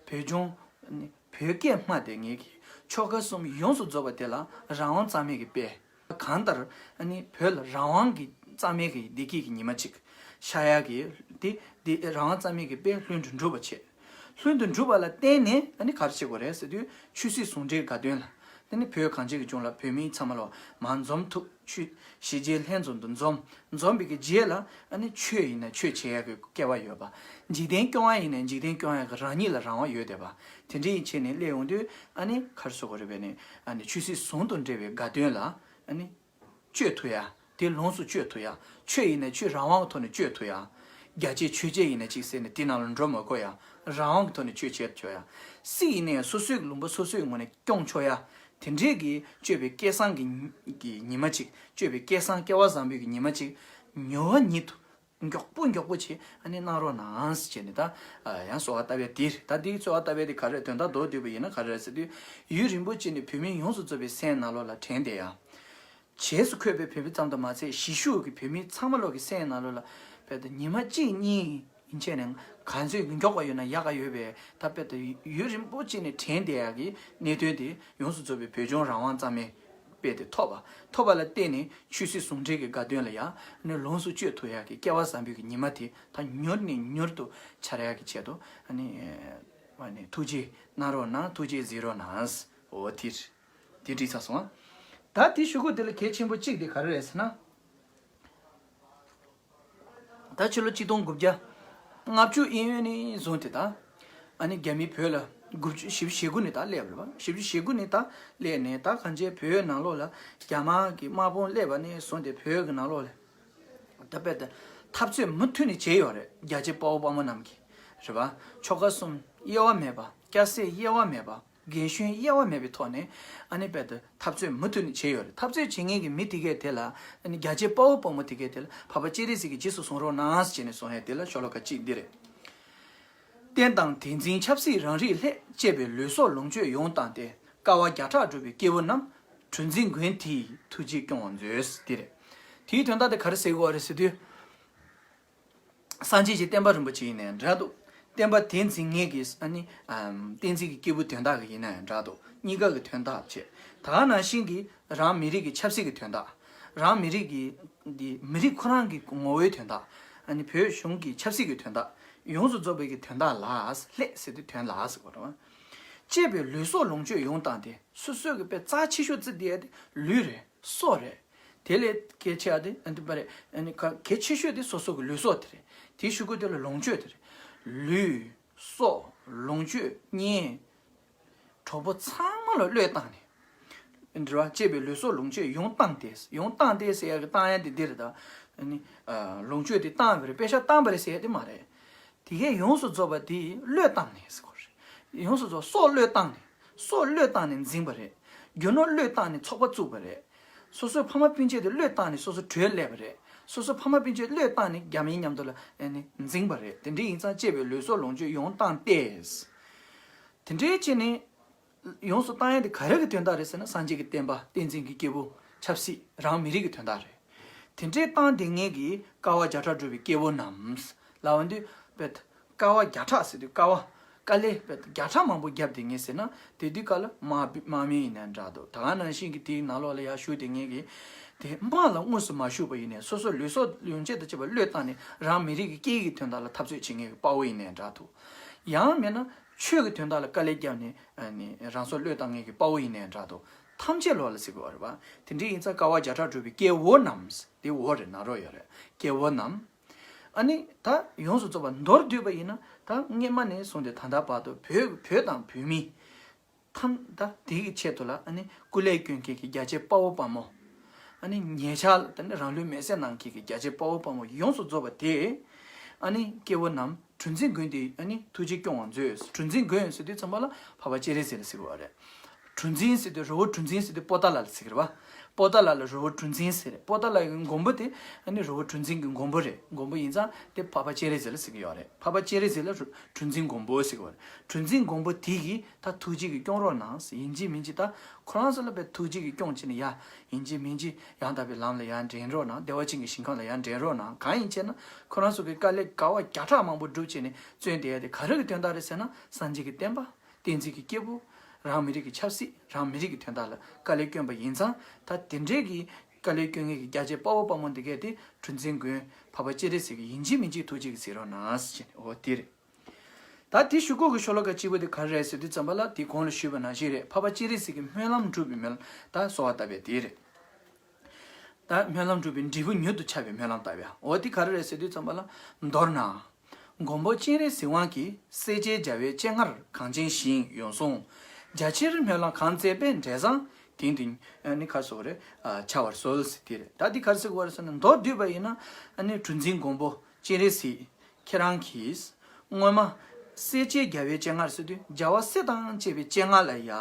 བོད་ལྗོངས་ནི་བོད་སྐད་སྨྲ་བསྡད་མཁན་གྱི་ཆོལ་ཁ་གསུམ་ཡོངས་སུ་རྫོགས་པ་དེ་ལ་རང་དབང་རྩ་མེད་ཀྱི་དཔལ་གང་ལྟར་ཨ་ནི་བོད་ལ་རང་དབང་གི་རྩ་མེད་ཀྱི་བདེ་སྐྱིད་ཀྱི་ཉི་མ་གཅིག་ཤར་ཡག་གི་དེ་དེ་རང་དབང་རྩ་མེད་ཀྱི་དཔལ་ལྷུན་དུ་འགྲུབ་པ་བྱེད། ལྷུན་དུ་འགྲུབ་པ་ལ་བརྟེན་ནས་ཨ་ནི་ག་རེ་བྱེད་དགོས་རེད་ཟེར་དུས་ཆོས་སྲིད་ཟུང་འབྲེལ་དགའ་སྟོན་ལ་དེ་ནི་བོད་གངས་ཅན་གྱི་ལྗོངས་ལ་བོད་མི་ཚང་མ་ལོ་མར་འཛོམས་ཐུབ། ཆོས་གཞིས་བྱེས་ལྷན་འཛོམས་དུ་འཛོམས། འཛོམས་པའི་གི་རྗེས་ལ་ཨ་ནི་ཆོས་ཡིན་ན་ཆོས་བྱེད་ཡག་གི་སྐལ་བ་ཡོད་པ། འཇིག་རྟེན་སྐྱོང་ཡག་ཡིན་ན་འཇིག་རྟེན་སྐྱོང་ཡག་གི་རང་ཉིད་ལ་རང་དབང་ཡོད་བསྡད་པ། དེ་འདྲ་ཡིན་བྱས་ནས་སླེབས་ཡོང་དུས་ཨ་ནི་ག་རེ་ཟེར་དགོས་རེད་པས་ནི་ཨ་ནི་ཆོས་སྲིད་ཟུང་དུ་འབྲེལ་བའི་དགའ་སྟོན་ལ་ཨ་ནི་སྤྱོད་ཐུབ་ཡ། དེ་ལོངས་སུ་སྤྱོད་ཐུབ་ཡ། ཆོས་ཡིན་ན་ཆོས་རང་དབང་གི་ཐོག་ནས་སྤྱོད་ཐུབ་ཡ། རྒྱ་ཆེ་ཆོས་ཆེ་ཡིན་ན་ཅིག་ཟེར་ནས་དེ་ནང་ལ་འགྲོ་མ་དགོས་ཡ། རང་དབང་གི་ཐོག་ནས་ཆོས་བྱེད་ཆོག་ཡ། སྲིད་ཡིན་ནའི་སོ་སོའི་ལུང་པ་སོ་སོའི་ངོས་ནས་སྐྱོང་ཆོག་ཡ། དེ་འདྲས་ཀྱི་སྤྱོད་པའི་སྐལ་བཟང་གི་གི་ཉི་མ་ཅིག་སྤྱོད་པའི་སྐལ་བཟང་སྐལ་བ་བཟང་པོའི་གི་ཉི་མ་ཅིག་མྱུར་བ་ཉིད་དུ་མགྱོགས་པོ་མགྱོགས་པོ་བྱེད་ཨ་ནི་གནང་རོགས་གནང་ཟེར་ནས་ད་ཡང་གསོལ་བ་བཏབ་ཡ་དེ་རེད། ད་འདིའི་གསོལ་བ་བཏབ་ཡ་དེ་ག་རེ་དོན་དག་མདོར་བསྡུས་པ་ཡིན་ན་ག་རེ་རེད་ཟེར་དུས་ཡུན་རིང་པོ་ཅིག་ནས་བོད་མི་ཡོངས་སུ་རྫོགས་པའི་སེམས་ནང་ལོགས་ལ་དྲན་བསྡད་ཡ། བྱས་སུ་འཁོད་པའི་བོད་མི་ཙམ་དུ་མ་ཚད་གཞིས་བཞུགས་ཀྱི་བོད་མི་ཚང་མ་ལོག་གི་སེམས་ནང་ལོགས་ལ་དཔེ་ད་ཉི་མ་གཅིག་གཉིས་ཡིན་ཆད་ནས་ག་ཚོད་མགྱོགས་པ་ཡོད་ན་ཡག་ག་ཡོད་པས་ད་དཔེ་ད་ཡུན་རིང་པོ་ཅིག་ནས་དྲན་བསྡད་ཡག་གི་གནད་དོན་དེ་ཡོངས་སུ་རྫོགས་པའི་བོད་ལྗོངས་རང་དབང་རྩ་མེད་དཔེ་དེ་ཐོབ་པ་ཐོབ་པ་ལ་བརྟེན་ནས་ཆོས་སྲིད་ཟུང་འབྲེལ་གྱི་དགའ་སྟོན་ལ་ཡང་ནི་ལོངས་སུ་སྤྱོད་ཐུབ་ཡག་གི་སྐལ་བ་བཟང་པོའི་གི་ཉི་མ་དེ་ད་མྱུར་ནས་མྱུར་དུ་འཆར་ཡག་གི་ཆེད་དུ་ཨ་ནི་ཨ་ནི་ཐུགས་རྗེ་གནང་རོགས་གནང་། ཐུགས་རྗེ་གཟིགས་རོགས་གནང་། འོ་དེ་རེད། དེ་འགྲིག་ཚར་སོང་ཨ། ད་དེ་ཞུ་སྒོ་དེ་ལ་གལ་ཆེན་པོ་གཅིག་དེ་ག་རེ་རེད་ཟེར་ན། ད་ཕྱི་ལོ་གཅིག་སྟོང་དགུ་བརྒྱ་ལྔ་བཅུ་གཡས་གཡོན་ནས་བཟུང་སྟེ་ད། ཨ་ནི་རྒྱ་མི་བོད་ལ་དགུ་བཅུ་བཞི་བཅུ་ཞེ་དགུ་ནས་ད་སླེབས་རེད་བ། བཞི་བཅུ་ཞེ་དགུ་ནས་ད་སླེབས་ནས་ད་གང་ཅི་བོད་ནང་ལོགས་ལ་རྒྱ་དམར་གྱི་དམག་དཔུང་སླེབས་པ་ནས་བཟུང་སྟེ་བོད་ཀྱི་ནང་ལོགས་ལ། ད་དཔེ་ད་འཐབ་རྩོད་མུ་མཐུད་ནས་བྱས་ཡོད་རེད། རྒྱལ་གཅེས་དཔའ་བོ་དཔའ་མོ་རྣམས་ཀྱིས་རེད་བ། ཆོལ་ཁ་གསུམ་དབྱེ་བ་མེད་པ། སྐྱ་སེར་དབྱེ་བ་མེད་པ། རྒན་གཞོན་དབྱེ་བ་མེད་པའི་ཐོག་ནས་ཨ་ནི་དཔེ་ད་འཐབ་རྩོད་མུ་མཐུད་ནས་བྱས་ཡོད་རེད། འཐབ་རྩོད་བྱེད་མཁན་གྱི་མི་དེ་གས་དེ་ལ་ཨ་ནི་རྒྱལ་གཅེས་དཔའ་བོ་དཔའ་མོ་དེ་གས་དེ་ལ་འཕགས་པ་སྤྱན་རས་གཟིགས་ཀྱིས་རྗེས་སུ་བཟུང་རོགས་གནང་ཟེར་ནས་གསུངས་ཡས་དེ་ལ་ཤོ་ལོ་ཀ་གཅིག་འདི་རེད། བསྟན་དང་དེ་འཛིན་ཆབ་སྲིད་རང་རིགས་ལྷད། གཅེས་པའི་ལུས་སྲོག་ལོངས་སྤྱོད་ཡོངས་བཏང་སྟེ། དཀའ་བ་བརྒྱ་ཕྲག་བསྒྲུབས་པའི་སྐྱེས་བུ་རྣམས། གྲུ་འཛིན་མགོན་དེ་ཡི་ཐུགས་རྗེས་སྐྱོང་བར་མཛོད། འདི་རེད། དེའི་དོན་དག་དེ་ག་རེ་ཟེར་དགོས་རེད་ཟེར་དུས། སངས་རྒྱས་ཀྱི་བསྟན་པ་རིན་པོ་ཆེ་ཡིན་ནའི་འདྲ་འདུག། བསྟན་པ་དེ་འཛིན་མཁན་གྱི་ཨ་ནི་ཨམ་བསྟན་འཛིན་གྱི་སྐྱེས་བུ་དོན་དག་གི་ཡིན་ནའི་འདྲ་འདུག། གཉིས་ཀ་གི་དོན་དག་བྱས། ད་ག་ནང་བཞིན་གྱི་རང་མི་རིགས་ཀྱི་ཆབ་སྲིད་ཀྱི་དོན་དག། རང་མི་རིགས་ཀྱི་འདི་མི་རིགས་ཁོ་རང་གི་ངོ་བོའི་དོན་དག། ཨ་ནི་བོད་གཞུང་གི་ཆབ་སྲིད་ཀྱི་དོན་དག། ཡོངས་སུ་རྫོགས་པའི་གི་དོན་དག་ལ་ལྷད་ཟེར་དུས་དོན་ལ་ཟེར་དགོས་རེད་བ། གཅེས་པའི་ལུས་སྲོག་ལོངས་སྤྱོད་ཡོངས་བཏང་སྟེ། སོ་སོའི་གི་དཔེ་རྩ་ཆེ་ཤོས་བརྩི་བསྡད་ཡ་དེ་ལུས་རེད། སྲོག་རེད། དེ་ལས་གལ་ཆེ་བ་དེ་ཨ་ནི་པ་རེད། ཨ་ནི་ག་གལ་ཆེ་ཤོས་དེ་སོ་སོ་གི་ལུས་སྲོག་དེ་རེད། དེའི་གཞུག་གུ་དེ་ལ་ལོངས་སྤྱོད་དེ་རེད། ལུས། སྲོག། ལོངས་སྤྱོད། གཉེན། གྲོགས་པོ་ཚང་མ་ལ་བློས་བཏང་ནས། འདྲི་བ། གཅེས་པའི་ལུས་སྲོག་ལོངས་སྤྱོད་ཡོངས་བཏང་སྟེ། ཡོངས་བཏང་སྟེ་ཟེར་ཡ་གི་བཏང་ཡ་དེ་འདི་རེད་ད། ཨ་ནི། ཨ་ལོངས་སྤྱོད་དེ་བཏང་བ་རེད། པེ་ཤག་བཏང་བ་རེད་ཟེར་ཡ་དེ་མ་རེད། དེ་གས་ཡོངས་སུ་རྫོགས་པ་དེ་བློས་བཏང་ནས་ཟེར་དགོས་རེད། ཡོངས་སུ་རྫོགས་སྲོག་བློས་བཏང་ནས། སྲོག་བློས་བཏང་ནས་འཛིང་བ་རེད། རྒྱུ་ནོར་བློས་བཏང་ནས་ཚོགས་པ་བཙུགས་པ་རེད། སོ་སོའི་ཕ་མ་སྤུན་མཆེད་དེ་བློས་བཏང་ནས་སོ་སོ་བྲོས་སླེབས་པ་རེད། སོ་སོའི་ཕ་མ་སྤུན་མཆེད་བློས་བཏང་ནས་རྒྱ་མིའི་མཉམ་དུ་ལ་ཨ་ནི་འཛིང་བ་རེད། དེ་འདྲ་ཡིན་ཙང་གཅེས་པའི་ལུས་སྲོག་ལོངས་སྤྱོད་ཡོངས་བཏང་སྟེ། དེ་འདྲའི་བྱས་ནས། ཡོངས་སུ་བཏང་ཡ་དེ་ག་རེ་གི་དོན་དག་རེད་ཟེར་ན། སངས་རྒྱས་ཀྱི་བསྟན་པ་བསྟན་འཛིན་གྱི་སྐྱེས་བུ། ཆབ་སྲིད་རང་མི་རིགས་ཀྱི་དོན་དག་རེད། དེ་འདྲའི་བཏང་བསྡད་མཁན་གྱི་དཀའ་བ་བརྒྱ་ཕྲག་བསྒྲུབས་པའི་སྐྱེས་བུ་རྣམས་ལབ་པ་འདི་དཔེ་དཀའ་བ་བརྒྱ་ཕྲག་ཟེར་དུས་དཀའ་བ། དཀའ་ལས་དཔེ་བརྒྱ་ཕྲག་མང་པོ་བརྒྱབ་བསྡད་མཁན་ཟེར་ན། དེ་དུས་སྐབས་ལ་དམག་དམག་མི་ཡིན་ནའི་འདྲ་འདུག། ད་ག་ནང་བཞིན་གྱི་དེའི་ནང་ལོགས་ལ་ཡར་ཞུགས་བསྡད་མཁན་གྱི་དེ་དམག་ལ་དངོས་སུ་མ་ཞུགས་པ་ཡིན་ནའི་སོ་སོའི་ལུས་སྲོག་ལོངས་སྤྱོད་དང་བཅས་པ་བློས་བཏང་ནས་རང་མི་རིགས་ཀྱི་སྐད་ཡིག་གི་དོན་དག་ལ་འཐབ་རྩོད་བྱེད་མཁན་གྱི་དཔའ་བོ་ཡིན་ནའི་འདྲ་འདུག། ཡང་མིན་ན། ཆོས་ཀྱི་དོན་དག་ལ་དཀའ་ལས་བརྒྱབ་ནས་ཨ་ནི་རང་སྲོག་བློས་བཏང་མཁན་གྱི་དཔའ་བོ་ཡིན་ནའི་འདྲ་འདུག། ཐམས་ཅད་ལོག་ལ་ཟེར་དགོས་པ་རེད་པ། དེ་འདྲ་ཡིན་ཙང་དཀའ་བ་བརྒྱ་ཕྲག་བསྒྲུབས་པའི་སྐྱེ་བོ་རྣམས། དེ་བོ་རེད། ན་རོ་ཡོད་རེད། སྐྱེ་བོ་རྣམས། ཨ་ནི་ད་ཡོངས་སུ་རྫོགས་པ་མདོར་བསྡུས་པ་ཡིན་ན། ད་སྔས་མ་ནས་བཟུང་སྟེ་ད་ལྟ་བར་དུ་བོད་བོད་དང་བོད་མི་ཐམས་ད་དེ་གི་ཆེད་དུ་ལ་ཨ་ནི་སྐུ་ལས་བསྐྱོན་མཁན་གྱི་རྒྱལ་གཅེས་དཔའ་བོ་དཔའ་མོ། ཨ་ནི་ཉེ་ཆར་ལ་ད་ནི་རང་ལུས་མེར་སྲེག་གནང་མཁན་གྱི་རྒྱལ་གཅེས་དཔའ་བོ་དཔའ་མོ་ཡོངས་སུ་རྫོགས་པ་དེ། ཨ་ནི་སྐྱེ་བོ་རྣམས། གྲུ་འཛིན་མགོན་དེ་ཨ་ནི་ཐུགས་རྗེས་སྐྱོང་བར་མཛོད། གྲུ་འཛིན་མགོན་ཟེར་དུས་ཙམ་པ་ལ་འཕགས་པ་སྤྱན་རས་གཟིགས་ལ་ཟེར་གྱི་ཡོད་རེད། གྲུ་འཛིན་ཟེར་དུས་རི་བོ་གྲུ་འཛིན་ཟེར་དུས་པོ་ཏཱ་ལ་ལ་ཟེར་གྱི་རེད་པ། པོ་ཏཱ་ལ་ལ་རི་བོ་གྲུ་འཛིན་ཟེར་རེད། པོ་ཏཱ་ལ་གི་མགོན་པོ་དེ་ཨ་ནི་རི་བོ་གྲུ་འཛིན་གྱི་མགོན་པོ་རེད། མགོན་པོ་ཡིན་ཙང་དེ་འཕགས་པ་སྤྱན་རས་གཟིགས་ལ་ཟེར་གྱི་ཡོད་རེད། འཕགས་པ་སྤྱན་རས་གཟིགས་ལ་གྲུ་གྲུ་འཛིན་མགོན་པོ་ཟེར་གྱི་ཡོད་རེད། གྲུ་འཛིན་མགོན་པོ་དེ་གིས་ད་ཐུགས་རྗེས་ཀྱིས་སྐྱོང་རོགས་གནང་ཟེར། ཡིན་གཅིག་མིན་གཅིག་ད་ཁོ་རང་ཚོ་ལ་དཔེ་ཐུགས་རྗེས་ཀྱིས་སྐྱོང་བྱས་ནས་ཡ། ཡིན་གཅིག་མིན་གཅིག་ཡང་དག་པའི་ལམ་ལ་ཡར་འདྲེན་རོགས་གནང་། བདེ་བ་ཅན་གྱི་ཞིང་ཁམས་ལ་ཡར་འདྲེན་རོགས་གནང་། གང་ཡིན་ཅེ་ན། ཁོ་རང་ཚོ་གིས་དཀའ་ལས་དཀའ་བ་བརྒྱ་ཕྲག་མང་པོ་བསྒྲུབས་བྱས་ནས་བརྩོན་བསྡད་ཡ་དེ་ག་རེ་གི་དོན་དག་རེད་ཟེར་ན། སངས་རྒྱས་ཀྱི་བསྟན་པ། བསྟན་འཛིན་གྱི་སྐྱེས་བུ། རང་མི་རིགས་ཀྱི་ཆབ་སྲིད། རང་མི་རིགས་ཀྱི་དོན་དག་ལ་དཀའ་ལས་བསྐྱོན་པ་ཡིན་ཙང་། ད་དེ་འདྲའི་གི་དཀའ་ལས་བསྐྱོན་མཁན་གྱི་རྒྱལ་གཅེས་དཔའ་བོ་དཔའ་མོ་འདི་གས་དེ་གྲུ་འཛིན་མགོན་འཕགས་པ་སྤྱན་རས་གཟིགས་ཀྱིས་ཡིན་གཅིག་མིན་གཅིག་ཐུགས་རྗེས་ཀྱིས་གཟིགས་རོགས་གནང་ཟེར་བྱས་ནས། འོ་དེ་རེད། ད་དེ་ཞུ་སྒོ་གི་ཤོ་ལོ་ཀ་གཅིག་པོ་དེ་ག་རེ་རེད་ཟེར་དུས་ཙམ་པ་ལ། དེ་གོང་ལ་ཞུས་པ་ནང་བཞིན་རེད། འཕགས་པ་སྤྱན་རས་གཟིགས་ཀྱི་སྨོན་ལམ་འགྲུབ་པའི་སྨོན་ལམ། ད་གསོལ་བ་བཏབ་པའི་དེ་རེད། ད་སྨོན་ལམ་འགྲུབ་པའི་འབྲས་བུ་མྱུར་དུ་ཁྱབ་པའི་སྨོན་ལམ་བཏབ་ཡ། འོ་དེ་ག་རེ་རེད་ཟེར་དུས་ཙམ་པ་ལ། མདོར་ན། མགོན་པོ་སྤྱན་རས་གཟིགས་དབང་གིས། སྲས་བཅས་རྒྱལ་བའི་སྤྱན་སྔར་གངས་ཅན་ཞིང་ཡོངས་བཟུང་། རྒྱ་ཆེར་སྨོན་ལམ་གང་མཛད་པའི། འབྲས་བཟང་དེང་དུ་ནི་ག་སོགས་རེད། ཨ་ཁྱབ་པར་གསོལ་ཟེར་དེ་རེད། ད་འདི་ག་རེ་ཟེར་དགོས་རེད་ཟེར་ན། མདོར་བསྡུས་པ་ཡིན་ན་ཨ་ནི་གྲུ་འཛིན་མགོན་པོ་སྤྱན་རས་གཟིགས་ཁྱེད་རང་གིས་སྔོན་མ་སྲས་བཅས་རྒྱལ་བའི་སྤྱན་སྔར་ཟེར་དུས། རྒྱལ་བ་སྲས་དང་བཅས་པའི་སྤྱན་སྔར་ལ་ཡ།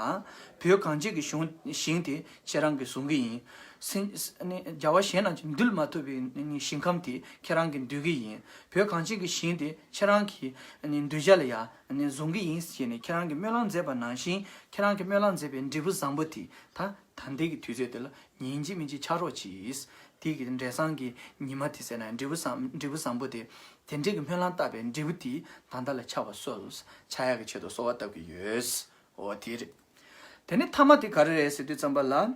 བོད་གངས་ཅན་གྱི་གཞུང་ཞིང་དེ་ཁྱེད་རང་གིས་བཟུང་གི་ཡིན། སེམས་ཨ་ནི་རྒྱལ་བ་གཞན་རྣམས་ཀྱིས་འདུལ་མ་ཐུབ་པའི་ཞིང་ཁམས་དེ་ཁྱེད་རང་གིས་འདུལ་གི་ཡིན། བོད་གངས་ཅན་གྱི་ཞིང་དེ་ཁྱེད་རང་གི་ཨ་ནི་གདུལ་བྱ་ལ་ཡ་ཨ་ནི་བཟུང་གི་ཡིན་ཟེར་ནས་ཁྱེད་རང་གིས་སྨོན་ལམ་མཛད་པ་ནང་བཞིན། ཁྱེད་རང་གིས་སྨོན་ལམ་མཛད་པའི་འབྲས་བུ་བཟང་པོ་དེ་ད་ད་ལྟའི་གི་དུས་ཚོད་དེ་ལ་ཡིན་གཅིག་མིན་གཅིག་ཆགས་རོགས་གྱིས། དེ་གི་འབྲས་བཟང་གི་ཉི་མ་དེ་ཟེར་ན། འབྲས་བུ་བཟང་འབྲས་བུ་བཟང་པོ་དེ། དེ་འདྲའི་གི་སྨོན་ལམ་བཏབ་པའི་འབྲས་བུ་དེ་ད་ལྟ་ལ་ཁྱབ་པར་གསོལ། ཆགས་ཡག་གི་ཆེད་དུ་གསོལ་བ་བཏབ་ཀྱི་ཡོད། འོ་དེ་རེད། དེ་ནས་ཐ་མ་དེ་ག་རེ་རེད་ཟེར་དུས་ཙམ་པ་ལ།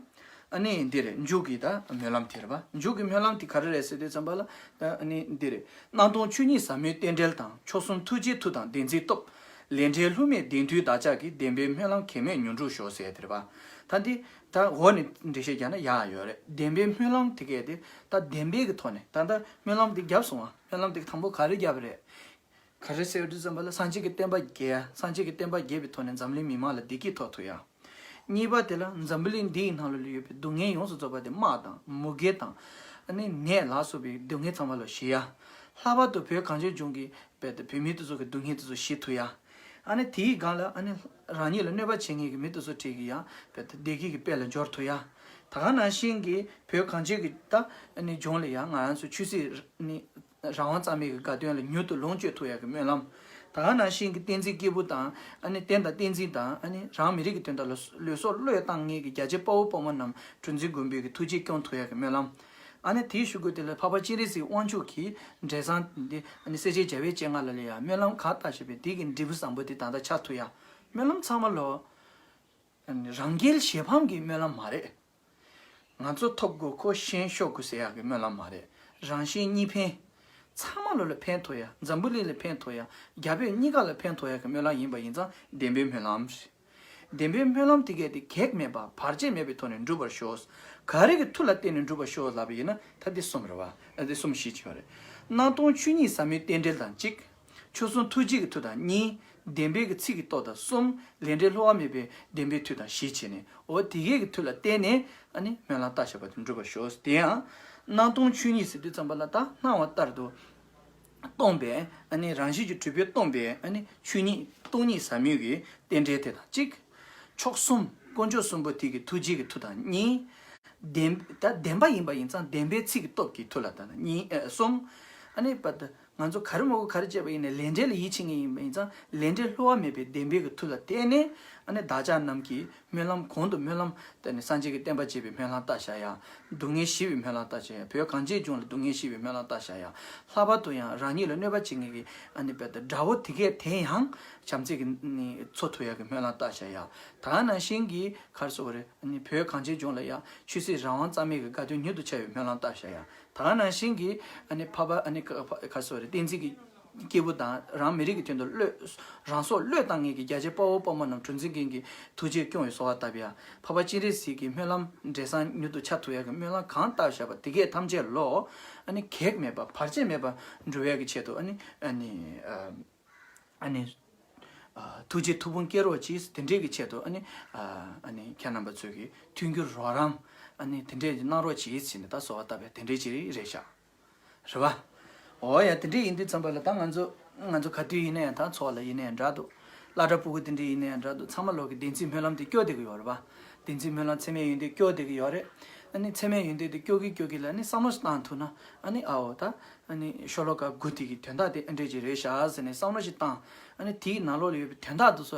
ཨ་ནི་འདི་རེད། མཇུག་གི་ད་སྨོན་ལམ་དེ་རེད་པ། མཇུག་གི་སྨོན་ལམ་དེ་ག་རེ་རེད་ཟེར་དུས་ཙམ་པ་ལ། ཨ་ནི་འདི་རེད། སྣང་སྟོང་ཆོས་ཉིད་ཟབ་མོའི་རྟེན་འབྲེལ་དང་། མཆོག་གསུམ་ཐུགས་རྗེའི་མཐུ་དང་བདེན་ཚིག་སྟོབས། ལས་འབྲས་བསླུ་མེད་བདེན་མཐུས་བདག་ཅག་གི། བདེན་པའི་སྨོན་ལམ་གེགས་མེད་མྱུར་འགྲུབ་ཤོག་ཟེར་དེ་རེད་པ། ད་འདི་ད་འོག་ནས་འགྲེལ་བཤད་རྒྱག་ན་ཡག་ཡོད་རེད། བདེན་པའི་སྨོན་ལམ་དེ་གས་དེ་ད་བདེན་པའི་གི་ཐོག་ནས་ད་ལྟ་སྨོན་ལམ་དེ་བརྒྱབ་སོང་བ། སྨོན་ལམ་དེ་གི་དང་པོ་ག་རེ་བརྒྱབ་རེད། ག་རེ་ཟེར་དུས་ཙམ་པ་ལ་སངས་རྒྱས་ཀྱི་བསྟན་པ་རྒྱས་ཡ། སངས་རྒྱས་ཀྱི་བསྟན་པ་རྒྱས་པའི་ཐོག་ནས་འཛམ་གླིང་མི་མང་ལ་བདེ་སྐྱིད་ཐོབ་ཐུབ་ཡ། གཉིས་པ་དེ་ལ་འཛམ་བུ་གླིང་འདིའི་ནང་ལ་ཡོད་པའི་སྡུག་བསྔལ་ཡོངས་སུ་རྫོགས་པ་དེ་དམག་དང་མུ་གེ་དང་ཨ་ནི་ནད་ལ་སོགས་པའི་སྡུག་བསྔལ་ཚང་མ་ལ་ཞི་ཡ། ལྷག་པར་དུ་བོད་གངས་ཅན་ལྗོངས་ཀྱི་བོད་དུ་བོད་མི་དེ་ཚོ་གི་སྡུག་བསྔལ་དེ་ཚོ་ཞི་ཐུབ་ཡ། ཨ་ནི་དེའི་སྒང་ལ་ཨ་ནི་རང་ཉིད་ལ་གནོད་པ་བྱེད་མཁན་གྱི་མི་དེ་ཚོ་གྲས་ཀྱི་ཡང་བོད་དུ་བདེ་སྐྱིད་ཀྱི་དཔལ་ལ་འབྱོར་ཐུབ་ཡ། ད་ག་ནང་བཞིན་གྱི་བོད་གངས་ཅན་གྱི་ད་ཨ་ནི་ལྗོངས་ལ་ཡང་ང་རང་ཚོ་ཆོས་སྲིད་ཨ་ནི་རང་དབང་རྩ་མེད་ཀྱི་དགའ་སྟོན་ལ་མྱུར་དུ་ལོངས་སྤྱོད་ཐུབ་ཡག་གི་སྨོན་ལམ། ད་ག་ནང་བཞིན་གྱི་བསྟན་འཛིན་སྐྱེས་བུ་དང་ཨ་ནི་བསྟན་དང་བསྟན་འཛིན་དང་ཨ་ནི་རང་མི་རིགས་ཀྱི་དོན་དག་ལ་ལུས་སྲོག་བློས་བཏང་མཁན་གྱི་རྒྱལ་གཅེས་དཔའ་བོ་དཔའ་མོ་རྣམས་གྲུ་འཛིན་མགོན་པོའི་གི་ཐུགས་རྗེས་སྐྱོང་ཐུབ་ཡག་གི་སྨོན་ལམ། ཨ་ནི་དེའི་གཞུག་གུ་དེ་ལ་འཕགས་པ་སྤྱན་རས་གཟིགས་དབང་ཕྱུག་གི་འབྲས་བཟང་འདི་ཨ་ནི་སྲས་བཅས་བྱ་བའི་སྤྱན་སྔ་ལ་ལ་ཡང་སྨོན་ལམ་གང་བཏབ་བཞག་པའི་དེ་གི་འབྲས་བུ་བཟང་པོ་དེ་ད་ལྟ་ཆགས་ཐུབ་ཡག་སྨོན་ལམ་ཚང་མ་ལོ། རང་རྒྱལ་གཞན་ཕམ་གྱི་སྨོན་ལམ་མ་རེད། ང་ཚོ་ཐོབ་དགོས་ཁོ་གཞན་ཤོག་དགོས་ཟེར་ཡག་གི་སྨོན་ལམ་མ་རེད། རང་གཞན་གཉིས་ཕན། ཚང་མ་ལོ་ལ་ཕན་ཐོགས་ཡ། འཛམ་བུ་གླིང་ལ་ཕན་ཐོགས་ཡ། རྒྱ་བོད་གཉིས་ཀ་ལ་ཕན་ཐོགས་ཡ་གི་སྨོན་ལམ་ཡིན་པ་ཡིན་ཙང་བདེན་པའི་སྨོན་ལམ་རེད། བདེན་པའི་སྨོན་ལམ་དེ་གས་དེ་གེགས་མེད་པ་བར་ཆད་མེད་པའི་ཐོག་ནས་འགྲུབ་པར་ཤོག་ག་རེ་གི་མཐུ་ལ་བརྟེན་ནས་འགྲུབ་པར་ཤོག་ལབ་པ་ཡིན་ན་ད་འདི་གསུམ་རེད་བ། ཨ་འདི་གསུམ་བཞི་ཅིག་ཡོད་རེད། སྣང་སྟོང་ཆོས་ཉིད་ཟབ་མོའི་རྟེན་འབྲེལ་དང་གཅིག་ཆོས་སྲུང་ཐུགས་རྗེ་གི་མཐུ་དང་གཉིས། བདེན་པའི་གི་ཚིག་གི་སྟོབས་དང་གསུམ། ལས་འབྲས་བསླུ་བ་མེད་པའི་བདེན་པའི་མཐུ་དང་བཞི་བྱས་ནས་འོ་དེ་གས་ཀྱི་མཐུ་ལ་བརྟེན་ནས་ཨ་ནི་སྨོན་ལམ་བཏབ་བཞག་པ་དེ་འགྲུབ་པར་ཤོག་དེ་ཡང་སྣང་སྟོང་ཆོས་ཉིད་ཟེར་དུས་ཙམ་པ་ལ་ད་སྣང་བ་ལྟར་དུ་སྟོང་པའི་ཨ་ནི་རང་བཞིན་གྱིས་གྲུབ་པའི་སྟོང་པའི་ཨ་ནི་ཆོས་ཉིད་སྟོང་ཉིད་ཟབ་མོའི་གི་རྟེན་འབྲེལ་དེ་དང་གཅིག་མཆོག་གསུམ་དཀོན་མཆོག་གསུམ་པོ་དེ་གི་ཐུགས་རྗེ་གི་མཐུ་དང་གཉིས། བདེན་ད་བདེན་པ་ཡིན་པ་ཡིན་ཙང་བདེན་པའི་ཚིག་གི་སྟོབས་ཀྱི་མཐུ་ལ་ད་གཉིས་ཨ་གསུམ། ཨ་ནི་པ་ད་ང་ཚོ་ག་རེ་མོ་གོ་ག་རེ་བྱས་པ་ཡིན་ནའི་ལས་འབྲས་ལ་ཡིད་ཆེས་ངེས་ཡིན་པ་ཡིན་ཙང་ལས་འབྲས་བསླུ་བ་མེད་པའི་བདེན་པའི་གི་མཐུ་ལ་བརྟེན་ནས་ཨ་ནི་བདག་ཅག་རྣམས་ཀྱིས་སྨོན་ལམ་གོང་དུ་སྨོན་ལམ་དེ་ནི་སངས་རྒྱས་ཀྱི་བསྟན་པ་རྒྱས་པའི་སྨོན་ལམ་བཏབ་བཞག་ཡ། སྡུག་བསྔལ་ཞི་བའི་སྨོན་ལམ་བཏབ་བཞག་ཡ། བོད་གངས་ཅན་ལྗོངས་ལ་སྡུག་བསྔལ་ཞི་བའི་སྨོན་ལམ་བཏབ་བཞག་ཡ། ལྷག་པར་དུ་ཡང་རང་ཉིད་ལ་གནོད་པ་བྱེད་མཁན་གྱི་ཨ་ནི་བོད་དུ་དགྲ་བོ་དེ་གས་དེ་ཡང་བྱམས་བརྩེ་གི་ནི་འཚོ་ཐུབ་ཡ་གི་སྨོན་ལམ་བཏབ་བཞག་ཡ། ད་ག་ནང་བཞིན་གྱི་ག་རེ་ཟེར་དགོས་རེད། ཨ་ནི་བོད་གངས་ཅན་ལྗོངས་ལ་ཡང་ཆོས་སྲིད་རང་དབང་རྩ་མེད་ཀྱི་དགའ་སྟོན་མྱུར་དུ་འཆར་བའི་སྨོན་ལམ་བཏབ་བཞག་ཡ། ད་ག་ནང་བཞིན་གྱི་ཨ་ནི་འཕགས་པ་ཨ་ནི་ག་ག་རེ་ཟེར་དགོས་རེད། བསྟན་འཛིན་གྱི་སྐྱེས་བུ་དང་རང་མི་རིགས་ཀྱི་དོན་དུ་བློས་རང་སྲོག་བློས་བཏང་མཁན་གྱི་རྒྱལ་གཅེས་དཔའ་བོ་དཔའ་མོ་རྣམས་གྲུ་འཛིན་མགོན་གྱི་ཐུགས་རྗེས་སྐྱོང་བའི་གསོལ་བ་བཏབ་ཡ། འཕགས་པ་སྤྱན་རས་གཟིགས་ཀྱི་སྨོན་ལམ་འབྲས་བཟང་མྱུར་དུ་འཆར་ཐུབ་ཡ་གི་སྨོན་ལམ་གང་བཏབ་བཞག་པ་དེ་གས་ཐམས་ཅད་ལོ། ཨ་ནི་གེགས་མེད་པ་བར་ཆད་མེད་པ་འགྲུབ་ཡ་གི་ཆེད་དུ་ཨ་ནི་ཨ་ནི་ཨ་ཨ་ནི་ཨ་ཐུགས་རྗེ་ཐུགས་དཔུང་སྐྱེད་རོགས་གྱིས། དེ་འདྲའི་གི་ཆེད་དུ་ཨ་ནི་ཨ་ཨ་ནི་ཁྱེད་རྣམ་པ་ཚོས་ཀྱི་མཐུན་འགྱུར་རོགས་རམ་ཨ་ནི་དེ་འདྲས་གནང་རོགས་གྱིས་ཟེར་ནས་ད་གསོལ་བ་བཏབ་པའི་དེ་འདྲའི་ཅིག་རེད་ཤག་རེད་བ། འོ་ཡ། དེ་འདྲས་ཡིན་དུས་ཙམ་པ་ལ་ད་ང་ཚོ་ང་ཚོ་ག་དུས་ཡིན་ན་ཡང་ད་ཚོགས་ལ་ཡིན་ན་ཡང་འདྲ་འདུག་སློབ་གྲྭ་ཕྲུ་གུ་དེ་འདྲས་ཡིན་ན་ཡང་འདྲ་འདུག་ཚང་མ་ལོག་གི་བདེན་ཚིག་སྨོན་ལམ་དེ་སྐྱོར་བསྡད་ཀྱི་ཡོད་རེད་བ། བདེན་ཚིག་སྨོན་ལམ་མཚན་སྨད་ཡོན་ཏན་སྐྱོར་བསྡད་ཀྱི་ཡོད་རེད། ཨ་ནི་མཚན་སྨད་ཡོན་ཏན་དེ་སྐྱོར་གི་སྐྱོར་གི་ལ་ནི་བསམ་བློ་ཞིག་བཏང་ཐུབ་ན་ཨ་ནི་ཨའོ་ད་ཨ་ནི་ཤོ་ལོ་ཀ་དགུ་དེ་གི་དོན་དག་དེ་ཨ་འདྲས་ཅིག་རེད་ཤག་ཟེར་ནས་བསམ་བློ་ཞིག་བཏང་། ཨ་ནི་དེའི་ནང་ལོགས་ལ་ཡོད་པའི་དོན་དག་དེ་ཚོ་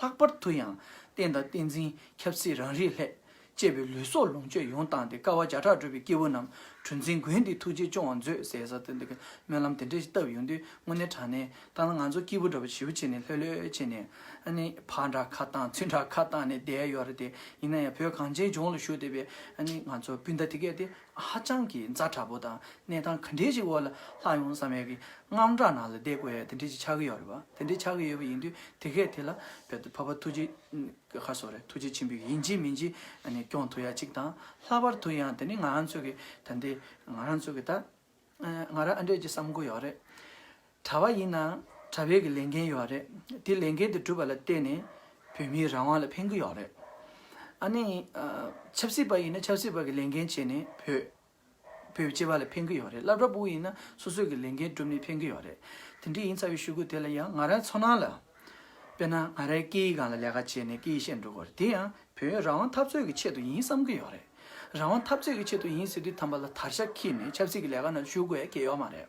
ལྷག་པར་དུ་ཡང་བསྟན་དང་བསྟན་འཛིན་ཆབ་སྲིད་རང་རིགས་ལྷད། གཅེས་པའི་ལུས་སྲོག་ལོངས་སྤྱོད་ཡོངས་བཏང་སྟེ་དཀའ་བ་བརྒྱ་ཕྲག་སྒྲུབ་པའི་སྐྱེས་བུ་རྣམས་གྲུ་འཛིན་མགོན་དེའི་ཐུགས་རྗེས་སྐྱོང་བར་མཛོད་ཟེར་ས་དེ་འདི་གི་སྨོན་ལམ་དེ་འདྲ་ཞིག་བཏབ་ཡོང་དུས་དངོས་གནས་དྲང་གནས་ད་ང་ཚོ་སྐྱིད་པོ་འདྲ་པོ་ཞེ་པོ་བྱས་ནས་ལྷོད་ལྷོད་བྱས་ནས་ཨ་ནི་ཕར་འདྲ་ཁ་བཏང་ཚུར་འདྲ་ཁ་བཏང་ནས་བསྡད་ཡོད་རེད་དེ། ཡིན་ན་ཡང་བོད་གངས་ཅན་ལྗོངས་ལ་བཞུགས་བསྡད་པའི་ཨ་ནི་ང་ཚོ་སྤུན་ཟླ་དེ་གས་དེ་ཧ་ཅང་གི་ཛ་དྲག་པོ་དང་གནས་སྟངས་ག་འདྲའི་ཞིག་འོག་ལ་ལྷག་ཡོང་བསམ་ཡས་ཀྱི་དངངས་སྐྲག་ནང་ལ་བསྡད་དགོས་ཡས་དེ་འདྲ་ཞིག་ཆགས་ཀྱི་ཡོད་རེད་པ། དེ་འདྲ་ཆགས་ཀྱི་ཡོད་པ་ཡིན་དུས་དེ་གས་དེ་ལ་བོད་དུ་འཕགས་པ་ཐུགས་རྗེ་ག་རེ་ཟེར་དགོས་རེད། ཐུགས་རྗེ་ཆེན་པོས་ཡིན་གཅིག་མིན་གཅིག་ཨ་ནི་སྐྱོང་ཐུབ་ཡ་གཅིག་དང་། ལྷག་པར་དུ་ཡང་དེ་ནི་ང་རང་ཚོ་གི་ད་འདི་ང་རང་ཚོ་གི་ད་ང་རང་ཨ་འདྲས་ཀྱི་བསམ་གྱི་ཡོད་རེད། གྲྭ་པ་ཡིན་ན་གྲྭ་པའི་གི་ལས་འགན་ཡོད་རེད། དེ་ལས་འགན་དེ་སྒྲུབ་པ་ལ་བརྟེན་ནས་བོད་མིའི་རང་དབང་ལ་ཕན་གྱི་ཡོད་རེད། ཨ་ནི་ཆབ་སྲིད་པ་ཡིན་ན་ཆབ་སྲིད་པ་གི་ལས་འགན་བྱས་ནས་བོད་བོད་སྤྱི་པ་ལ་ཕན་གྱི་ཡོད་རེད། སློབ་གྲྭ་ཕྲུ་གུ་ཡིན་ན་སོ་སོའི་གི་ལས་འགན་སྒྲུབ་ནས་ཕན་གྱི་ཡོད་རེད། དེ་འདྲ་ཡིན་ཚར་བའི་གཞུག་གུ་དེ་ལ་ཡང་ང་རའི་ཚོར་སྣང་ལ། དཔེར་ན་ང་རའི་སྐད་ཡིག་སྒང་ལ་ལས་ཀ་བྱས་ནས་སྐད་ཡིག་བཤད་འགྲོ་གི་རེད། དེ་ཡང་བོད་རང་དབང་འཐབ་རྩོད་ཀྱི་ཆེད་དུ་ཡིན་བསམ་གྱི་ཡོད་རེད། རང་དབང་འཐབ་རྩོད་ཀྱི་ཆེད་དུ་ཡིན་ཟེར་དུས་ཐམ་པ་ལ་དར་ཤ་འཁྱེར་ནས་ཆབ་སྲིད་ཀྱི་ལས་ཀ་ནང་ཞུགས་དགོས་ཡ་གལ་ཡོད་མ་རེད།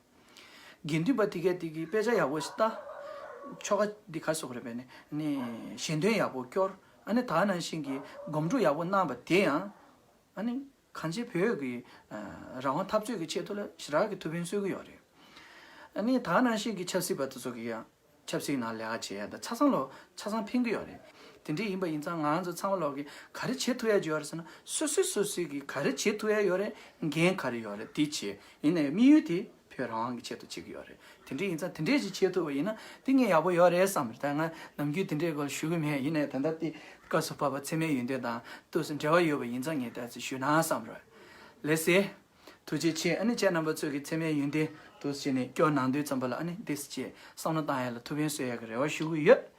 དགེ་འདུན་པ་དེ་གས་དེ་གིས་དཔེ་ཆ་ཡག་པོ་ཞིག་ལྟ། ཆོ་ག་འདི་ག་རེ་ཟེར་དགོས་རེད་པས་ནི་ནི་ཞལ་འདོན་ཡག་པོ་སྐྱོར། ཨ་ནི་ད་ནང་བཞིན་གྱི་སྒོམ་སྒྲུབ་ཡག་པོ་གནང་བ་དེ་ཡང་ཨ་ནི། གང་ཅི་བོད་ཀྱི་ཨ་རང་དབང་འཐབ་རྩོད་ཀྱི་ཆེད་དུ་ལ་ཞེ་དྲག་གི་ཐུགས་ཕན་གསོས་ཀྱི་ཡོད་རེད། ཨ་ནི་ད་ནང་བཞིན་གྱི་ཆབ་སྲིད་པ་དེ་ཚོ་གི་ཡང་ཆབ་སྲིད་ནང་ལས་ཀ་བྱེད་ཡ་དང་ཆ་ཚང་ལོ་ཆ་ཚང་ཕན་གྱི་ཡོད་རེད། དེ་འདྲ་ཡིན་པ་ཡིན་ཙང་ང་རང་ཚོ་ཚང་མ་ལོག་གི་ག་རེ་བྱེད་ཐུབ་ཡ་ཅིག་ཡོད་རེད་ཟེར་ན་སོ་སོས་སོ་སོས་ཀྱི་ག་རེ་བྱེད་ཐུབ་ཡ་ཡོད་རེད། འགན་ག་རེ་ཡོད་རེད་དེ་བྱེད། ཡིན་ན་ཡང་དམིགས་ཡུལ་དེ་ ཁྱོད་རང་དབང་གི་ཆེད་དུ་བྱེད་ཀྱི་ཡོད་རེད། དེ་འདྲ་ཡིན་ཙང་དེ་འདྲས་ཅིག་བྱེད་ཐུབ་པ་ཡིན་ན་དེ་ངས་ཡག་པོ་ཡོད་རེད་བསམ་རེད། ད་ང་ནམ་རྒྱུན་དེ་འདྲས་སྐོར་ཞུ་གི་མེད། ཡིན་ནའི་ད་ལྟ་དེ་སྐབས་སུ་བབས་པ་འཚེ་མེད་ཡོན་ཏན་དང་ཏོག་ཙམ་འབྲེལ་བ་ཡོད་པ་ཡིན་ཙང་ངས་ད་ཅིག་ཞུས་ན་བསམ་རེད། ལགས་སེ། ཐུགས་རྗེ་ཆེ། ཨ་ནི་ཁྱེད་རྣམ་པ་ཚོས་ཀྱི་འཚེ་མེད་ཡོན་ཏན་དུ་བྱས་ནས་སྐྱོར་གནང་དུས་ཙམ་པ་ལ་ཨ་ནི་འདི་ཅིག་བསམ་བློ་བཏང་ཡ་ལ་ཐུགས་ཕན་གསོས་ཡ་གི་རེ་བ་ཞུ་གི་ཡོད།